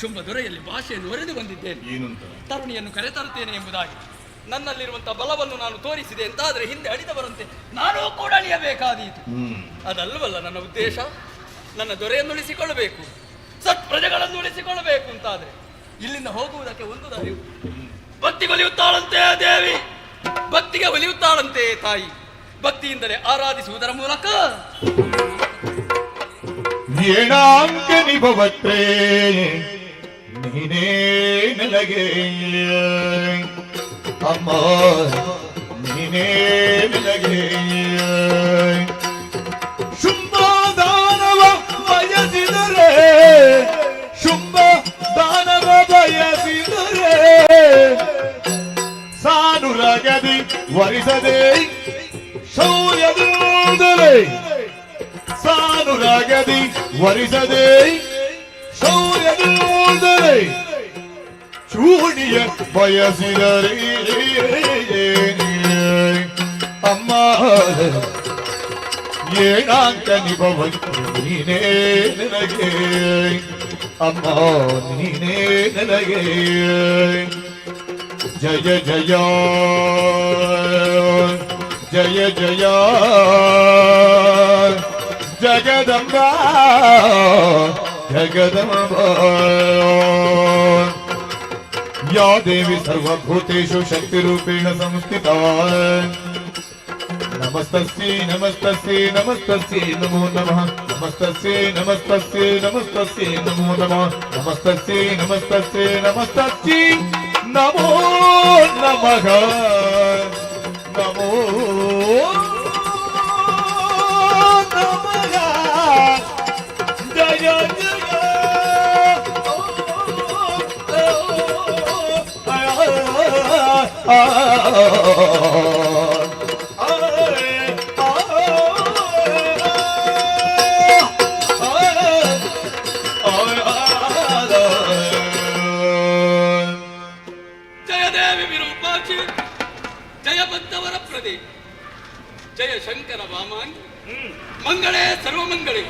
ಶುಂಭ ದೊರೆಯಲ್ಲಿ ಭಾಷೆಯನ್ನು ಒರೆದು ಬಂದಿದ್ದೇನೆ. ತರುಣಿಯನ್ನು ಕರೆತರುತ್ತೇನೆ ಎಂಬುದಾಗಿ ನನ್ನಲ್ಲಿರುವಂತಹ ಬಲವನ್ನು ನಾನು ತೋರಿಸಿದೆ ಅಂತಾದರೆ ಹಿಂದೆ ಅಳಿದವರಂತೆ ನಾನೂ ಕೂಡ ಅಳಿಯಬೇಕಾದೀತು. ಅದಲ್ವಲ್ಲ ನನ್ನ ಉದ್ದೇಶ. ನನ್ನ ದೊರೆಯನ್ನು ಉಳಿಸಿಕೊಳ್ಳಬೇಕು, ಸತ್ ಪ್ರಜೆಗಳನ್ನು ಉಳಿಸಿಕೊಳ್ಳಬೇಕು ಅಂತಾದರೆ ಇಲ್ಲಿಂದ ಹೋಗುವುದಕ್ಕೆ ಒಂದು ದಾರಿ. ಭಕ್ತಿಗೆ ಒಲಿಯುತ್ತಾಳಂತೆ ದೇವಿ, ಭಕ್ತಿಗೆ ಒಲಿಯುತ್ತಾಳಂತೆ ತಾಯಿ. ಭಕ್ತಿಯಿಂದಲೇ ಆರಾಧಿಸುವುದರ ಮೂಲಕ ಏಣಾಂಕ ನಿಭವತ್ರೇ ನೀನೇ ನನಗೆ ಅಮ್ಮ, ನೀನೇ ನನಗೆ. ಶುಂಭ ದಾನವ ಬಯಸಿದರೆ, ಶುಂಭ ದಾನವ ಬಯಸಿದರೆ, ಸಾನುರಗದಿ ವರಿಸದೆ ಶೌರ್ಯದಿಂದಲೇ, ಸಾನುರಾಗದಿ ವರಿಸದೆ ಶೌರ್ಯದಿಂದಲೇ ಚೂಣಿಯ ಬಯಸಿದರೆ ಅಮ್ಮ, ಏಣಾಂಕ ನಿಭವ ನೀನೇ ನನಗೆ ಅಮ್ಮ, ನೀನೇ ನನಗೆ. ಜಯ ಜಯ ಜಯ ಜಯ ಜಗದಂಬಾ, ಜಗದಂಬಾ. ಯಾ ದೇವಿ ಸರ್ವಭೂತೇಷು ಶಕ್ತಿರೂಪೇಣ ಸಂಸ್ಥಿತಾ, ನಮಸ್ತಸ್ಯೈ ನಮಸ್ತಸ್ಯೈ ನಮಸ್ತಸ್ಯೈ ನಮೋ ನಮಃ. ನಮಸ್ತಸ್ಯೈ ನಮಸ್ತಸ್ಯೈ ನಮಸ್ತಸ್ಯೈ ನಮೋ ನಮಃ. ನಮಸ್ತಸ್ಯೈ ನಮಸ್ತಸ್ಯೈ ನಮಸ್ತಸ್ಯೈ ನಮೋ ನಮಃ. ನಮೋ ನಮಃ. ಜಯ ಜಯ. ಜಯ ದೇವಿ ವಿರೂಪಾಕ್ಷಿ, ಜಯ ಭಕ್ತವರ ಪ್ರದೆ, ಜಯ ಶಂಕರ ವಾಮಾಂಗಿ, ಮಂಗಳೇ ಸರ್ವಮಂಗಳೇ,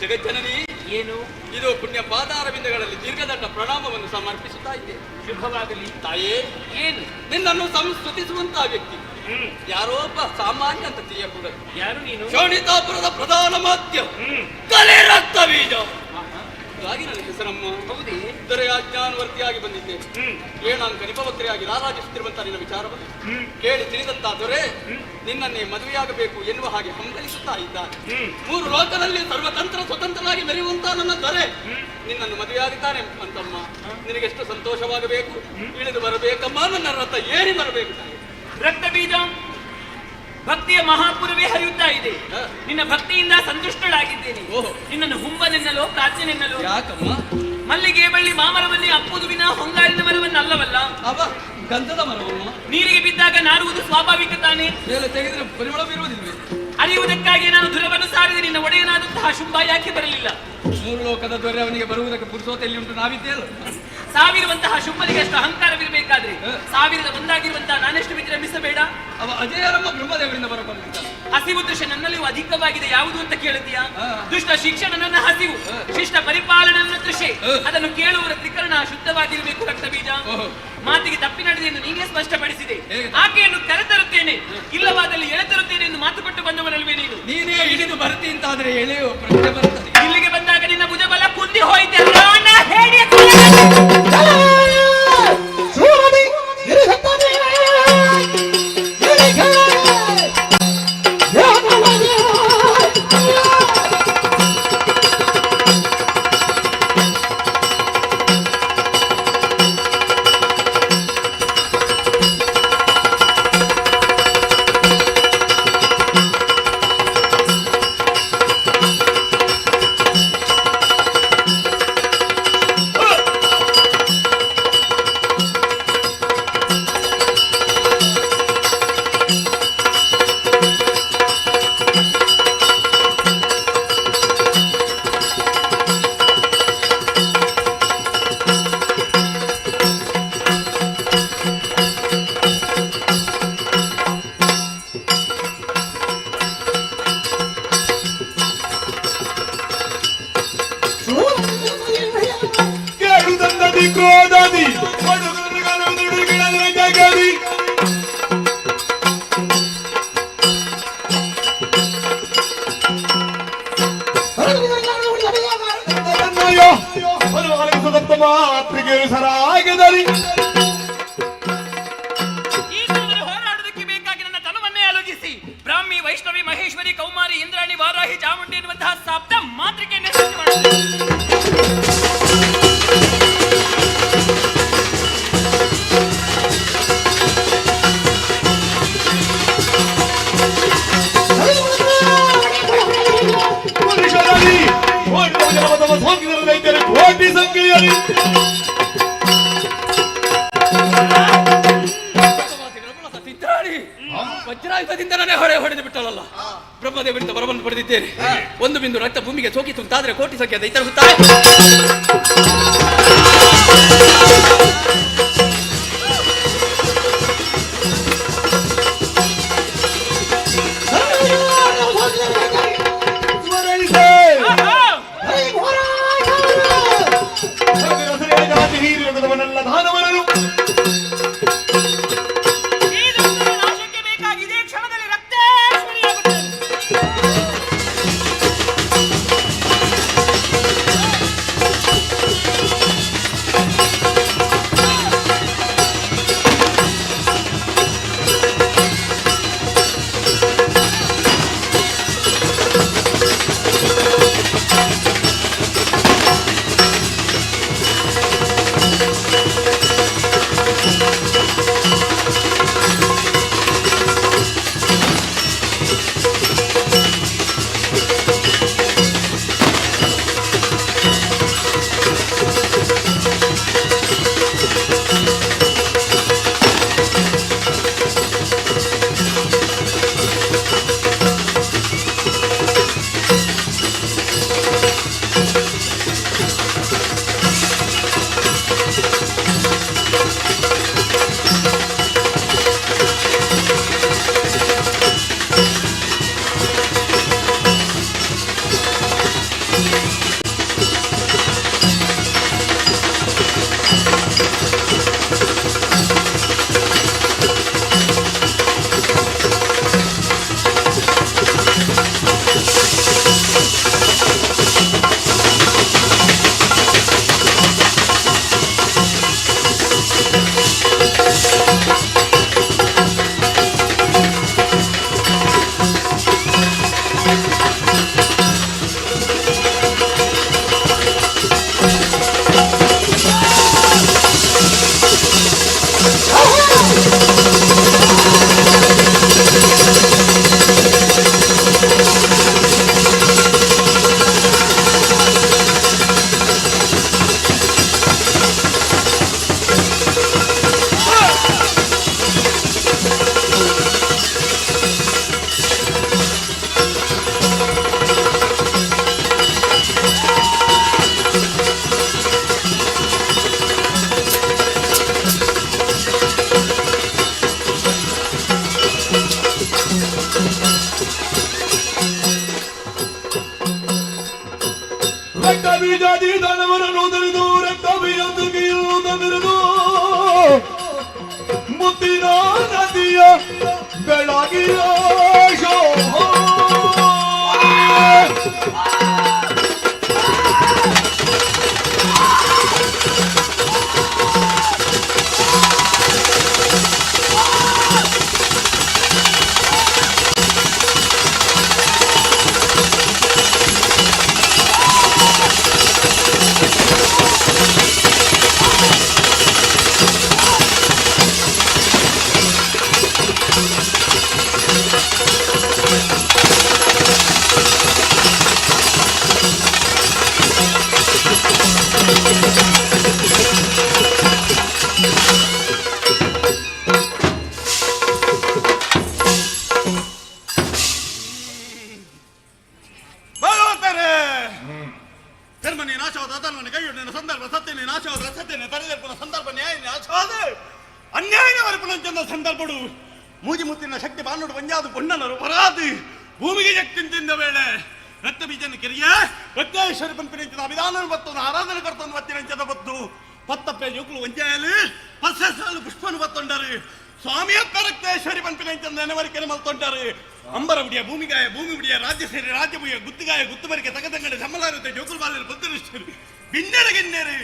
ಜಗಜ್ಜನನಿ. ಏನು? ಇದು ಪುಣ್ಯ ಪಾದಾರವಿಂದಗಳಲ್ಲಿ ದೀರ್ಘದಂಡ ಪ್ರಣಾಮವನ್ನು ಸಮರ್ಪಿಸುತ್ತಾ ಇದ್ದೇನೆ. ಶುಭವಾಗಲಿ ತಾಯೇ. ಏನು? ನಿನ್ನನ್ನು ಸಂಸ್ತುತಿಸುವಂತಹ ವ್ಯಕ್ತಿ ಯಾರೋಬ್ಬ ಸಾಮಾನ್ಯ ಅಂತ ತಿಳಿಯಕೂಡದು. ಯಾರು ನೀನು? ಶೋಣಿತಾಪುರದ ಪ್ರಧಾನ ಮಾಧ್ಯ ಕಲೆ ರಕ್ತ ಬೀಜ. ಹಾಗಾಗಿ ನನ್ನ ಹೆಸರಮ್ಮ. ಹೌದೇ? ದೊರೆಯಾಜ್ಞಾನುವರ್ತಿಯಾಗಿ ಬಂದಿದ್ದೇನೆ. ಏಣಾಂಕ ನಿಪವಕ್ರಿಯಾಗಿ ರಾರಾಜಿಸುತ್ತಿರುವಂತಹ ನಿನ್ನ ವಿಚಾರವನ್ನು ಕೇಳಿ ತಿಳಿದಂತಹ ದೊರೆ ನಿನ್ನನ್ನೇ ಮದುವೆಯಾಗಬೇಕು ಎನ್ನುವ ಹಾಗೆ ಹಂಬಲಿಸುತ್ತಾ ಇದ್ದಾನೆ. ಮೂರು ಲೋಕದಲ್ಲಿ ಸರ್ವತಂತ್ರ ಸ್ವತಂತ್ರನಾಗಿ ಮೆರೆಯುವಂತಹ ನನ್ನ ದೊರೆ ನಿನ್ನನ್ನು ಮದುವೆಯಾಗಿದ್ದಾನೆ ಅಂತಮ್ಮ. ನಿನಗೆಷ್ಟು ಸಂತೋಷವಾಗಬೇಕು. ಇಳಿದು ಬರಬೇಕಮ್ಮ, ನನ್ನ ರಥ ಏರಿ ಬರಬೇಕು ತಾಯಿ. ರಕ್ತ ಬೀಜ, ಭಕ್ತಿಯ ಮಹಾಪುರವೇ ಹರಿಯುತ್ತಾ ಇದೆ. ನಿನ್ನ ಭಕ್ತಿಯಿಂದ ಸಂತುಷ್ಟಳಾಗಿದ್ದೇನೆ. ಓಹೋ. ನಿನ್ನನ್ನು ಹುಂಬನೆನ್ನಲೋ ಪ್ರಾಚ್ಯನೆನ್ನಲೋ? ಯಾಕಮ್ಮ? ಮಲ್ಲಿಗೆ ಬಳ್ಳಿ ಮಾಮರವನ್ನೇ ಅಪ್ಪುದು ವಿನ ಹೊಂಗಾರಿನ ಮರವನ್ನು ಅಲ್ಲವಲ್ಲ. ಅವ ಗಂಧದ ಮರವಮ್ಮ. ನೀರಿಗೆ ಬಿದ್ದಾಗ ನಾರುವುದು ಸ್ವಾಭಾವಿಕ ತಾನೇ? ಮೇಲೆ ತೆಗೆದ್ರೆ ಪರಿಮಳ ಬೀರುವುದಿಲ್ವೇ? ಅರಿಯುವುದಕ್ಕಾಗಿ ನಾನು ದುರವನ್ನು ಸಾರಿದೆ. ನಿನ್ನ ಒಡೆಯನಾದಂತಹ ಶುಂಭ ಯಾಕೆ ಬರಲಿಲ್ಲ? ಮೂರು ಲೋಕದ ದೊರೆ ಅವನಿಗೆ ಬರುವುದಕ್ಕೆ ಪುರುಸೋತ ಎಲ್ಲಿ ಉಂಟು? ನಾವಿದ್ದೇಲ್ಲ. ಸಾವಿರುವಂತಹ ಶುಂಭನಿಗೆ ಅಷ್ಟು ಅಹಂಕಾರವಿರಬೇಕಾದ್ರೆ ಸಾವಿರದ ಒಂದಾಗಿರುವಂತಹ ನಾನೆಷ್ಟು ವಿಜೃಂಭಿಸಬೇಡ? ಅವ ಅಜಯರಮ್ಮ ಬ್ರಹ್ಮದೇವರಿಂದ ಬರಕೊಂಡಿದ್ದಾನೆ. ಹಸಿವು ದೃಶ್ಯ ನನ್ನಲ್ಲಿಯೂ ಅಧಿಕವಾಗಿದೆ. ಯಾವುದು ಅಂತ ಕೇಳುತ್ತೀಯಾ? ದುಷ್ಟ ಶಿಕ್ಷಣ ನನ್ನ ಹಸಿವು, ಶಿಷ್ಟ ಪರಿಪಾಲನೆ ನನ್ನ ದೃಶ್ಯ. ಅದನ್ನು ಕೇಳುವರ ತ್ರಿಕರಣ ಶುದ್ಧವಾಗಿರಬೇಕು ರಕ್ತ ಬೀಜ. ಮಾತಿಗೆ ತಪ್ಪಿ ನಡೆದೆ ಎಂದು ನೀನೇ ಸ್ಪಷ್ಟಪಡಿಸಿದೆ. ಆಕೆಯನ್ನು ಕರೆತರುತ್ತೇನೆ, ಇಲ್ಲವಾದಲ್ಲಿ ಎಳೆತರುತ್ತೇನೆ ಎಂದು ಮಾತು ಕೊಟ್ಟು ಬಂದವನಲ್ವೇ ನೀನು? ನೀನೇ ಇಳಿದು ಬರ್ತಿ ಅಂತಾದ್ರೆ ಎಳೆಯುವ ಪ್ರಶ್ನೆ ಬರ್ತದೆ. ಇಲ್ಲಿಗೆ ಬಂದಾಗ ನಿನ್ನ ಭುಜಬಲ ಕುಂದಿ ಹೋಯಿತೆ. ರಾವಣ ಹೇಳಿ. ಕೇಳುದಂದದಿ ಕ್ರೋಧದಿ ಜಗದಿ. ಮಾತೃಗೆ ಸರಾಗದರಿ. ಈ ಥರದಲ್ಲಿ ಹೋರಾಡುವುದಕ್ಕೆ ಬೇಕಾಗಿ ನನ್ನ ತನುವನ್ನೇ ಆಲೋಚಿಸಿ ಬ್ರಾಹ್ಮಿ, ವೈಷ್ಣವಿ, ಮಹೇಶ್ವರಿ, ಕೌಮಾರಿ, ಇಂದ್ರಾಣಿ, ವಾರಾಹಿ, ಚಾಮುಂಡಿ ಎನ್ನುವಂತಹ ಸಪ್ತ ಮಾತೃಕೆಯನ್ನೇ ಸೃಷ್ಟಿ ಮಾಡುತ್ತೇನೆ. ಪುರುಷರಲ್ಲಿ ಕೋಟಿ ಸಂಖ್ಯೆಯಲ್ಲಿ. ಸಿದ್ಧಾಣಿ ವಜ್ರಾಯುಧದಿಂದ ನಾನೇ ಹೊಡೆ ಹೊಡೆದು ಬಿಟ್ಟಳಲ್ಲ. ಬ್ರಹ್ಮದೇವರಿಂದ ವರವನ್ನು ಪಡೆದಿದ್ದೇನೆ. ಒಂದು ಬಿಂದು ರಕ್ತ ಭೂಮಿಗೆ ಸೋಕಿತು ಅಂತಾದ್ರೆ ಕೋಟಿ ಸಂಖ್ಯೆ ದೈತ್ಯರು ಹುಟ್ಟುತ್ತಾರೆ. ಸ್ಮರಣಿಸೆ. ಹೀರಿರುವುದವನಲ್ಲ ದಾನವನನು. ಈ ದುಷ್ಟರ ನಾಶಕ್ಕೆ ಬೇಕಾಗಿ ಇದೇ ಕ್ಷಣದಲ್ಲಿ ರಕ್ತೇಶ್ವರಿಯಾಗುತ್ತೇನೆ. ರಕ್ತ ಬೀಜಾದಿ ದಾನವರನ್ನು ದರಿದು ರಕ್ತ ಬೀಜ ತಂದಿರುದು ಮುತ್ತಿನ ನದಿಯ ಬೆಳಗಿಯ ಶೋಭೆ. ಭಗವಂತರೇ, ಧರ್ಮನೇ ನಾಶವಾದ ಧರ್ಮನ ಕೈಯೊಡ್ಡಿನ ಸಂದರ್ಭ, ಸತ್ಯನೇ ನಾಶವಾದ ಸತ್ಯನೇ ತಡೆದರ್ಪಣ ಸಂದರ್ಭ, ನ್ಯಾಯ ನಾಶವಾದ ಅನ್ಯಾಯನ ವರಪುಣಂಚಂದ ಸಂದರ್ಭಡು ಮೂಜಿ ಮುತ್ತಿನ ಶಕ್ತಿ ಬಾನುಡು ಪಂಜಾದು ಪೊಣ್ಣನರು ಬರಾದು ಭೂಮಿಗೆ ಶಕ್ತಿ ತಿಂದ ವೇಳೆ ರಕ್ತ ಬೀಜನ ಕಿರಿಯ ರಕ್ತೇಶ್ವರಿ ಪಂಪಿನಂಚದ ಅಭಿದಾನ ಬತ್ತು ಆರಾಧನೆ ಕರ್ತೊಂದು ಬತ್ತಿನಂಚದ ಬತ್ತು ಪತ್ತಪ್ಪೆ ಜೋಕುಲು ವಂಚಾಯಲು ಪಸ್ಸಲು ಪುಷ್ಪನು ಬತ್ತೊಂಡರು ಸ್ವಾಮಿಯಪ್ಪ ರಕ್ತೇಶ್ವರಿ ಪಂಪಿನಂಚದ ನೆನವರಿಕೆನೆ ಮಲ್ತೊಂಡರು. ಅಂಬರ ಬಿಡಿಯ ಭೂಮಿಗಾಯ ಭೂಮಿ ಬಿಡಿಯ ರಾಜ್ಯ ಸೇರಿ ರಾಜ್ಯ ಭೂಯ ಗುತ್ತಿಗಾಯ ಗುತ್ತು ಬರಿಕೆ ತಗದಂಗಡೆ ಸಮ್ಮಲಾರುತ್ತೆ ಜೋಕುಲು ಬಾಲರು ಬುದ್ಧನಿಷ್ಠರು ಬಿನ್ನೆರು ಗಿನ್ನೆರು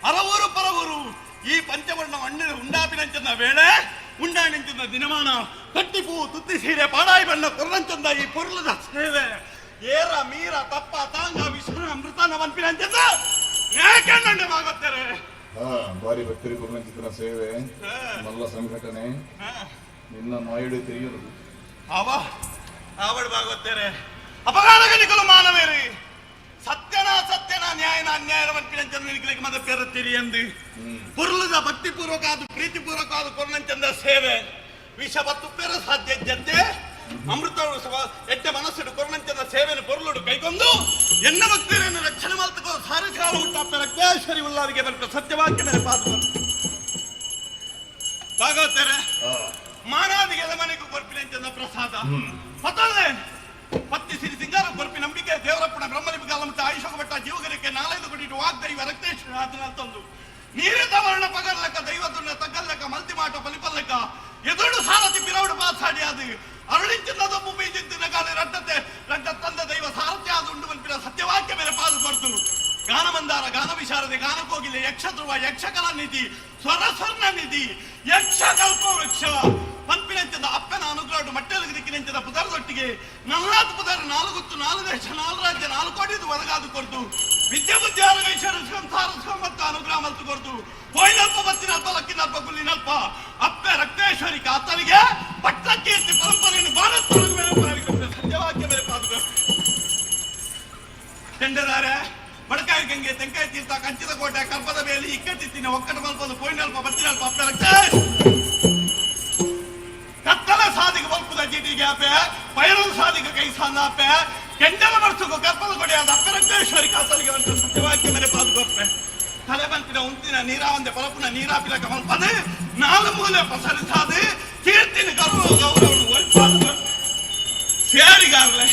ಅರವೂರು ಪರವೂರು ಈ ಪಂಚವರ್ಣ ಮಣ್ಣಿನ ಉಂಡಾಪಿನಂಚದ ವೇಳೆ ಉಂಡಾಣಿಂಚದ ದಿನಮಾನ ಕಟ್ಟಿಪೂ ತುತ್ತಿ ಸೀರೆ ಪಾಡಾಯಿ ಬಣ್ಣ ಕೊರ್ರಂಚಂದ ಈ ಪೊರ್ಲದ ಸೇವೆ ಏರ ಮೀರ ತಪ್ಪ ತಾಂಗ ವಿಶ್ವ ಅಮೃತನ ವನ್ಪಿನಂಚದ ಏಕೆಂದಂಡೆ ಭಾಗತ್ತಾರೆ. ಹಾ, ಬಾರಿ ಭಕ್ತರಿ ಕುರ್ನಂಚಿತನ ಸೇವೆ, ಮಲ್ಲ ಸಂಘಟನೆ ನಿನ್ನ ಮಾಯುಡು ತಿಳಿಯೋದು. ಅವ ಆವಡ್ ಭಾಗವತ್ತೇರೆ ಅಪಗಾನಗನಿಕಲು ಮಾನವೇರಿ ಸತ್ಯನ ಸತ್ಯನ ನ್ಯಾಯನ ಅನ್ಯಾಯನ ವನ್ಪಿನಂಚಂದ ನಿಕಲಿಗೆ ಮದ ಪೆರತ್ತಿರಿ ಎಂದು ಪುರ್ಲದ ಭಕ್ತಿಪೂರ್ವಕ ಅದು ಪ್ರೀತಿಪೂರ್ವಕ ಅದು ಕೊರ್ನಂಚಂದ ಸೇವೆ ವಿಷ ಬತ್ತು ಪೆರ ಸಾಧ್ಯ ಜಂತೆ ಅಮೃತ ಎಡ್ಡೆ ಮನಸ್ಸುಡು ಕೊರ್ನಂಚಂದ ಸೇವೆಯನ್ನು ಪೊರ್ಲುಡು ಕೈಗೊಂಡು ಎನ್ನ ಭಕ್ತರನ್ನು ರಕ್ಷಣೆ ಮಲ್ತಕೋ ಸಾರಿ ಕಾಲ ಹುಟ್ಟಾಪ ರಕ್ತೇಶ್ವರಿ ಉಲ್ಲಾರಿಗೆ ಬಲ್ಪ ಸತ್ಯವಾಕ್ಯ ಮೇಲೆ ಪಾದ ಭಾಗವತರೆ ಮಾನಾದಿಗೆ ಮನೆಗೂ ಕೊರ್ಪಿನಂಚಂದ ಪ್ರಸಾದ ಪತಲೆ ಪತ್ತಿ ಸಿರಿ ಸಿಂಗಾರ ಕೊರ್ಪಿ ನಂಬಿಕೆ ದೇವರಪ್ಪನ ಬ್ರಹ್ಮನಿಬಿಗಾಲ ಮತ್ತು ಆಯುಷ ಭಟ್ಟ ಜೀವಗರಕ್ಕೆ ನಾಲೈದು ಕೊಟ್ಟಿಟ್ಟು ವಾಗ್ದೈವ ರಕ್ತೇಶ್ವರ ಆತನ ತಂದು ನೀರಿದ ವರ್ಣ ಪಗರ್ಲಕ್ಕ ದೈವದುನ್ನ ತಗ್ಗಲ್ಲಕ್ಕ ಮಲ್ತಿ ಮಾಟ ಬಲಿಪಲ್ಲಕ್ಕ ಎದುರು ಸಾರಥಿ ಪಿರವಡು ಪಾಸಾಡಿ ಅದು ಅರುಳಿಂಚಿನ ದೊಬ್ಬು ಬೀಜಿದ್ದಿನ ಗಾಳಿ ರಡ್ಡತೆ ರಡ್ಡ ತಂದ ದೈವ ಸಾರಥ್ಯ ಅದು ಉಂಡು ಮನ್ಪಿನ ಸತ್ಯವಾಕ್ಯ ಮೇಲೆ ಪಾದು ಕೊಡ್ತು. ಗಾನಮಂದಾರ ಗಾನ ವಿಶಾರದೆ ಗಾನಕೋಗಿಲೆ ಯಕ್ಷಧ್ರುವ ಯಕ್ಷಕಲಾ ನಿಧಿ ಸ್ವರ ಸ್ವರ್ಣ ನಿಧಿ ಯಕ್ಷ ಕಲ್ಪ ವೃಕ್ಷ ಪಂಪಿನಂಚದ ಅಪ್ಪನ ಅನುಗ್ರಹ ಮಟ್ಟೆಲುಗು ದಿಕ್ಕಿನಂಚದ ಪುದರದೊಟ್ಟಿಗೆ ನಲ್ಲಾತ್ ಪುದರ ನಾಲ್ಗುತ್ತು ನಾಲ್ಕು ದೇಶ ನಾಲ್ಕು ರಾಜ್ಯ ನಾಲ್ಕು ಕೋಟಿದು ಒದಗಾದು ಕೊಡ್ತು. ವಿದ್ಯೆ ಬುದ್ಧಿ ಆರೋಗ್ಯ ಐಶ್ವರ್ಯ ಸಂಸಾರ ಸುಖ ಮತ್ತು ಅನುಗ್ರಹ ಮಲ್ತು ಕೊಡ್ತು. ಪೋಯಿನಲ್ಪ ಬತ್ತಿನಲ್ಪ ಲಕ್ಕಿನಲ್ಪ ಗುಲ್ಲಿನಲ್ಪ ಅಪ್ಪೆ ರಕ್ತೇಶ್ವರಿ ಕಾತನಿಗೆ ಪಟ್ಟ ಕೀರ್ತಿ ಪರಂಪರೆಯನ್ನು ಭಾರತ ಮೇಲೆ ಸತ್ಯವಾಕ್ಯ ಮೇಲೆ ಪಾದುಕ ಚೆಂಡದಾರೆ ಬಡಕಾಯಿ ಗಂಗೆ ತೆಂಕಾಯಿ ತೀರ್ಥ ಕಂಚಿದ ಕೋಟೆ ಕಲ್ಪದ ಬೇಲಿ ಇಕ್ಕಟ್ಟಿತ್ತಿನ ಒಕ್ಕಟ ಮಲ್ಪದು ಪೋಯಿನಲ್ಪ ಬತ್ತಿನಲ್ಪ ಅಪ್ಪೆ ರಕ್ತ ಕತ್ತಲ ಸಾದಿಗೆ ಬಲ್ಪುದ ಚೀಟಿಗೆ ಅಪ್ಪೆ ಪೈರಲ್ ಸಾದಿಗೆ ಕೈ ಸಾಂದ ಅಪ್ಪೆ ಕೆಂಡಲ ಬರ್ಸುಗು ಕಲ್ಪದ ಕೊಡೆಯಾದ ಅಪ್ಪೆ ರಕ್ತೇಶ್ವರಿ ಕಾತಲಿಗೆ ಒಂದು ಸತ್ಯವಾಕ್ಯ ಮೇಲೆ ಪಾದುಕೊಪ್ಪೆ ತಲೆ ಬಂತಿನ ಉಂತಿನ ನೀರಾವಂದೆ ಪರಪುನ ನೀರಾಪಿಲಕ ಮಲ್ಪದು ನಾಲು ಮೂಲೆ ಪಸರಿಸಾದು ಕೀರ್ತಿನ ಗೌರವ ಗೌರವನು ಒಲ್ಪಾದು ಸೇರಿಗಾರ್ಲೆ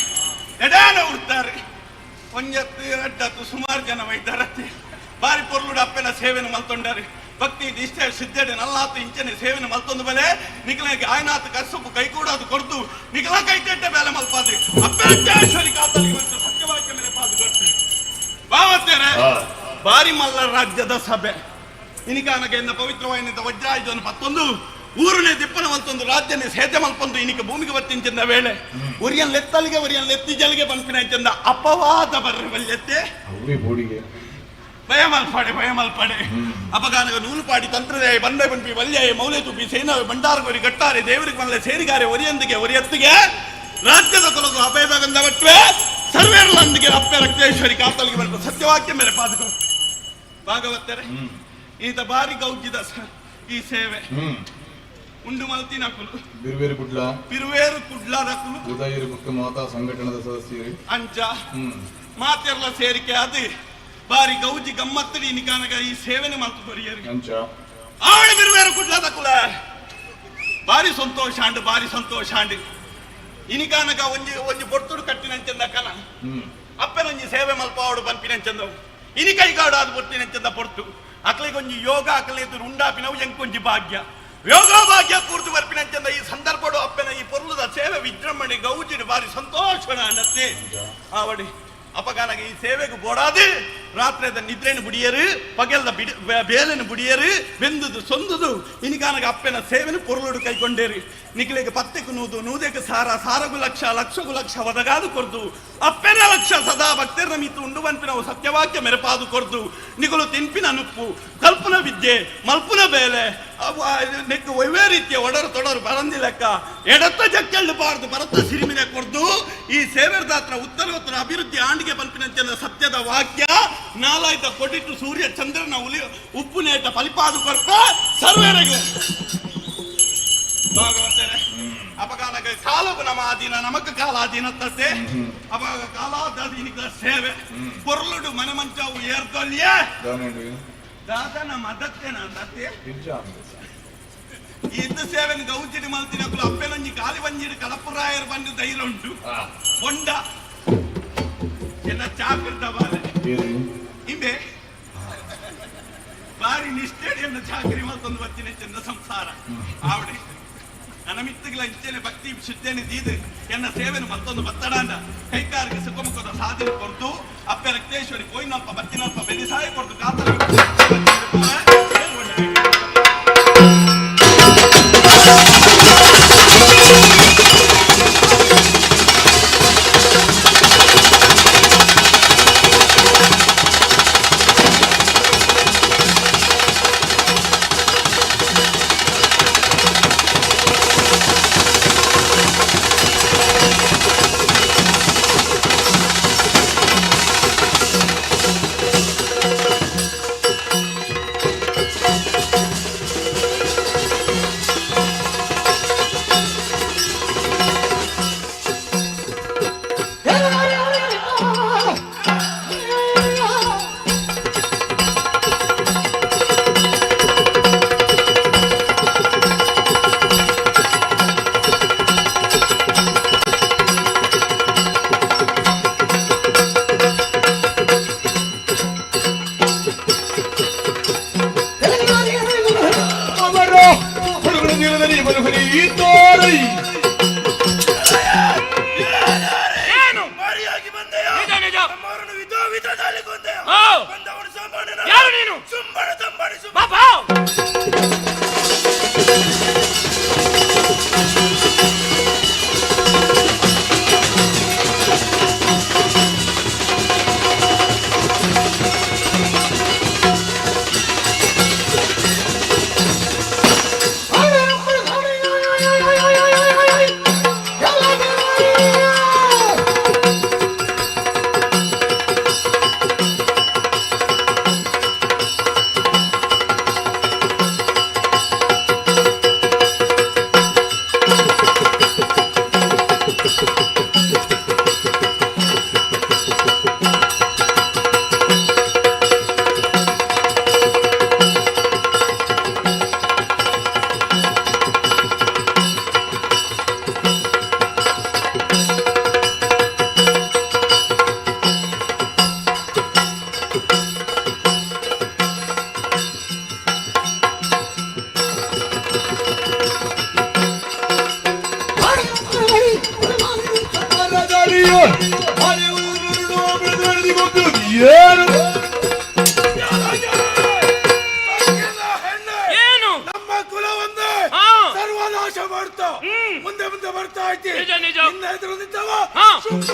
ಎಡಾನ ಉಡ್ತಾರೆ ಒಂಜತ್ತು ಎರಡತ್ತು ಸುಮಾರು ಜನ ವೈದ್ಯರತ್ತೆ ಬಾರಿ ಪೊರ್ಲುಡು ಅಪ್ಪನ ಸೇವೆನು ಮಲ್ತೊಂಡರು. ಭಕ್ತಿ ನಿಷ್ಠೆ ಸಿದ್ಧಡೆ ನಲ್ಲಾತು ಇಂಚನೆ ಸೇವೆನು ಮಲ್ತೊಂದು ಬೆಲೆ ನಿಖಲಗೆ ಆಯ್ನಾತು ಕರ್ಸುಪು ಕೈ ಕೂಡದು ಕೊಡ್ದು ನಿಖಲ ಕೈ ತೆಟ್ಟೆ ಬೇಲೆ ಮಲ್ಪಾದ್ರಿ ಅಪ್ಪೇಶ್ವರಿ ಕಾತಲಿಗೆ ಬಂತು ಸತ್ಯವಾಕ್ಯ ಮೇಲೆ ಪಾದು ಕೊಡ್ತು. ಬಾವತ್ತೇರೆ ಬಾರಿ ಮಲ್ಲ ರಾಜ್ಯದ ಸಭೆ ಇನಿಕಾನಗ ಎನ್ನ ಪವಿತ್ರವಾಯಿನಿಂದ ವಜ್ರಾಯುಧವನ್ನು ಪತ್ತೊಂದು ಊರುನೇ ದಿಪ್ಪನ ಮಲ್ತೊಂದು ರಾಜ್ಯನೇ ಸೇತೆ ಮಲ್ಪೊಂದು ಇನಿಕ ಭೂಮಿಗೆ ಬತ್ತಿಂಚಿಂದ ವೇಳೆ ಒರಿಯನ್ ಲೆತ್ತಲಿಗೆ ಒರಿಯನ್ ಲೆತ್ತಿ ಜಲಿಗೆ ಪನ್ಪಿನ ಚೆಂದ ಅಪವಾದ ಬರ್ರೆ ಬಲ್ಯತ್ತೆ. ಅವ್ರಿ ಬೋಡಿಗೆ. ಭಯ ಮಲ್ಪಾಡೆ ಭಯ ಮಲ್ಪಾಡೆ ಅಪಗಾನಗ ನೂಲುಪಾಡಿ ತಂತ್ರದೇ ಬಂಡೆ ಬಂಪಿ ವಲ್ಯಾಯ ಮೌಲೆ ತುಪ್ಪಿ ಸೇನವೆ ಭಂಡಾರಗೋರಿ ಗಟ್ಟಾರೆ ದೇವರಿಗೆ ಮಲ್ಲೆ ಸೇರಿಗಾರೆ ಒರಿಯಂದಿಗೆ ಒರಿಯತ್ತಿಗೆ ರಾಜ್ಯದ ಕೊಲಗು ಅಭಯದ ಬಟ್ವೆ ಸರ್ವೇರ್ಲಂದಿಗೆ ಅಪ್ಪೆ ರಕ್ತೇಶ್ವರಿ ಕಾತಲಿಗೆ ಬರ್ಪ ಸತ್ಯವಾಕ್ಯ ಮೇಲೆ ಪಾದಕ ಭಾಗವತರೆ ಈತ ಬಾರಿ ಗೌಜಿದ ಈ ಸೇವೆ ಉಂಡು ಮಲ್ತಿನ ಕುಲು. ಬಿರುಬೇರು ಕುಡ್ಲ. ಬಿರುವೇರು ಕುಡ್ಲದ ಕುಲು. ಉದಯರು ಬುಕ್ಕ ಮಾತಾ ಸಂಘಟನದ ಸದಸ್ಯರು. ಅಂಚ ಮಾತೆರ್ಲ ಸೇರಿಕೆ ಅದು ಬಾರಿ ಗೌಜಿ ಗಮ್ಮತ್ತಡಿ ನಿಕಾನಗ ಈ ಸೇವೆನೆ ಮಲ್ತು ಕೊರಿಯರು. ಅಂಚ. ಆವಳಿ ಬಿರುವೇರು ಕುಡ್ಲದ ಕುಲ ಬಾರಿ ಸಂತೋಷ ಅಂಡ್ ಬಾರಿ ಸಂತೋಷ ಅಂಡ್. ಇನಿಕಾನಗ ಒಂಜಿ ಒಂಜಿ ಪೊರ್ತುಡು ಕಟ್ಟಿನಂಚಂದ ಕನ ಅಪ್ಪನೊಂಜಿ ಸೇವೆ ಮಲ್ಪಾವಡು ಪನ್ಪಿನಂಚಂದವು ಇನಿ ಕೈಗಾಡು ಅದು ಪೊರ್ತಿನಂಚಂದ ಪೊರ್ತು ಅಕ್ಲೆಗೊಂಜಿ ಯೋಗ ಅಕ್ಲೆ ಎದುರು ಉಂಡಾಪಿನವು ಎಂಕೊಂಜಿ ಭಾಗ್ಯ ಯೋಗ ಭಾಗ್ಯ ಕೂರ್ದು ಬರ್ಪಿನಂಚಂದ ಈ ಸಂದರ್ಭಡು ಅಪ್ಪನ ಈ ಪೊರ್ಲುದ ಸೇವೆ ವಿಜೃಂಭಣೆ ಗೌಜಿಡು ಬಾರಿ ಸಂತೋಷಣ ಅನ್ನತ್ತೆ ಆವಡಿ. ಅಪಗಾನಗ ಈ ಸೇವೆಗೆ ಬೋಡಾದು ರಾತ್ರಿದ ನಿದ್ರೆನು ಬುಡಿಯರು, ಪಗೆಲ್ದ ಬಿಡಿ ಬೇಲೆನು ಬುಡಿಯರು, ಬೆಂದುದು ಸೊಂದುದು ಇನಿಗಾನಗ ಅಪ್ಪನ ಸೇವೆನು ಪೊರ್ಲುಡು ಕೈಕೊಂಡೇರಿ. ನಿಕ್ಲೆಗೆ ಪತ್ತೆಕು ನೂದು, ನೂದೆಗೆ ಸಾರ, ಸಾರಗು ಲಕ್ಷ, ಲಕ್ಷಗು ಲಕ್ಷ ಒದಗಾದು ಕೊರ್ದು ಅಪ್ಪನ ಲಕ್ಷ ಸದಾ ಭಕ್ತರನ ಮಿತ್ತು ಉಂಡು ಪನ್ಪಿನವು ಸತ್ಯವಾಕ್ಯ ಮೆರಪಾದು ಕೊರ್ದು ನಿಗುಲು ತಿನ್ಪಿನ ನುಪ್ಪು, ಕಲ್ಪನ ವಿದ್ಯೆ, ಮಲ್ಪುನ ಬೇಲೆ ಅವು ನೆಕ್ಕು ಒವ್ವೇ ರೀತಿಯ ಒಡರು ತೊಡರು ಬರಂದಿ ಲೆಕ್ಕ ಎಡತ್ತ ಜಕ್ಕೆಳ್ಳು ಬಾರ್ದು ಬರತ್ತ ಸಿರಿಮಿನ ಕೊರ್ದು ಈ ಸೇವೆರ್ದಾತ್ರ ಉತ್ತರ ಉತ್ತರ ಅಭಿವೃದ್ಧಿ ಆಂಡಿಗೆ ಪನ್ಪಿನಂತೆಲ್ಲ ಸತ್ಯದ ವಾಕ್ಯ ನಾಲಾಯ್ತ ಕೊಟ್ಟಿಟ್ಟು ಸೂರ್ಯ ಚಂದ್ರನ ಉಲಿ ಉಪ್ಪು ನೇಟ ಫಲಿಪಾದು ಕೊರ್ಪ ಸರ್ವೇರಗೆ ಭಾಗವತರೇ. ಅಪಗಾನಗ ಕಾಲಗು ನಮ್ಮ ಆಧೀನ, ನಮಕ್ ಕಾಲಾಧೀನ ತತ್ತೆ. ಅವಾಗ ಕಾಲಾಧೀನಿಕ ಸೇವೆ ಪೊರ್ಲುಡು ಮನೆ ಮಂಚಾವು ಏರ್ದೊಲ್ಯೆ ದಾದನ ಮದತ್ತೇನ ತತ್ತೆ. ಇದ್ದು ಸೇವೆನ್ ಗೌಜಿಡಿ ಮಲ್ತಿನಕುಲು ಅಪ್ಪೆನೊಂಜಿ ಕಾಲಿ ಬಂಜಿಡು ಕಡಪುರಾಯರು ಬಂದು ಧೈರ್ಯ ಉಂಟು. ಬೊಂಡ ಎನ್ನ ಚಾಕರ್ದ ಬಾಲೆ ಇಂಬೆ ಬಾರಿ ನಿಷ್ಠೆಡಿ ಎನ್ನ ಚಾಕರಿ ಮಲ್ತೊಂದು ಬತ್ತಿನ ಚೆಂದ ಸಂಸಾರ ಆವಡೆ. ನನ್ನ ಮಿತ್ತುಗಳ ಇಚ್ಛೆನೆ ಭಕ್ತಿ ಶುದ್ಧನೆ ದೀದು ಎನ್ನ ಸೇವೆನು ಮತ್ತೊಂದು ಬತ್ತಡಾಂಡ ಕೈಕಾರಿಗೆ ಸುಖಮುಖದ ಸಾಧನೆ ಕೊಡ್ತು ಅಪ್ಪೆ ರಕ್ತೇಶ್ವರಿ ಕೋಯಿನಲ್ಪ ಬತ್ತಿನಲ್ಪ ಬೆನಿಸಾಯ ಕೊಡ್ತು ಕಾತರ. ಏನು? ಮಾರಿಯಾಗಿ ಬಂದೆಯ? ನಿಜ ನಿಜ. ನಮ್ಮವರನ್ನು ವಿಧ ವಿಧದಲ್ಲಿ ಕೊಂದೆಯ? ಬಂದವನು ಸಾಮಾನ್ಯನಲ್ಲ. ಯಾರು ನೀನು? ಶುಂಭನ ತಂಬಾಡಿ ಶುಂಭ. ಬಾಬಾ. ಏನು? ಹೆಣ್ಣೆ. ಏನು? ನಮ್ಮ ಕುಲವನ್ನೇ ಸರ್ವನಾಶ ಮಾಡ್ತಾ ಮುಂದೆ ಮುಂದೆ ಬರ್ತಾ ಐತಿ. ನಿಜ, ನಿಜ. ನಿನ್ನ ಎದುರು ನಿಂತವ ಶುಂಭ.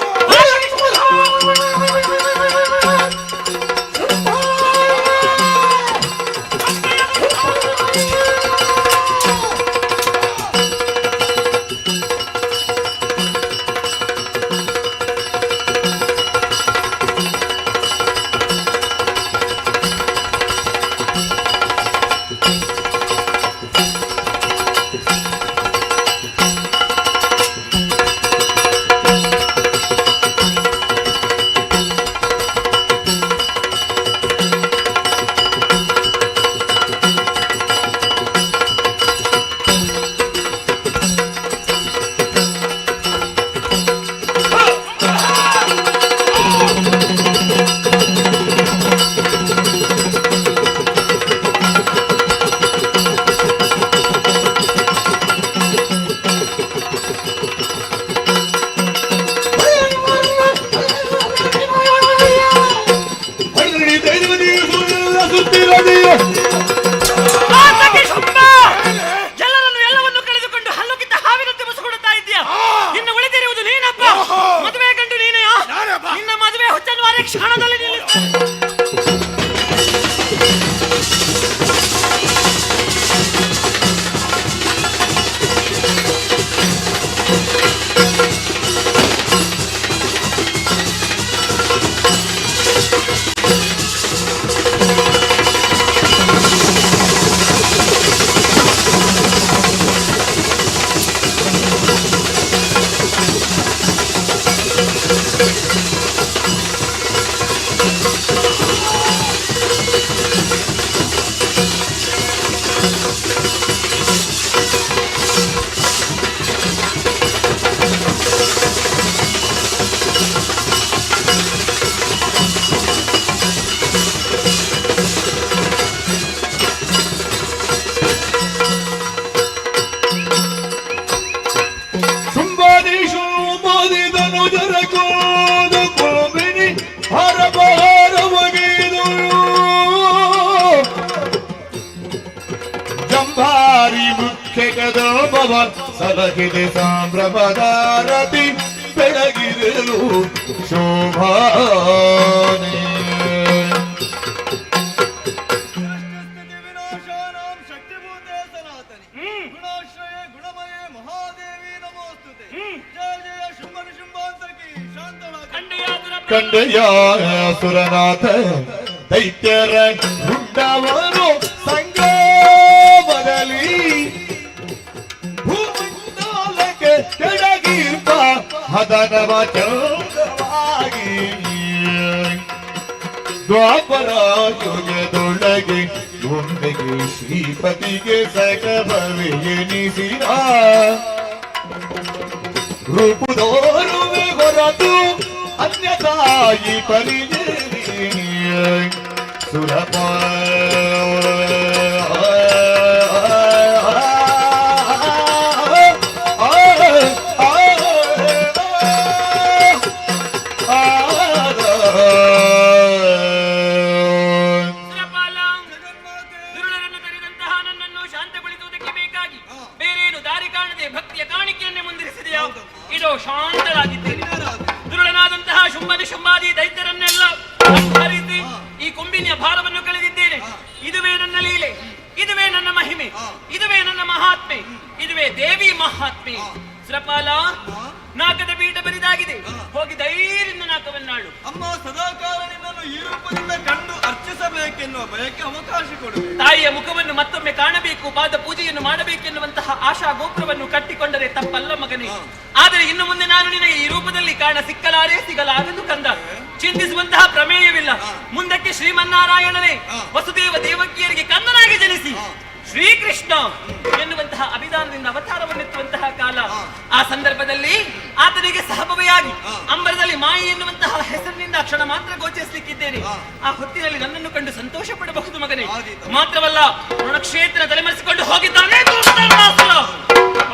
ಶುಂಭಾದಿ ಶುಂಭಾದಿದನು ಜರಕೋದ ಕೋಬಿನಿ ಹರ ಬಹಾರವಗಿದು ಜಂಭಾರಿ ಮುಖ್ಯ ಕದೋಭವ ಸಲಹಿದೆ ಸಂಭ್ರಮದಾರತಿ ಬೆಳಗಿರಲು ಶೋಭಾನೆ. ಸೃಷ್ಟಿಸ್ಥಿತಿ ವಿನಾಶಾನಾಂ ಶಕ್ತಿಭೂತೆ ಸನಾತನಿ ಗುಣಾಶ್ರಯೇ ಗುಣಮಯೇ ಮಹಾದೇವಿ ನಮೋಸ್ತುತೆ. ಜಯ ಜಯ ಶುಂಭ ನಿಶುಂಭಾಂತಕಿ ಶಾಂತಳಾಗಿ. ಕಂಡೆಯ ಸುರನಾಥ ದೈತ್ಯರ ಹುಂಡವರು ಸಂಗಮದಲ್ಲಿ ಭೂಮಂಡಲಕ್ಕೆ ಕೆಳಗಿರ್ಪ ಹದನವ ಚಂದ್ರವಾಗಿ ದ್ವಾಪರ ಯುಗದೊಳಗೆ ಒಮ್ಮೆಗೆ ಶ್ರೀಪತಿಗೆ ಸಕಭವೆ ಎನಿಸಿದ ರೂಪುದೋರುವೆ ಹೊರತು ಅನ್ಯತಾಯಿ ಪರಿಜರಿ ಸುರಪ. ಸುರಪಾಲ, ದುರುಳರನ್ನು ತರಿದಂತಹ ನನ್ನನ್ನು ಶಾಂತಗೊಳಿಸುವುದಕ್ಕೆ ಬೇಕಾಗಿ ಬೇರೇನು ದಾರಿ ಕಾಣದೆ ಭಕ್ತಿಯ ಕಾಣಿಕೆಯನ್ನೇ ಮುಂದಿರಿಸಿದೆಯಾ? ಇದು ಶಾಂತರಾಗಿದ್ದೇನೆ. ದುರುಳನಾದಂತಹ ಶುಂಭನ ಶುಂಭಾದಿ ದೈತ್ಯರನ್ನೆಲ್ಲ ಸಂಹರಿಸಿ ಈ ಕೊಂಬಿನಿಯ ಭಾರವನ್ನು ಕಳೆದಿದ್ದೇನೆ. ಇದುವೇ ನನ್ನ ಲೀಲೆ, ಇದುವೇ ನನ್ನ ಮಹಿಮೆ, ಇದುವೇ ನನ್ನ ಮಹಾತ್ಮೆ, ಇದುವೇ ದೇವಿ ಮಹಾತ್ಮೆ. ಸುರಪಾಲ, ನಾಕದ ಪೀಠ ಬರಿದಾಗಿದೆ. ಹೋಗಿ ಧೈರ್ಯದಿಂದ ನಾಕವನ್ನಾಳು. ಅಮ್ಮ, ಸದಾಕಾಲ ನಿನ್ನನ್ನು ಈ ರೂಪದಿಂದ ಕಂಡು ಅರ್ಚಿಸಬೇಕೆನ್ನುವ ಬಯಕೆ ಅವಕಾಶ ಕೊಡುವೆ. ತಾಯಿಯ ಮುಖವನ್ನು ಮತ್ತೊಮ್ಮೆ ಕಾಣಬೇಕು, ಪಾದ ಪೂಜೆಯನ್ನು ಮಾಡಬೇಕೆನ್ನುವಂತಹ ಆಶಾ ಗೋಪುರವನ್ನು ಕಟ್ಟಿಕೊಂಡರೆ ತಪ್ಪಲ್ಲ ಮಗನೇ. ಆದರೆ ಇನ್ನು ಮುಂದೆ ನಾನು ನಿನಗೆ ಈ ರೂಪದಲ್ಲಿ ಕಾಣ ಸಿಕ್ಕಲಾರೆ, ಸಿಗಲಾಗದು ಕಂದ. ಚಿಂತಿಸುವಂತಹ ಪ್ರಮೇಯವಿಲ್ಲ. ಮುಂದಕ್ಕೆ ಶ್ರೀಮನ್ನಾರಾಯಣನೇ ವಸುದೇವ ದೇವಕಿಯರಿಗೆ ಕಂದನಾಗಿ ಜನಿಸಿ ಶ್ರೀಕೃಷ್ಣ ಎನ್ನುವಂತಹ ಅಭಿಧಾನದಿಂದ ಅವತಾರವನ್ನೆತ್ತುವಂತಹ ಕಾಲ. ಆ ಸಂದರ್ಭದಲ್ಲಿ ಆತನಿಗೆ ಸಹಭವೆಯಾಗಿ ಅಂಬರದಲ್ಲಿ ಮಾಯಿ ಎನ್ನುವಂತಹ ಹೆಸರಿನಿಂದ ಕ್ಷಣ ಮಾತ್ರ ಗೋಚರಿಸಲಿಕ್ಕಿದ್ದೇನೆ. ಆ ಹೊತ್ತಿನಲ್ಲಿ ನನ್ನನ್ನು ಕಂಡು ಸಂತೋಷ ಪಡಬಹುದು ಮಗನೇ. ಮಾತ್ರವಲ್ಲ, ರಣಕ್ಷೇತ್ರ ತಲೆಮರೆಸಿಕೊಂಡು ಹೋಗಿದ್ದಾನೆ ದುಷ್ಟರಾಸುರ.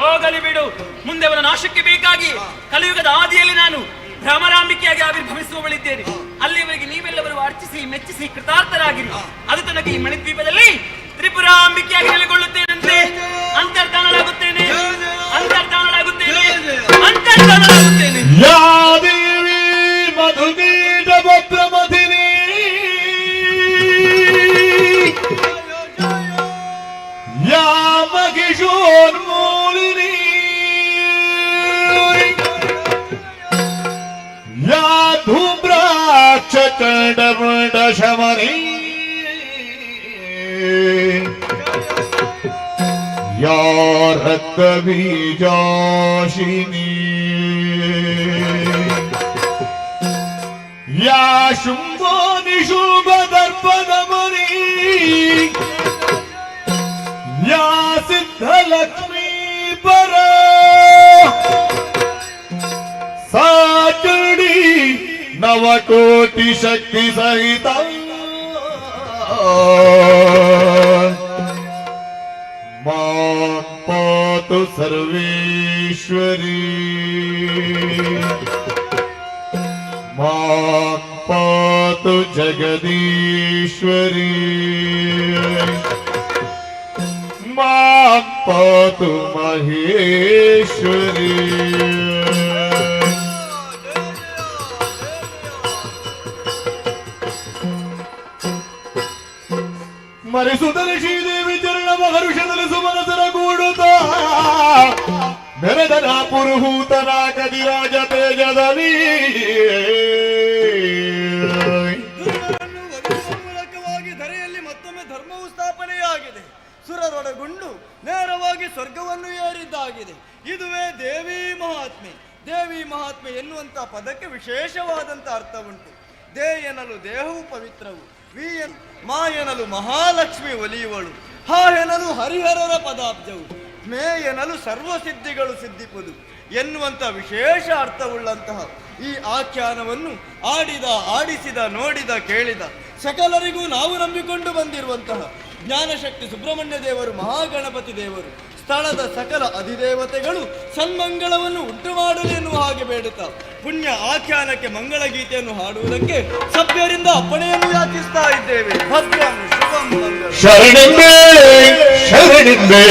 ಹೋಗಲಿ ಬಿಡು. ಮುಂದೆ ಅವನ ನಾಶಕ್ಕೆ ಬೇಕಾಗಿ ಕಲಿಯುಗದ ಆದಿಯಲ್ಲಿ ನಾನು ಭ್ರಮರಾಂಬಿಕೆಯಾಗಿ ಆವಿರ್ಭವಿಸುವವಳಿದ್ದೇನೆ. ಅಲ್ಲಿಯವರೆಗೆ ನೀವೆಲ್ಲವರು ಅರ್ಚಿಸಿ ಮೆಚ್ಚಿಸಿ ಕೃತಾರ್ಥರಾಗಿರಿ. ಅದು ತನಕ ಈ ಮಣಿದ್ವೀಪದಲ್ಲಿ ತ್ರಿಪುರಾಂಬಿಕೆಯಾಗಿ ನೆಲೆಗೊಳ್ಳುತ್ತೇನಂತೆ. ಅಂತರ್ಧಾನಳಾಗುತ್ತೇನೆ, ಅಂತರ್ಧಾನಳಾಗುತ್ತೇನೆ, ಅಂತರ್ಧಾನಳಾಗುತ್ತೇನೆ. ಯಾ ದೇವಿ ಮಧುಕೀಟ ಪ್ರಮಥಿನಿ ಯಾ ಮಹಿಷೋನ್ಮೂಲಿನಿ ಯಾ ಧೂಮ್ರಾಕ್ಷ ಚಂಡಮುಂಡ ಶಮನಿ ಯಾ ರಕ್ತಬೀಜಾಶಿನಿ ಯಾ ಶುಂಭೋ ನಿಶುಂಭ ದರ್ಪದಮನಿ ಯಾ ಸಿದ್ಧಲಕ್ಷ್ಮೀ ಪರ ಸಾಚುಡಿ ನವಕೋಟಿ ಶಕ್ತಿ ಸಹಿತ ಮಾಂ ಪಾತು ಸರ್ವೇಶ್ವರಿ, ಮಾಂ ಪಾತು ಜಗದೀಶ್ವರಿ, ಮಾಂ ಪಾತು ಮಹೇಶ್ವರಿ. ಮರಿಸುತ್ತಲೇ ಶ್ರೀದೇವಿ ಚರಣ ಹರುಷದಲ್ಲಿ ಸುಮನಸರ ಕೂಡುತ್ತ ಮೆರೆದನ ಪುರುಹೂತನ ಕದಿರಾಜ ತೇಜದಲ್ಲಿ. ದುರುಳರನ್ನು ವಧಿಸುವ ಮೂಲಕವಾಗಿ ಧರೆಯಲ್ಲಿ ಮತ್ತೊಮ್ಮೆ ಧರ್ಮವು ಸ್ಥಾಪನೆಯಾಗಿದೆ. ಸುರರೊಡಗುಂಡು ನೇರವಾಗಿ ಸ್ವರ್ಗವನ್ನು ಏರಿದ್ದಾಗಿದೆ. ಇದುವೇ ದೇವಿ ಮಹಾತ್ಮೆ. ದೇವಿ ಮಹಾತ್ಮೆ ಎನ್ನುವಂಥ ಪದಕ್ಕೆ ವಿಶೇಷವಾದಂಥ ಅರ್ಥ ಉಂಟು. They ಎನ್ನಲು ದೇಹವು ಪವಿತ್ರವು, ವಿ ಎನ್ ಮಾ ಎನ್ನಲು ಮಹಾಲಕ್ಷ್ಮಿ ಒಲಿಯುವಳು, ಹಾ ಎನ್ನಲು ಹರಿಹರರ ಪದಾಬ್ಜವು, ಮೇ ಎನ್ನಲು ಸರ್ವಸಿದ್ಧಿಗಳು ಸಿದ್ಧಿಪುದು ಎನ್ನುವಂಥ ವಿಶೇಷ ಅರ್ಥವುಳ್ಳಂತಹ ಈ ಆಖ್ಯಾನವನ್ನು ಆಡಿದ, ಆಡಿಸಿದ, ನೋಡಿದ, ಕೇಳಿದ ಸಕಲರಿಗೂ ನಾವು ನಂಬಿಕೊಂಡು ಬಂದಿರುವಂತಹ ಜ್ಞಾನಶಕ್ತಿ ಸುಬ್ರಹ್ಮಣ್ಯ ದೇವರು, ಮಹಾಗಣಪತಿ ದೇವರು, ಸ್ಥಳದ ಸಕಲ ಅಧಿದೇವತೆಗಳು ಸನ್ಮಂಗಳವನ್ನು ಉಂಟು ಮಾಡಲಿ ಎನ್ನುವ ಹಾಗೆ ಬೇಡುತ್ತಾ ಪುಣ್ಯ ಆಖ್ಯಾನಕ್ಕೆ ಮಂಗಳ ಗೀತೆಯನ್ನು ಹಾಡುವುದಕ್ಕೆ ಸಭ್ಯರಿಂದ ಅಪ್ಪಣೆಯನ್ನು ಯಾಚಿಸ್ತಾ ಇದ್ದೇವೆ. ಭದ್ರಂ ಶುಭಂ ಮಂಗಳ. ಶರಣೆಂಬೇ ಶರಣೆಂಬೇ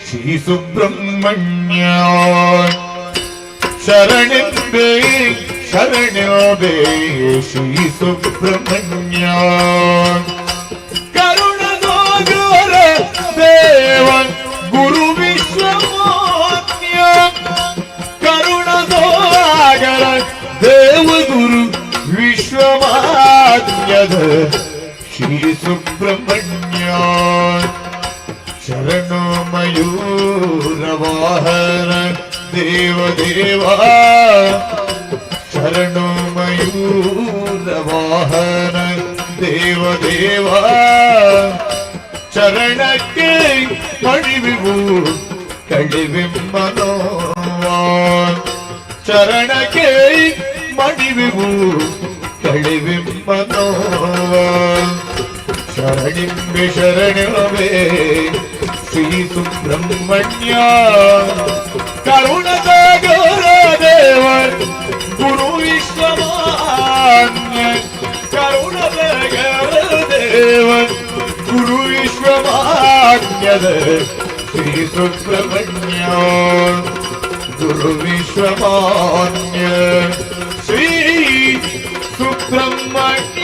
ಶ್ರೀ ಸುಬ್ರಹ್ಮಣ್ಯ, ಶರಣೆಂಬೇ ಶರಣೆಂಬೇ ಶ್ರೀ ಸುಬ್ರಹ್ಮಣ್ಯ, ಕರುಣಸಾಗರ ದೇವ ಗುರು ವಿಶ್ವಮಾನ್ಯ, ಕರುಣಸಾಗರ ದೇವ ಗುರು ವಿಶ್ವಮಾನ್ಯದ ಶ್ರೀ ಸುಬ್ರಹ್ಮಣ್ಯ, ಶರಣು ಮಯೂರ ವಾಹನ ದೇವ ದೇವ, ಶರಣು ಮಯೂರ ವಾಹನ ದೇವ ದೇವ, ಚರಣಕ್ಕೆ ಮಣಿವಿವು ಕಳಿವೆಂಬನೋವ, ಚರಣಕ್ಕೆ ಮಣಿವಿವು ಕಳಿವೆಂಬನೋವ, ಶರಣಿಂಬೆ ಶರಣವೇ ಶ್ರೀ ಸುಬ್ರಹ್ಮಣ್ಯ, ಕರುಣಸಾಗರ ದೇವ ಗುರು ವಿಶ್ವಮಾನ್ಯ, ಕರುಣಸಾಗರ ದೇವ ಗುರು ವಿಶ್ವಮಾನ್ಯದ ಶ್ರೀ ಸುಬ್ರಹ್ಮಣ್ಯ, ಗುರು ವಿಶ್ವಮಾನ್ಯ ಶ್ರೀ ಸುಬ್ರಹ್ಮಣ್ಯ.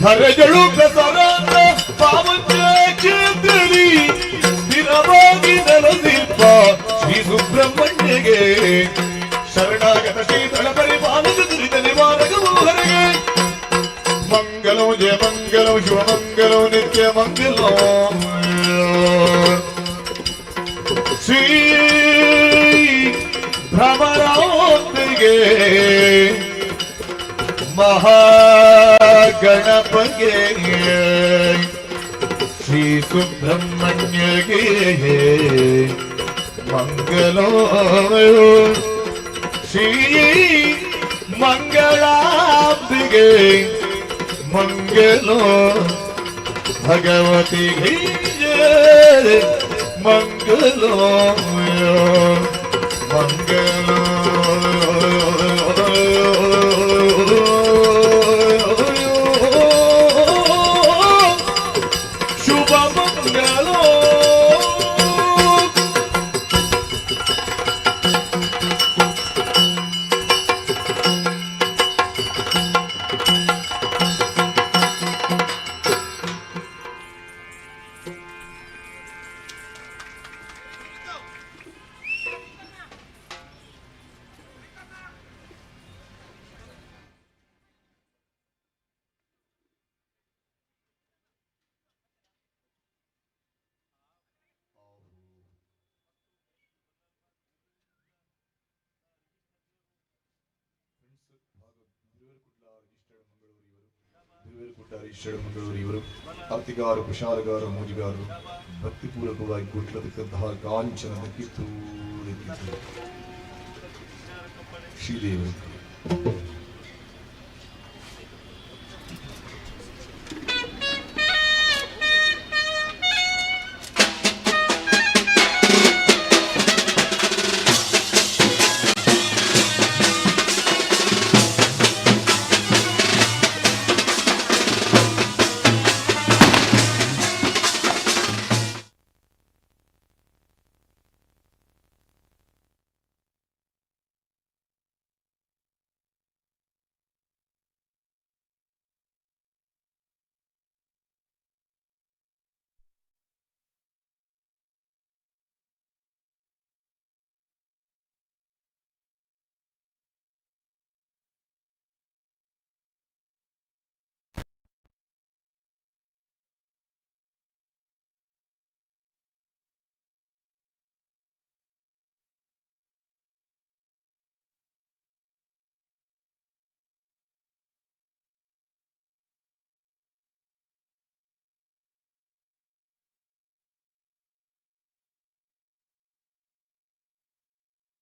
ಧರೆಗಳು ಪ್ರಸರಾಂತ ಪಾವಂಜೆ ಕ್ಷೇತ್ರದಿ ಸ್ಥಿರವಾಗಿ ನೆಲೆಸಿಪ್ಪ ಶ್ರೀ ಸುಬ್ರಹ್ಮಣ್ಯಗೆ, ಶರಣಾಗತ ಶೀತಳ ಪರಿಪಾಲಕ ದುರಿತ ನಿವಾರಕ ಮೋಹರಿಗೆ ಮಂಗಲಂ ಜಯ ಮಂಗಲಂ ಶಿವ ಮಂಗಲಂ ನಿತ್ಯ ಮಂಗಲಂ. ಶ್ರೀ ಭ್ರಮರಾಂಬಿಗೆ ಮಹಾಗಣಪಗೆ ಶ್ರೀ ಸುಬ್ರಹ್ಮಣ್ಯಗೆ ಮಂಗಲೋ, ಶ್ರೀ ಮಂಗಳಾಂಬಿಗೆ ಮಂಗಲೋ, ಭಗವತಿಗೆ ಮಂಗಲೋ ಮಂಗಲೋ. ಶುಭ ಮಂಗಲೋ. ಇವರು ಅರ್ತಿಗಾರು, ಕುಶಾಲಗಾರ, ಮೂಜಿಗಾರು ಭಕ್ತಿಪೂರ್ವಕವಾಗಿ ಕೊಟ್ಟಿರತಕ್ಕಂತಹ ಕಾಂಚನದ ಕಿತ್ತೂರು ಶ್ರೀದೇವರು.